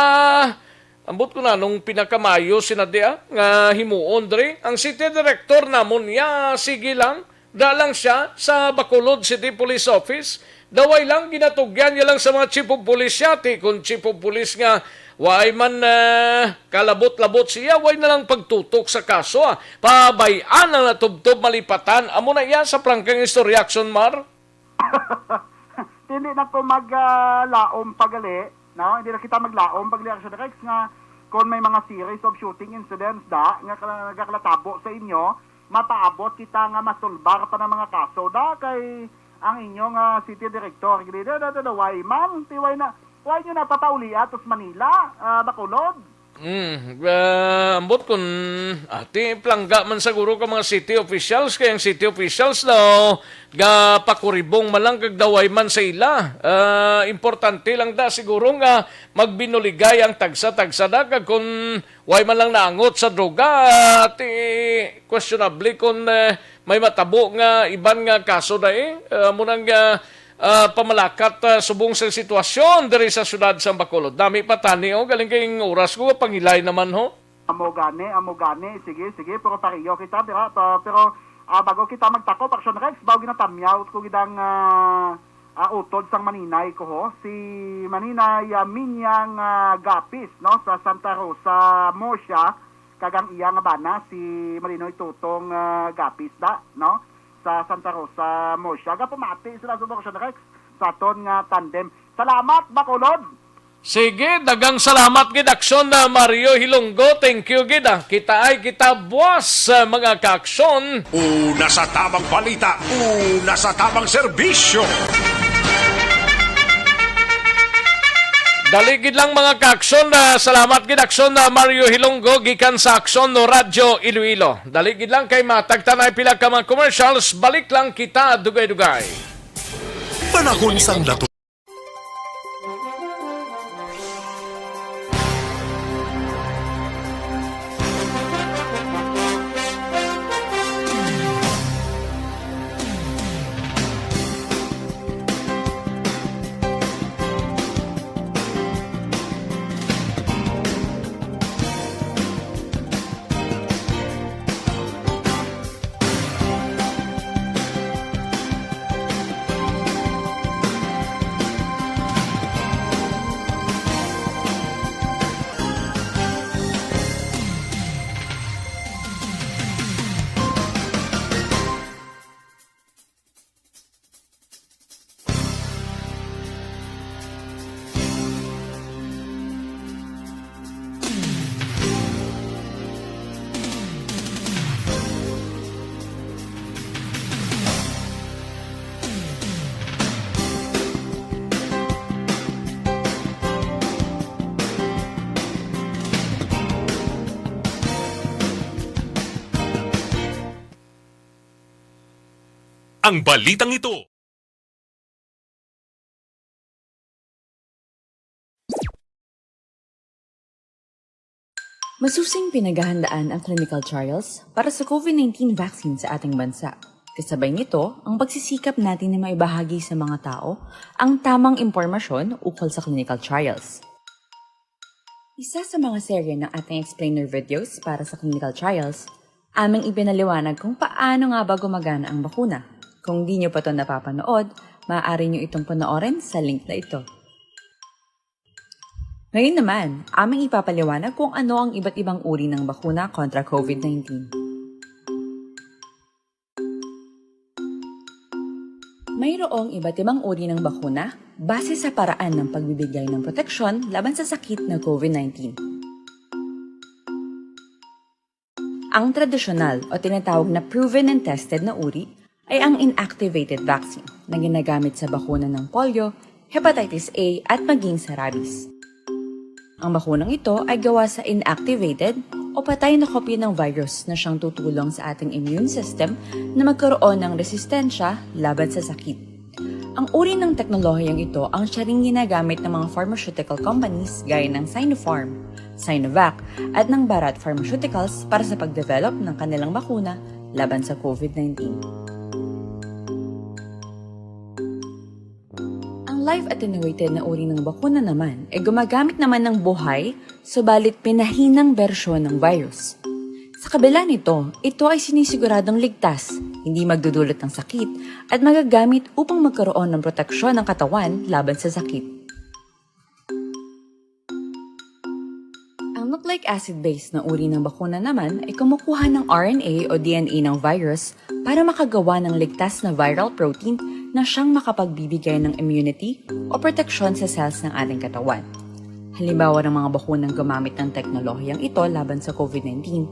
ambot ko na nung pinakamayo sina di, ah, nga himuon diri. Ang city director namon niya, sige lang, da lang siya sa Bacolod City Police Office. Daway lang, ginatugyan niya lang sa mga chief of police siya. Ti kung chief of police nga, way man, ah, kalabot-labot siya, way na lang pagtutok sa kaso, ah. Pabay-an ang natubtob malipatan. Amo na iya sa prangkang istorya, Action Mar. Hindi na ko mag, ah, laom pa gali, no? Hindi na kita maglaom pa gali, Action Rex, nga kung may mga series of shooting incidents da, nga kala-, nagakalatabo sa inyo, mapaabot kita nga masulbar pa ng mga kaso da, kay ang inyong, ah, city director, gini, da, da, da, da, way man, ti way na, way nyo na papaulia to sa Manila, ah, Bacolod? Mm, ah, ambot kun, ah, ti plangga man siguro ka mga city officials, kay ang city officials daw gapakuribong man lang kag daway man sa ila. Ah, importante lang da siguro nga magbinuligay ang tagsa-tagsa da, kag kun way man lang naangot sa droga, ah, ti questionable kun, eh, may matabo nga iban nga kaso da, eh. Ah, amo nang, ah, ah, pamalakat, ah, subong sa sitwasyon diri sa siyudad sa Bacolod. Nami pa tani, oh, galing kay ang oras ko, pangilay naman, ho. Amo gani, amo gani. Sige, sige, pero pareho kita, dira, pa, pero, ah, bago kita magtakop, Action Rex, bago ginatamyaw ko gidang, ah, ah, utod sang maninay ko, ho. Si maninay, ah, Minyang, ah, Gapis, no, sa Santa Rosa, Murcia, kag ang iya nga bana, si Marinoy Tutong, ah, Gapis, da, no? Sa Santa Rosa, Murcia. Gapamati sila sa Action Rex sa aton nga tandem. Salamat, Bacolod! Sige, dagang salamat gid, Action, ah, Mario Hilonggo. Thank you gid, ah. Kita ay kita buwas, ah, mga ka-aksyon. Una sa tamang balita, una sa tamang serbisyo. Dali gid lang, mga ka-aksyon, ah, salamat gid, Action, ah, Mario Hilonggo, gikan sa Action no Radyo Iloilo. Dali gid lang kay matagtanay pila ka mga commercials, balik lang kita dugay-dugay. Panahon sang natu- ang balitang ito. Masusing pinaghahandaan ang clinical trials para sa COVID nineteen vaccine sa ating bansa. Kasabay nito, ang pagsisikap natin na maibahagi sa mga tao ang tamang impormasyon ukol sa clinical trials. Isa sa mga serye ng ating explainer videos para sa clinical trials, aming ipinaliwanag kung paano nga ba gumagana ang bakuna. Kung di nyo pa to napapanood, maaari nyo itong panoorin sa link na ito. Ngayon naman, aming ipapaliwanag kung ano ang iba't ibang uri ng bakuna kontra COVID nineteen. Mayroong iba't ibang uri ng bakuna base sa paraan ng pagbibigay ng proteksyon laban sa sakit na COVID nineteen. Ang tradisyonal o tinatawag na proven and tested na uri ay ang inactivated vaccine na ginagamit sa bakuna ng polio, hepatitis A, at maging sa rabies. Ang bakunang ito ay gawa sa inactivated o patay na kopya ng virus na siyang tutulong sa ating immune system na magkaroon ng resistensya laban sa sakit. Ang uri ng teknolohiyang ito ang siya ring ginagamit ng mga pharmaceutical companies gaya ng Sinopharm, Sinovac, at ng Bharat Pharmaceuticals para sa pag-develop ng kanilang bakuna laban sa COVID nineteen. Ang live attenuated na uri ng bakuna naman ay gumagamit naman ng buhay, subalit pinahinang bersyon ng virus. Sa kabila nito, ito ay sinisiguradong ligtas, hindi magdudulot ng sakit, at magagamit upang magkaroon ng proteksyon ng katawan laban sa sakit. Ang nucleic acid-based na uri ng bakuna naman ay kumukuha ng R N A o D N A ng virus para makagawa ng ligtas na viral protein na siyang makapagbibigay ng immunity o proteksyon sa cells ng ating katawan. Halimbawa ng mga bakunang gumamit ng teknolohiyang ito laban sa COVID nineteen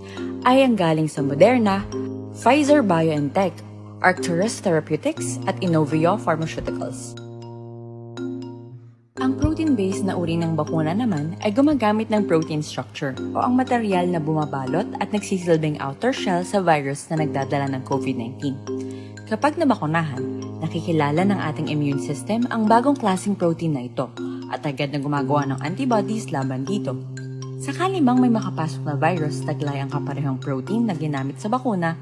ay ang galing sa Moderna, Pfizer-BioNTech, Arcturus Therapeutics, at Inovio Pharmaceuticals. Ang protein-based na uri ng bakuna naman ay gumagamit ng protein structure o ang material na bumabalot at nagsisilbing outer shell sa virus na nagdadala ng COVID nineteen. Kapag nabakunahan, nakikilala ng ating immune system ang bagong klaseng protein na ito at agad na gumagawa ng antibodies laban dito. Sakali mang may makapasok na virus, taglay ang kaparehong protein na ginamit sa bakuna,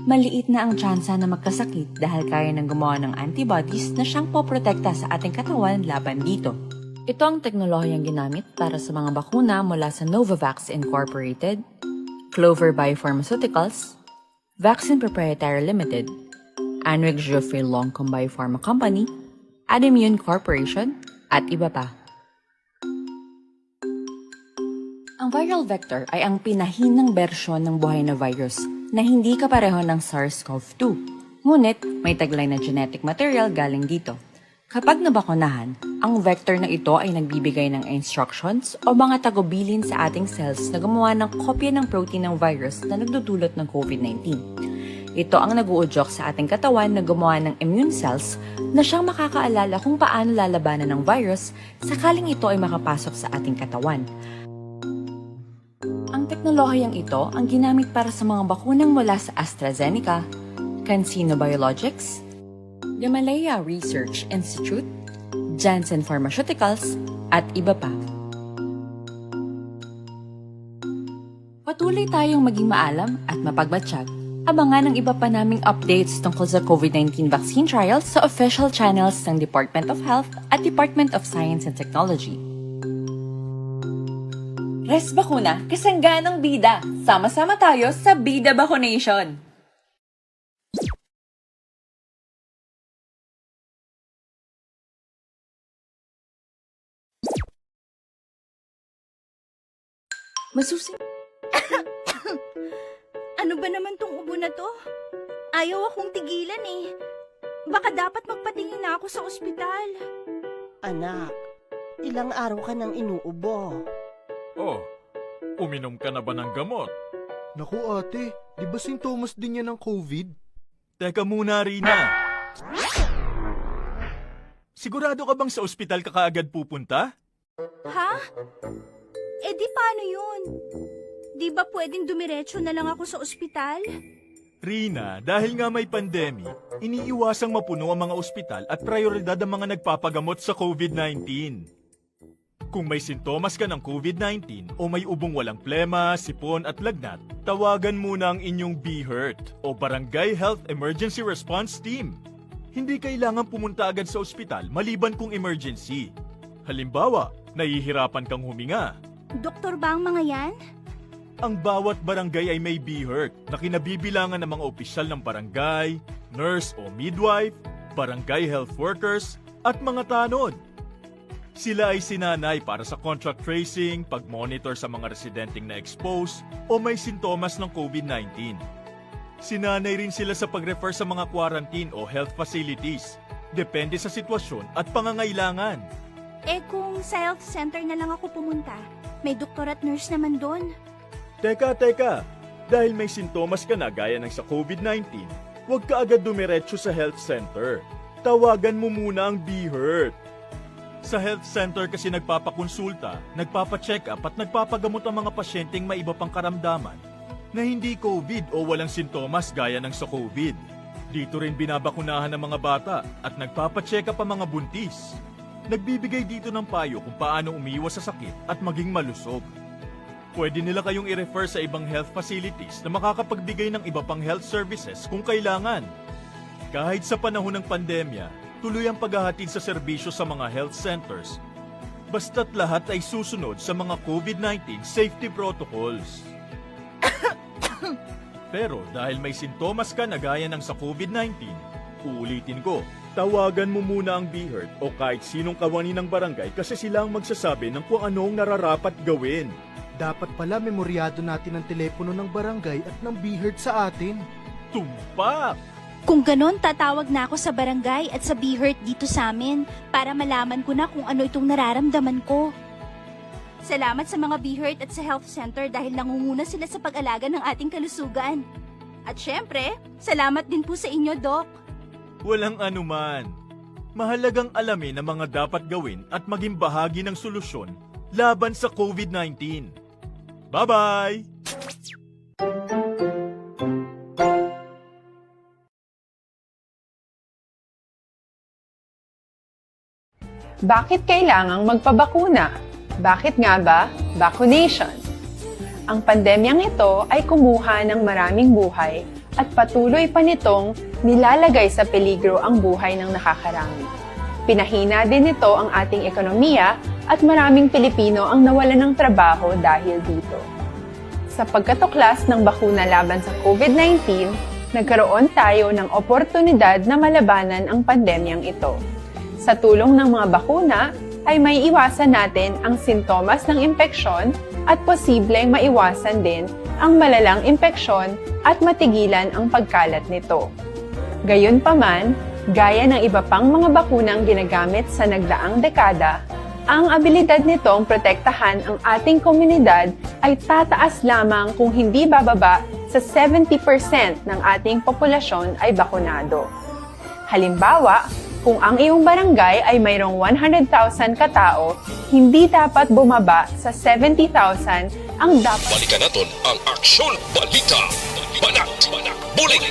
maliit na ang tsansa na magkasakit dahil kaya nang gumawa ng antibodies na siyang poprotekta sa ating katawan laban dito. Ito ang teknolohiyang ginamit para sa mga bakuna mula sa Novavax Incorporated, Clover Biopharmaceuticals, Vaccine Proprietary Limited, Anreg Geoffrey Longcom Biopharma Company, Adimmune Corporation, at iba pa. Ang viral vector ay ang pinahinang bersyon ng buhay na virus na hindi kapareho ng SARS-CoV two. Ngunit, may taglay na genetic material galing dito. Kapag nabakunahan, ang vector na ito ay nagbibigay ng instructions o mga tagubilin sa ating cells na gumawa ng kopya ng protein ng virus na nagdudulot ng COVID nineteen. Ito ang nag-uudyok sa ating katawan na gumawa ng immune cells na siyang makakaalala kung paano lalabanan ng virus sakaling ito ay makapasok sa ating katawan. Ang teknolohiyang ito ang ginamit para sa mga bakunang mula sa AstraZeneca, CanSino Biologics, Gamaleya Research Institute, Janssen Pharmaceuticals, at iba pa. Patuloy tayong maging maalam at mapagmatsyag. Abangan ang iba pa naming updates tungkol sa COVID nineteen vaccine trials sa official channels ng Department of Health at Department of Science and Technology. Res Bakuna, kasangganang bida. Sama-sama tayo sa Bida Vacunation. Masusi. Ano ba naman tong ubo na to? Ayaw akong tigilan eh. Baka dapat magpatingin na ako sa ospital. Anak, ilang araw ka nang inuubo. Oh, uminom ka na ba ng gamot? Naku, ate, di ba sintomas din yan ng COVID? Teka muna, Rina. Sigurado ka bang sa ospital ka kaagad pupunta? Ha? Eh di paano yun? Di ba pwedeng dumiretso na lang ako sa ospital? Rina, dahil nga may pandemic, iniiwasang mapuno ang mga ospital at prioridad ang mga nagpapagamot sa COVID nineteen. Kung may sintomas ka ng COVID nineteen o may ubong walang plema, sipon at lagnat, tawagan muna ang inyong BHERT o Barangay Health Emergency Response Team. Hindi kailangan pumunta agad sa ospital maliban kung emergency. Halimbawa, nahihirapan kang huminga. Doktor ba ang mga yan? Ang bawat barangay ay may BHERT na kinabibilangan ng mga opisyal ng barangay, nurse o midwife, barangay health workers, at mga tanod. Sila ay sinanay para sa contact tracing, pag-monitor sa mga residenteng na-expose o may sintomas ng COVID nineteen. Sinanay rin sila sa pag-refer sa mga quarantine o health facilities, depende sa sitwasyon at pangangailangan. Eh, kung sa health center na lang ako pumunta, may doktor at nurse naman doon. Teka, teka! Dahil may sintomas ka na gaya ng sa COVID nineteen, huwag ka agad dumiretso sa health center. Tawagan mo muna ang BHERT. Sa health center kasi nagpapakonsulta, nagpapacheck-up at nagpapagamot ang mga pasyenteng may iba pang karamdaman na hindi COVID o walang sintomas gaya ng sa COVID. Dito rin binabakunahan ang mga bata at nagpapacheck-up ang mga buntis. Nagbibigay dito ng payo kung paano umiwas sa sakit at maging malusog. Pwede nila kayong i-refer sa ibang health facilities na makakapagbigay ng iba pang health services kung kailangan. Kahit sa panahon ng pandemya, tuloy ang paghahatid sa serbisyo sa mga health centers, basta't lahat ay susunod sa mga COVID nineteen safety protocols. Pero dahil may sintomas ka na gaya ng sa COVID nineteen, uulitin ko, tawagan mo muna ang BHERT o kahit sinong kawani ng barangay kasi sila ang magsasabi ng kung ano ang nararapat gawin. Dapat pala memoryado natin ang telepono ng barangay at ng BHERT sa atin. Tumpak! Kung ganon, tatawag na ako sa barangay at sa BHERT dito sa amin para malaman ko na kung ano itong nararamdaman ko. Salamat sa mga BHERT at sa health center dahil nangunguna sila sa pag-alaga ng ating kalusugan. At syempre, salamat din po sa inyo, Doc. Walang anuman. Mahalagang alamin ang mga dapat gawin at maging bahagi ng solusyon laban sa COVID nineteen. Bye-bye! Bakit kailangang magpabakuna? Bakit nga ba vaccination? Ang pandemyang ito ay kumuha ng maraming buhay at patuloy pa nitong nilalagay sa peligro ang buhay ng nakakarami. Pinahina din nito ang ating ekonomiya at maraming Pilipino ang nawalan ng trabaho dahil dito. Sa pagkatuklas ng bakuna laban sa COVID nineteen, nagkaroon tayo ng oportunidad na malabanan ang pandemyang ito. Sa tulong ng mga bakuna, ay maiiwasan natin ang sintomas ng impeksyon at posibleng maiwasan din ang malalang impeksyon at matigilan ang pagkalat nito. Gayunpaman, gaya ng iba pang mga bakunang ginagamit sa nagdaang dekada, ang abilidad nitong protektahan ang ating komunidad ay tataas lamang kung hindi bababa sa seventy percent ng ating populasyon ay bakunado. Halimbawa, kung ang iyong barangay ay mayroong one hundred thousand katao, hindi dapat bumaba sa seventy thousand ang dapat. Balikan naton ang Aksyon Balita. Banat, bulig.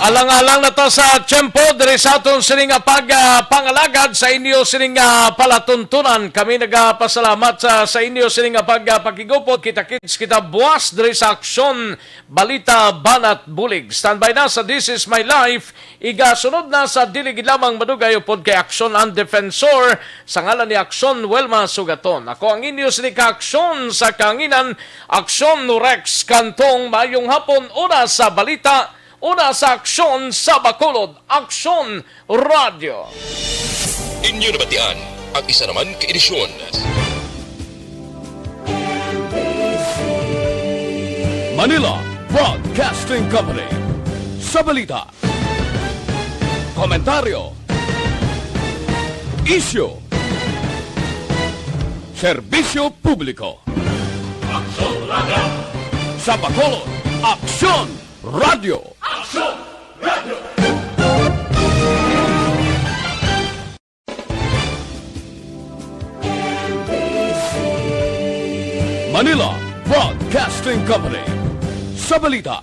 Alang-alang na ta sa tiyempo diri sa aton sini nga pag, ah, pangalagad sa inyo sini nga palatuntunan. Kami nagapasalamat sa, sa inyo sini nga pag, ah, pakigupot. Kita-kits kita buwas diri sa Aksyon Balita Banat Bulig. Standby na sa This Is My Life. Igasunod na sa dili gid lamang madugay upod kay Aksyon ang Defensor sa ngalan ni Aksyon Wilma Sugaton. Ako ang inyo sini ka Aksyon sa Kanginan, Aksyon Rex Cantong. Mayong hapon, una sa balita, una sa aksyon sa Bacolod, Aksyon Radyo. Inyo nabatian ang isa naman ka edisyon. Manila Broadcasting Company. Sa balita, komentaryo, isyu, serbisyo publiko. Aksyon Radyo. Sa Bacolod, Aksyon Radyo. Aksyon Radyo. Manila Broadcasting Company. Sa balita,